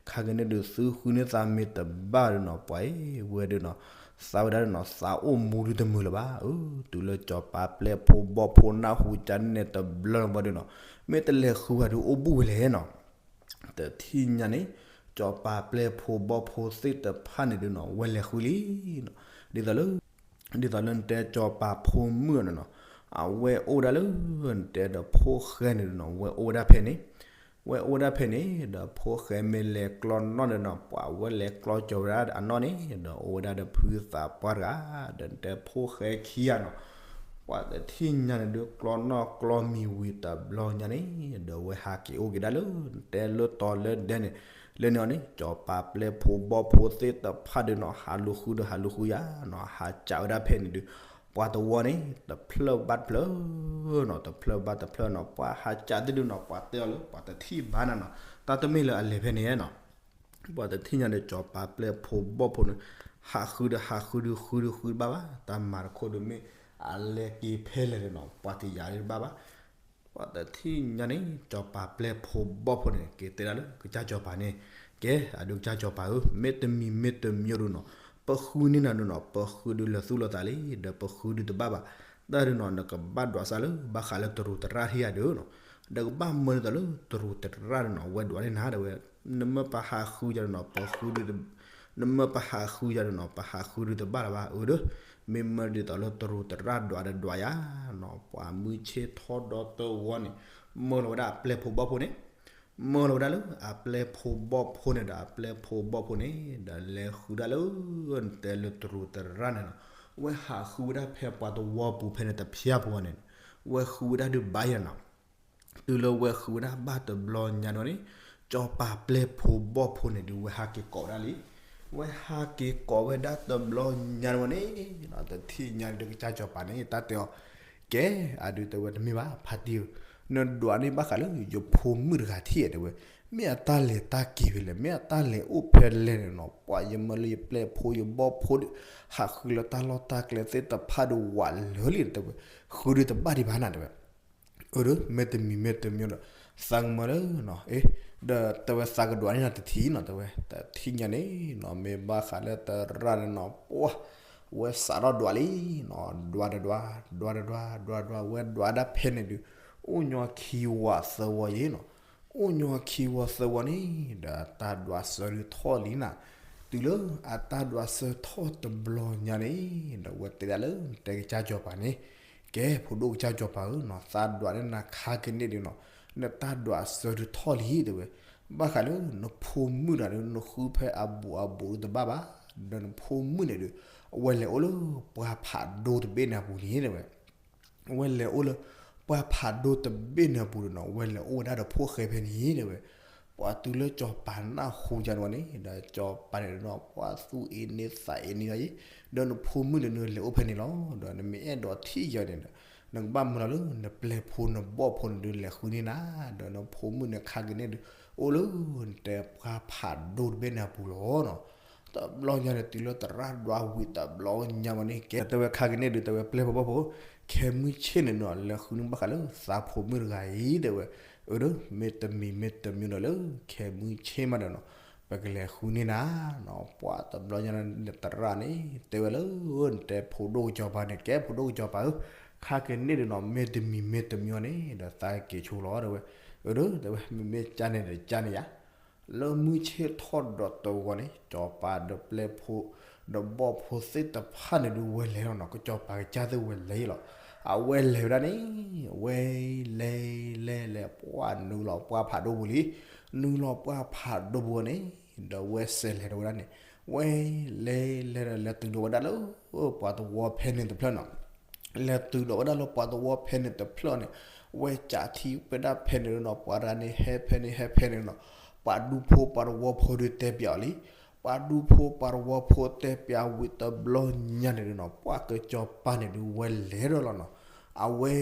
ခါကန့ၣ်ဒုးသုဃုန့ၢ်သးမ့ၢ်တဘၣ်ဒုးနီၤ ပှၤအံၤဝဲဒုးနီၤ သးဝဲဒၣ်ဒုးနီၤ သးအိၣ်မူဒုးတမုာ်လၢၤဘၣ်, အၢ တုၤလၢစီၤပၤပျဲၢ်ဖိဘီၣ်ဖိနၢ်ဟူကန့ၣ်တဘျီဘၣ်ဒုးနီၤ, မ့ၢ်တလဲၤဃုဘၣ်ဒုးအိၣ်ဘူးဝဲလဲၣ်နီၤ တထံၣ်ညါန့ၣ် စီၤပၤပျဲၢ်ဖိဘီၣ်ဖိသ့ၣ်တဖၣ်န့ၣ်ဒုးနီၤ ဝဲလဲၤဃုလံနီၤ, ဒ်သိးလၢ ဒ်သိးလၢနတဲစီၤပၤဖိမုၣ်န့ၣ်နီၤ, အဝဲအိၣ်ဝဲဒၣ်လၢ နတဲဒီးဖိၣ်ဃဲန့ၣ်ဒုးနီၤ ဝဲအိၣ်ဝဲဒၣ်ဖဲန့ၣ်, ဝဲအိၣ်ဝဲဒၣ်ဖဲန့ၣ် ဒီးဖိၣ်ဃဲမ့ၢ်လဲၤကျီနီၣ်န့ၣ်နီၤ ပှၤဝဲလဲၤကျီကၠီၤဝဲဒၣ်အနီၣ်န့ၣ် ဒီးအိၣ်ဝဲဒၣ်ဒီးဖုသးပှၢ်တဂၤ, ဒီးနတဲဖိၣ်ဃဲခံဂၤနီၤ ပှၤတထံၣ်ညါန့ၣ်ဒုးကျီနီၣ်ကျီမံၤဝံၤတဘျီညါန့ၣ် ဒီးဝဲဟးက့ၤအိၣ်က့ၤဒၣ်လၢ နတဲလၢတီၤလၢဒဲန့ၣ်, လၢန့ၣ်အီၤန့ၣ် စီၤပၤပျဲၢ်ဖိဘီၣ်ဖိသ့ၣ်တဖၣ်ဒုးနီၤ ဟးလူၤဃုဒီးဟးလူၤဃုယၤနီၤ ဟးကးဝဲဒၣ်ဖဲန့ၣ်ဒုး ပှၤတဝီန့ၣ် တဖျၢၣ်ဘၣ်တဖျၢၣ်နီၤ, တဖျၢၣ်ဘၣ်တဖျၢၣ်နီၤ, ပှၤဟးကးသ့ၣ်ဒုးနီၤ, ပှၤတဲအီၤလၢ ပှၤတထံၣ်ဘၣ်နၤနီၤ, တၢ်တမ့ၢ်လၢအလဲၤဖဲန့ၣ်နီၤ, ပှၤတထံၣ်ညါဒီး ကၠီၤပၤပျဲၢ်ဖိဘီၣ်ဖိန့ၣ် ဟးဃုဒီးဟးဃုဒုး ဃုဒုးဃုတဘၣ်ဘၣ်, တၢ်မၤတခိၣ်ဒုးမ့ၢ် အလဲၤက့ၤဖဲလဲၣ်န့ၣ်နီၤ, ပှၤတယာ်တဘၣ်ဘၣ် ပှၤတထံၣ်ညါန့ၣ် ကၠီၤပၤပျဲၢ်ဖိဘီၣ်ဖိန့ၣ် က့ၤတဲဒၣ်လၢကစၢ်ကၠီၤပၤန့ၣ်, ကဲ အဒုးကစၢ်ကၠီၤပၤဧၢ, မ့တမံၤမ့တမံၤဒုးနီၤ, ပဃုန့ၢ်နၤဒုးနီၤ, ပဃုဒုးလၢာ်သူၣ်လၢာ်သးလံ, ဒီးပဃုဒုးတဘၣ်ဘၣ်, တၢ်ဒုးနီၤ နကဘၣ်ဒွးစၢ်လၢ ဘၣ်ဃးလၢတရူးတရၣ်ထံၣ်ယၤဒုးနီၤ, ဒီးကဘၣ်မၢဒ်သိးလၢတရူးတရၣ်ဒုးနီၤ, ဝဲဒွးန့ၢ်နၤဒီးဝဲ, နမ့ၢ်ပဟးဃုယၤဒုးနီၤ, ပဃုဒုး နမ့ၢ်ပဟးဃုယၤဒုးနီၤ, ပဟးဃုဒုးတဘၣ်လၢၤဘၣ်, အၢဒီး မ့ၢ်မၢဒ်သိးလၢတရူးတရၣ်ဒွးဒီးဒွးယၤနီၤ, ပှၤမုၢ်ဆ့ၣ်ထီၣ်ဒီတဝီန့ၣ် မၢလီၤဝဲဒၣ်အပျဲၢ်ဖိဘီၣ်ဖိန့ၣ်, မၢလီၤဝဲဒၣ်လၢအပျဲၢ်ဖိဘီၣ်ဖိန့ၣ်ဒီး အပျဲၢ်ဖိဘီၣ်ဖိန့ၣ် ဒီးလဲၤဃုဒၣ်လၢ နတဲလၢတရူးတရၣ်န့ၣ်နီၤ, ဝဲဟးဃုဝဲဒၣ်ဖဲပှၤတဝီပူၤဖဲန့ၣ်တဖၠၢၣ်ဖိန့ၣ်, ဝဲဃုဝဲဒၣ်ဒုးဘၣ်ယၤနီၤ တုၤလၢဝဲဃုဝဲဒၣ်ဘၣ်တဘျီညါန့ၣ်, ကၠီၤပၤပျဲၢ်ဖိဘီၣ်ဖိန့ၣ်ဒုး ဝဲဟးက့ၤကိးဝဲဒၣ်လံ, ဝဲဟးက့ၤကိးဝဲဒၣ်တဘျီညါန့ၣ်, တထံၣ်ညါန့ၣ်ဒီး ကစၢ်ကၠီၤပၤန့ၣ် တၢ်တဲအီၤ, ကဲ အဒုးတဲဝဲတမ့ၢ်ဘၣ် ဖါတံၢ်ဧၢ, နဒွးန့ၢ်ဘၣ်ဃးလၢ ယဖိမုၣ်တဂၤထံၣ်ဧါ တဲဝဲ, မ့ၢ်အတၢ်လဲၤတၢ်က့ၤဖဲလဲၣ်, မ့ၢ်အတၢ်လဲၤအိၣ်ဖဲလဲၣ်န့ၣ်နီၤ, ပှၤယမၢလၢယပျဲၢ်ဖိယဘီၣ်ဖိဒီး ဟးဃုလၢတၢ်လီၢ်တၢ်ကျဲသ့ၣ်တဖၣ်ဒီးဝးလၢာ်လံ တဲဝဲ, ဃုဒုးတဘၣ်ဒံးဘၣ်နၤ တဲဝဲ အၢဒီး မ့တမံၤမ့တမံၤဒီး သးကမၢလၢနီၤ, အ့ ဒီးတဲဝဲသးကဒွးန့ၢ်နၤတထံၣ်နီၤ တဲဝဲ, တထံၣ်ညါန့ၣ်နီၤ မ့ၢ်ဘၣ်ဃးလၢတရၣ်န့ၣ်နီၤ ပှၤ ဝဲစးထီၣ်ဒွးလံနီၤ, ဒွးတဒွး ဒွးတဒွး ဒွးတဒွး ဝဲဒွးဒၣ်ဖဲန့ၣ်ဒုး အိၣ်ညီခံဝီသၢဝီယ့နီၤ, အိၣ်ညီခံဝီသၢဝီန့ၣ် ဒီးတၢ်ဒွးစၢၤဒုးထီၣ်လံနၤ, တုၤလၢအတၢ်ဒွးစၢၤထီၣ်တဘျီညါန့ၣ် ဒီးဝဲတဲဒၣ်လၢ နတဲကစၢ်ကၠီၤပၤန့ၣ် ကဲ ဖိဒိၣ်ကစၢ်ကၠီၤပၤဧၢနီၤ, သးဒွးန့ၢ်နၤခါကန့ၢ်ဒုးနီၤ, နတၢ်ဒွးစၢၤဒုးထီၣ်လံ တဲဝဲ, ဘၣ်ဃးလၢနဖိမုၣ်တဂၤဒီး နဃုဖဲအဘူးအဘူးဒုးတဘၣ်ဘၣ်, ဒီးနဖိမုၣ်န့ၣ်ဒုး အဝဲလဲၤအိၣ်လၢပှၢ်ဖးဒိၣ်တဘ့ၣ်န့ၣ်အပူၤန့ၣ် တဲဝဲ အဝဲလဲၤအိၣ်လၢ ပှၢ်ဖးဒိၣ်တဘ့ၣ်န့ၣ်အပူၤဒီးနီၤ အဝဲလဲၤအိၣ်ဝဲဒၣ်ဒီးဖိၣ်ဃဲဖဲန့ၣ် တဲဝဲ, ပှၤတုၤလၢကၠီၤပၤနၢ်ဟူယၤန့ၣ်ဝဲန့ၣ် ဒီးကၠီၤပၤန့ၣ်ဒီးနီၤ ပှၤသူၣ်အ့န့သးအ့န့ယၤအံၤ, ဒီးနဖိမုၣ်န့ၣ် နလဲၤအိၣ်ဖဲန့ၣ်လီၤ, ဒီးနမ့ၢ်အဲၣ်ဒိးထံၣ်ယၤန့ၣ်ဒီး နကဘၣ်မၢလီၤလၢ နပျဲၢ်ဖိနဘီၣ်ဖိန့ၣ်ဒုးလဲၤဃုန့ၢ်နၤ, ဒီးနဖိမုၣ်န့ၣ်ခါကန့ၢ်ဒုး အိၣ်လၢ နတဲပှၢ်ဖးဒိၣ်တဘ့ၣ်န့ၣ်အပူၤလီၤနီၤ. တဘျီညါန့ၣ် တုၤလၢတရၣ်ဒွးဝံၤတဘျီညါဝဲန့ၣ် ကဲတဲဝဲခါကန့ၢ်ဒုး တဲဝဲပျဲၢ်ဖိဘီၣ်ဖိ ခဲမုၢ်ဆ့ၣ်န့ၣ်နီၤ လဲၤဃုန့ၢ်ဘၣ်ဃးလၢသးဖိမုၣ်တဂၤအံၤ တဲဝဲ, အၢဒီး မ့တမံၤမ့တမံၤဒီးလၢ ခဲမုၢ်ဆ့ၣ်မးဒီးနီၤ ပကလဲၤဃုန့ၢ်နၤနီၤ, ပှၤတဘျီညါန့ၣ် တရၣ်န့ၣ် တဲဝဲလၢ နတဲဖိဒိၣ်ကစၢ်ပၤန့ၣ် ကဲဖိဒိၣ်ကစၢ်ပၤဧၢ, ခါကန့ၢ်ဒုးနီၤ မ့တမံၤမ့တမံၤန့ၣ် ဒီးသးက့ၤဆိလီၤ တဲဝဲ, အၢဒီး တဲဝဲ မ့မ့ၢ်ကန့ၣ်ဒီးကန့ၣ်ယၤ လၢမုၢ်ဆ့ၣ်ထီၣ်ဒီးတဝီန့ၣ် ကၠီၤပၤဒီးပျဲၢ်ဖိ ဒီးဘီၣ်ဖိသ့ၣ်တဖၣ်န့ၣ်ဒုးဝဲလဲၤလီၤနီၤ, ကစၢ်ကၠီၤပၤကစၢ်သ့ၣ်ဝဲလဲၤလီၤ, အဝဲလဲၤဝဲဒၣ်န့ၣ် ဝဲလဲၤ လဲၤ လဲၤ ပှၢ်နုာ်လီၤပှၢ်ဖးဒိၣ်ပူၤလံ, နုာ်လီၤပှၢ်ဖးဒိၣ်ပူၤန့ၣ် ဒီးဝဲစဲးလဲၤဒီးဝဲဒၣ်န့ၣ် ဝဲလဲၤ လဲၤဒီးလဲၤတုၤဒီးဝဲဒၣ်လၢ ပှၤတဝီဖဲန့ၣ်တဖျၢၣ်နီၤ လဲၤတုၤဒီးဝဲဒၣ်လၢပှၤတဝီဖဲန့ၣ်တဖျၢၣ်န့ၣ် ဝဲကးထံၣ်ဝဲဒၣ်ဖဲန့ၣ်နီၤ, ပှၤတဂၤန့ၣ်ဟဲဖဲန့ၣ် ဟဲဖဲန့ၣ်နီၤ, ပှၤဒူဖိပှၤတဝီဖိဒုးတဲပၠးအီၤလံ, ပှၤဒူဖိပှၤတဝီဖိတဲပၠးဝံၤတဘျီညါန့ၣ်ဒုးနီၤ ပှၤကစၢ်ကၠီၤပၤန့ၣ်ဒုးဝဲလဲၤဒီးလီၤနီၤ, အဝဲ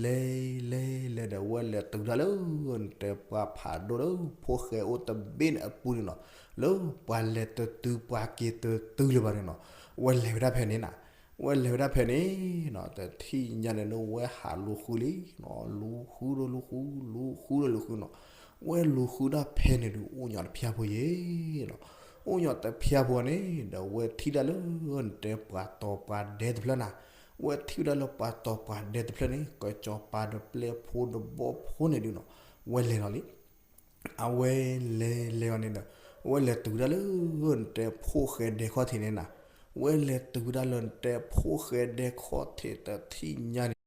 လဲၤ လဲၤ လဲၤဒီးဝဲလဲၤတုၤဒၣ်လၢ နတဲပှၢ်ဖးဒိၣ်လၢ ဖိၣ်ဃဲအိၣ်တဘ့ၣ်န့ၣ်အပူၤန့ၣ်နီၤ, လၢပှၤလဲၤတတုၤပှၤက့ၤတတုၤလၢၤဘၣ်န့ၣ်နီၤ, ဝဲလဲၤဝဲဒၣ်ဖဲန့ၣ်နီၤ ဝဲလဲၤဝဲဒၣ်ဖဲန့ၣ်နီၤ, တထံၣ်ညါန့ၣ် ဝဲဟးလူၤဃုလံနီၤ, လူၤဃုဒီးလူၤဃု လူၤဃုဒီးလူၤဃုနီၤ, ဝဲလူၤဃုဒၣ်ဖဲန့ၣ်ဒုး အိၣ်ညီတဖၠၣ်ဖိယ့ၣ်နီၤ, အိၣ်ညီတဖၠၣ်ဖိန့ၣ် ဒီးဝဲထံၣ်ဒၣ်လၢ နတဲပှၤတီၤပှၤဒဲတဖျၢၣ်နၤ, ဝဲထံၣ်ဝဲဒၣ်လၢပှၤတီၤပှၤဒဲတဖျၢၣ်န့ၣ် ကစၢ်ကၠီၤပၤဒီးပျဲၢ်ဖိဒီးဘီၣ်ဖိန့ၣ်ဒုးနီၤ, ဝဲလဲၤလီၤလံ အဝဲလဲၤလဲၤအီၤန့ၣ်ဒီး ဝဲလဲၤတုၤဝဲဒၣ်လၢ နတဲဖိၣ်ဃဲဒဲခီၣ်ထံးန့ၣ်နၤ, ဝဲလဲၤတုၤဝဲဒၣ်လၢ နတဲဖိၣ်ဃဲဒဲခီၣ်ထံးတထံၣ်ညါန့ၣ်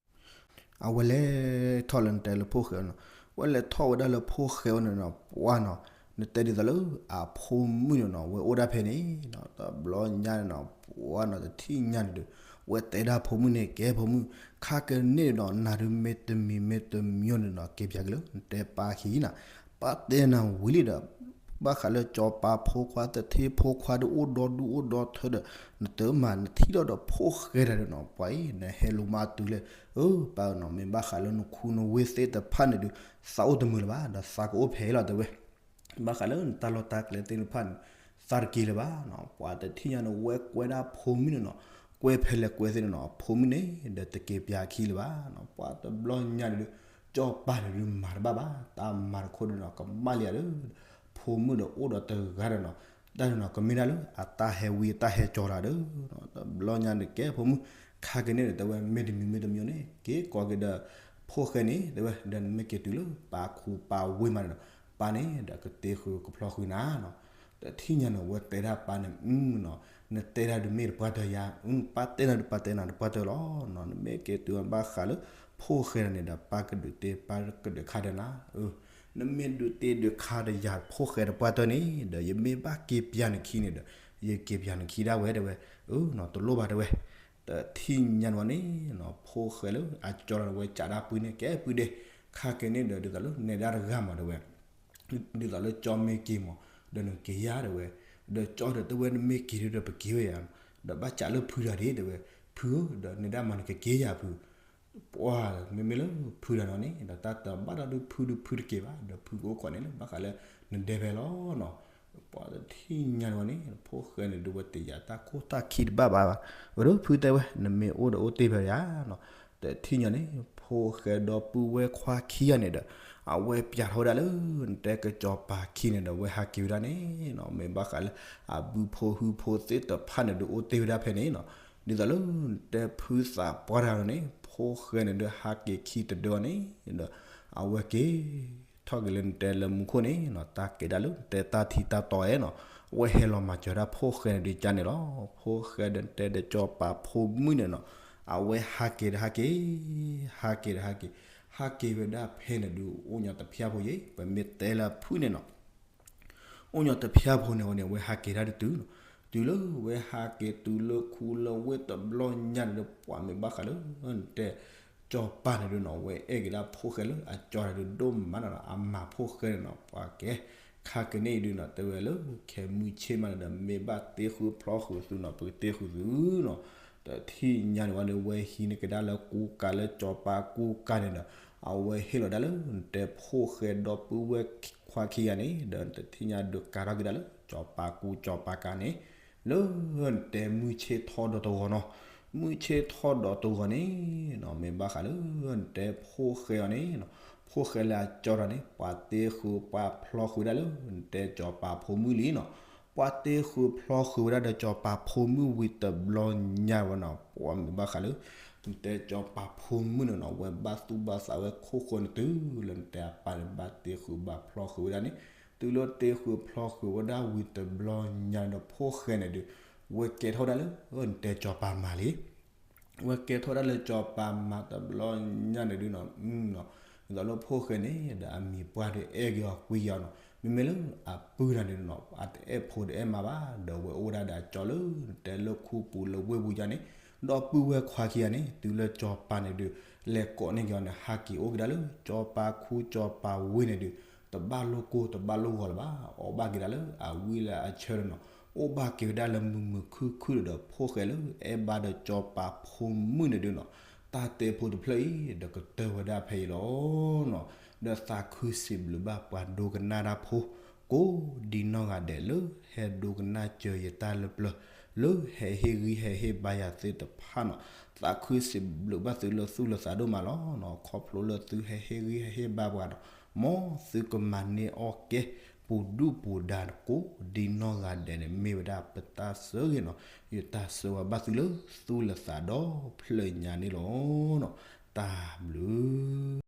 အဝဲလဲၤထီၣ်လၢနတဲလၢဖိၣ်ဃဲအအိၣ်နီၤ, ဝဲလဲၤထီၣ်ဝဲဒၣ်လၢဖိၣ်ဃဲအအိၣ်န့ၣ်နီၤ, ပှၢ်နီၤ, နတဲဒ်သိးလၢအဖိမုၣ်န့ၣ်နီၤ ဝဲအိၣ်ဒၣ်ဖဲန့ၣ်နီၤ, တဘျီညါန့ၣ်နီၤ ပှၢ်နီၤ တထံၣ်ညါန့ၣ်ဒီး ဝဲတဲဒၣ်ဖိမုၣ်န့ၣ် ကဲဖိမုၣ် ခါကန့ၢ်နီၤ နၤဒုးမ့ၢ်တမံၤမ့ၢ်တမံၤန့ၣ်နီၤ က့ၤပၠးက့ၤလၢ နတဲပၢ်ခံနၤ, ပၢ်တဲနၤဝံၤလံဒီး ဘၣ်ဃးလၢစီၤပၤဖိခွါ သထ့ဖိခွါဒီး အိၣ်ဒီဒူၣ်အိၣ်ဒီထၢဒီး နတမၤနထံၣ်ထီၣ်ဒီးဖိၣ်ဃဲတၢ်ဒီးနီၤ ပှၤအံၤ နဟဲလိာ်မၤတုၤလဲၣ်. အၢ ပၢ်နီၤ မ့ၢ်ဘၣ်ဃးလၢနခူနဝ့ၢ်သ့ၣ်တဖၣ်န့ၣ်ဒီး သးအိၣ်တမုာ်လၢၤဘၣ် ဒီးသးကအိၣ်ဖဲအံၤလီၤ တဲဝဲ. ဘၣ်ဃးလၢနတၢ်လီၢ်တၢ်ကျဲသ့ၣ်တဖၣ်န့ၣ် သးတက့ၤလၢၤဘၣ်နီၤ. ပှၤတထံၣ်ညါန့ၣ် ဝဲကွဲဒၣ်ဖိမုၣ်န့ၣ်နီၤ, ကွဲဖဲလဲၣ်ကွဲသ့ၣ်န့ၣ်နီၤ အဖိမုၣ်န့ၣ်ဒီးတက့ၤပၠးခံလၢၤဘၣ်နီၤ. ပှၤတဘျီညါန့ၣ်ဒီး စီၤပၤန့ၣ်ဒုးမၤတဘၣ်ဘၣ် တၢ်မၤတခိၣ်ဒီးနီၤ ကမၣ်လံဧါဒီး ဖိမုၣ်ဒီးအိၣ်ဒီးတဂၤဒီးနီၤ, တၢ်န့ၣ်နီၤ ကမ့ၢ်ဒၣ်လၢအတၢ်ဟဲဝံအတၢ်ဟဲကၠီတၢ်ဒီး တဘျီညါန့ၣ်ကဲဖိမုၣ် ခါက့ၤန့ၣ်ဒီး တဲဝဲမ့ၢ်တမံၤမ့ၢ်တမံၤန့ၣ် က့ၤကိးက့ၤဒီး ဖိၣ်ဃဲန့ၣ် တဲဝဲ ဒီးနမ့ၢ်က့ၤတုၤလၢပၢ်ခူပၢ်ဝ့ၢ်မးန့ၣ်ဒီး ပၢ်န့ၣ်ဒီးကတ့ဃုာ်ကဖျီဃုာ်နၤနီၤ. တထံၣ်ညါန့ၣ် ဝဲတဲဒၣ်ပၢ်န့ၣ် နီၤ နတဲဒၣ်ဒုးမ့ၢ်တပှၢ်တၢၢ်ယၤ ပၢ်တဲနၤဒုးပၢ်တဲနၤတပှၢ်တၢၢ်လီၤနီၤ. နမ့ၢ်က့ၤတုၤဘၣ်ဃးလၢ ဖိၣ်ဃဲတၢ်န့ၣ်ဒီး ပၢ်ကဒုးတ့ပၢ်ကဒုးခါဒီးနၤ နမ့ၢ်ဒုးတ့ဒုးခါဒီးယၤ ဖိၣ်ဃဲတပှၢ်တၢၢ်န့ၣ်ဒီး ယမ့ၢ်ဘၣ်က့ၤပၠးနခံန့ၣ်ဒီး ယက့ၤပၠးနခံဒၣ်ဝဲတဲဝဲ. အၢနီၤ တလိၣ်ဘၣ်တဲဝဲ. တထံၣ်ညါန့ၣ်ဝဲန့ၣ်နီၤ ဖိၣ်ဃဲလၢအကၠီလီၤန့ၣ် ဝဲကးဒၣ်ပုၢ်န့ၣ် ကဲပုၢ်ဒဲး ခါက့ၤန့ၣ်ဒီး ဒ်သိးလၢနဲဒၣ်တဂၤမးတဲဝဲ ဒ်သိးလၢကၠီမ့ၢ်က့ၤမး ဒီးနက့ၤယၤတဲဝဲ, ဒီးကၠီဒီးတဲဝဲနမ့ၢ်က့ၤဒုးဒီးပက့ၤဝဲယၤ, ဒီးဘၣ်စးလၢဖုတၢ်ဒ့တဲဝဲ, ဖုဧၢ ဒီးနဲဒၣ်မးနကက့ၤယၤဖု, ပှၤမ့မ့ၢ်လၢဖုတၢ်နီၤန့ၣ် ဒီးတၢ်တဘၣ်ဒီးဒုးဖုဒုးဖုတက့ၤဘၣ် ဒီးဖုကအိၣ်ခိးန့ၣ်လၢ ဘၣ်ဃးလၢနဒဲဖဲလီၤနီၤ. ပှၤတထံၣ်ညါန့ၣ်ဝဲန့ၣ် ဖိၣ်ဃဲန့ၣ်ဒုးဝဲတယာ်တၢ်ခိၣ်တၢ်ခံတဘၣ်ဘၣ်ဘၣ်, ဝဲဒၣ်ဖုတဲဝဲ နမ့ၢ်အိၣ်ဒီးအိၣ်တ့ၢ်ဖဲယၤနီၤ. တထံၣ်ညါန့ၣ် ဖိၣ်ဃဲဒီပုၢ်ဝဲၢ်ခွါခံဂၤန့ၣ်ဒီး အဝဲပၠးထီၣ်ဝဲဒၣ်လၢ နတဲကစီၤပၤခံန့ၣ်ဒီး ဝဲဟးက့ၤဝဲဒၣ်န့ၣ်နီၤ, မ့ၢ်ဘၣ်ဃးလၢ အဘုဖိဟုဖိသ့ၣ်တဖၣ်န့ၣ်ဒီးအိၣ်တ့ၢ်ဝဲဒၣ်ဖဲန့ၣ်နီၤ, ဒ်သိးလၢ နတဲဖုသးပှၢ်တဂၤန့ၣ် ဖိၣ်ဃဲန့ၣ်ဒီးဟးက့ၤခံတဒၢအီၤန့ၣ်ဒီး အဝဲက့ၤ ထီၣ်က့ၤလၢနတဲလၢမူခိၣ်န့ၣ်နီၤ, တၢ်ကဲဒၣ်လၢနတဲတၢ်ထံတၢ်တီအဲၣ်နီၤ, အဝဲဟဲလီၤမၤစၢၤဒၣ်ဖိၣ်ဃဲန့ၣ်ဒုးကါန့ၣ်လီၤ. ဖိၣ်ဃဲဒီးနတဲဒီးစီၤပၤဖိမုၣ်န့ၣ်နီၤ, အဝဲဟးက့ၤဒီးဟးက့ၤ ဟးက့ၤဒီးဟးက့ၤ ဟးက့ၤဝဲဒၣ်ဖဲန့ၣ်ဒုး အိၣ်ညီတဖၠၣ်ဖိယဲၢ် ပမ့ၢ်တဲလၢအဖုၣ်န့ၣ်နီၤ အိၣ်ညီတဖၠၣ်ဖိန့ၣ်ဝဲန့ၣ် အဝဲဟးက့ၤတၢ်ဒုးတုၤနီၤ, တုၤလၢဝဲဟးက့ၤတုၤလၢခူလၢဝ့ၢ်တဘျီညါန့ၣ်ဒီး ပှၤမ့ၢ်ဘၣ်ဃးလၢ နတဲ စီၤပၤန့ၣ်ဒုးနီၤ ဝဲအဲၣ်က့ၤဒၣ်ဖိၣ်ဃဲလၢအကၠီတၢ်ဒုးဒိၣ်မးနီၤ, အမၤဖိၣ်ဃဲန့ၣ်နီၤ, ပှၤကဲ ခါက့ၤန့ၣ်အံၤဒုးနီၤ တဲဝဲလၢ ခဲမုၢ်ဆ့ၣ်မးန့ၣ်ဒီး မ့ၢ်ဘၣ်တ့ဃုာ်ဖျီဃုာ်သုနီၤ ပကတ့ဃုာ်သုနီၤ. တထံၣ်ညါန့ၣ်ဝဲန့ၣ် ဝဲဟံးန့ၢ်ကဒါလၢကူကၤလၢစီၤပၤကူကၤန့ၣ်ဒီး အဝဲဟ့ၣ်လီၤဒၣ်လၢ နတဲဖိၣ်ဃဲဒီပုၢ်ဝဲၢ်ခွါခံဂၤန့ၣ်ဒီး တထံၣ်ညါဒုးကၤထီၣ်က့ၤဒၣ်လၢ စီၤပၤကူစီၤပၤကၤန့ၣ် လၢနတဲမုၢ်ဆ့ၣ်ထီၣ်ဒီးတဂီၤနီၤ, မုၢ်ဆ့ၣ်ထီၣ်ဒီးတဂီၤန့ၣ်နီၤ မ့ၢ်ဘၣ်ဃးလၢ နတဲဖိၣ်ဃဲအီၤန့ၣ်နီၤ, ဖိၣ်ဃဲလၢအကၠီတၢ်န့ၣ် ပှၤတ့ဃုာ်ပှၤဖျီဃုာ်ဝဲဒၣ်လၢ နတဲစီၤပၤဖိမုၣ်လံနီၤ, ပှၤတ့ဃုာ်ဖျီဃုာ်ဝဲဒၣ်ဒီးစီၤပၤဖိမုၣ်ဝံၤတဘျီညါဝဲနီၤ, ပှၤမ့ၢ်ဘၣ်ဃးလၢ နတဲစီၤပၤဖိမုၣ်န့ၣ်နီၤ ဝဲဘၣ်သူၣ်ဘၣ်သးဝဲခိၣ်ဃိန့ၣ်တုၤလၢနတဲအပၢ်န့ၣ် ဘၣ်တ့ဃုာ်ဘၣ်ဖျီဃုာ်ဝဲဒၣ်န့ၣ်, တုၤလၢတ့ဃုာ်ဖျီဃုာ်ဝဲဒၣ်ဝံၤတဘျီညါန့ၣ်ဒီး ဖိၣ်ဃဲန့ၣ်ဒုး ဝဲကဲထီၣ်ဝဲဒၣ်လၢ နတဲစီၤပၤမၤလံ ဝဲကဲထီၣ်ဝဲဒၣ်လၢစီၤပၤမၤတဘျီညါန့ၣ်ဒုးနီၤ, ဒ်သိးလၢဖိၣ်ဃဲန့ၣ်ဒီးအမံၤပှၢ်ဒီးအဲၣ်က့ၤအီၤကွံက့ၤအီၤနီၤ, မ့မ့ၢ်လၢအပုၢ်တၢ်န့ၣ်နီၤ အတအဲၣ်ဖိတအဲၣ်မါဘၣ်, ဒီးဝဲအိၣ်ဝဲဒၣ်ဒီးအကၠီလၢ နတဲလၢခူပူၤလၢဝ့ၢ်ပူၤယါန့ၣ်, ဒီပုၢ်ဝဲၢ်ခွါခံဂၤန့ၣ် တုၤလၢစီၤပၤန့ၣ်ဒုး လဲၤကိးန့ၢ်က့ၤအီၤန့ၣ် ဟးက့ၤအိၣ်က့ၤဒၣ်လၢ စီၤပၤခူစီၤပၤဝ့ၢ်န့ၣ်ဒုး တဘၣ်လိၣ်ကိၢ်တဘၣ်လိၣ်ဂီၤလၢၤဘၣ်, အီၣ်ဘၣ်က့ၤဒၣ်လၢအဝံလၢအဆၢလီၤနီၤ, အိၣ်ဘၣ်က့ၤဝဲဒၣ်လၢမုာ်မုာ်ခုၣ်ခုၣ်ဒီး ဖိၣ်ဃဲလၢအဲၣ်ဘၣ်ဒီးစီၤပၤဖိမုၣ်န့ၣ်ဒုးနီၤ, တၢ်တဲဖိတဖျၢၣ်အံၤ ဒီးကတၢၢ်ဝဲဒၣ်ဖဲအံၤလီၤနီၤ, ဒီးသးခုစံးဘျုးဘၣ်ပှၤဒိကနၣ်တၢ်ဖိ ကိးဒံနီၢ်ဂၤဒဲးလၢဟဲဒိကနၣ်စၢၤယတၢ်လၢပျၢၤ လၢဟဲဟ့ၣ်ဂံၢ်ဟဲဟ့ၣ်ဘါယၤသ့ၣ်တဖၣ်နီၤ, သးခုစံးဘျုးဘၣ်သုလၢသူၣ်လၢသးဒိၣ်မးလီၤနီၤ, ခီဖျိလၢသုဟဲဟ့ၣ်ဂံၢ်ဟဲဟ့ၣ်ဘါပှၤနီၤ, မ်သုကမၤန့ၢ်အီၣ်ကဲ ပူၤဒုၣ်ပူၤဒါကိးဒံနီၢ်ဂၤဒဲးန့ၣ် မ့ၢ်ဝဲဒၣ်ပတၢ်ဆၢဂ့ၤနီၤ, ယတၢ်ဆၢဝါဘၣ်သုလၢသူၣ်လၢသးဒီဖျၢၣ်ညါန့ၣ်လီၤနီၤ, တၢ်ဘျုး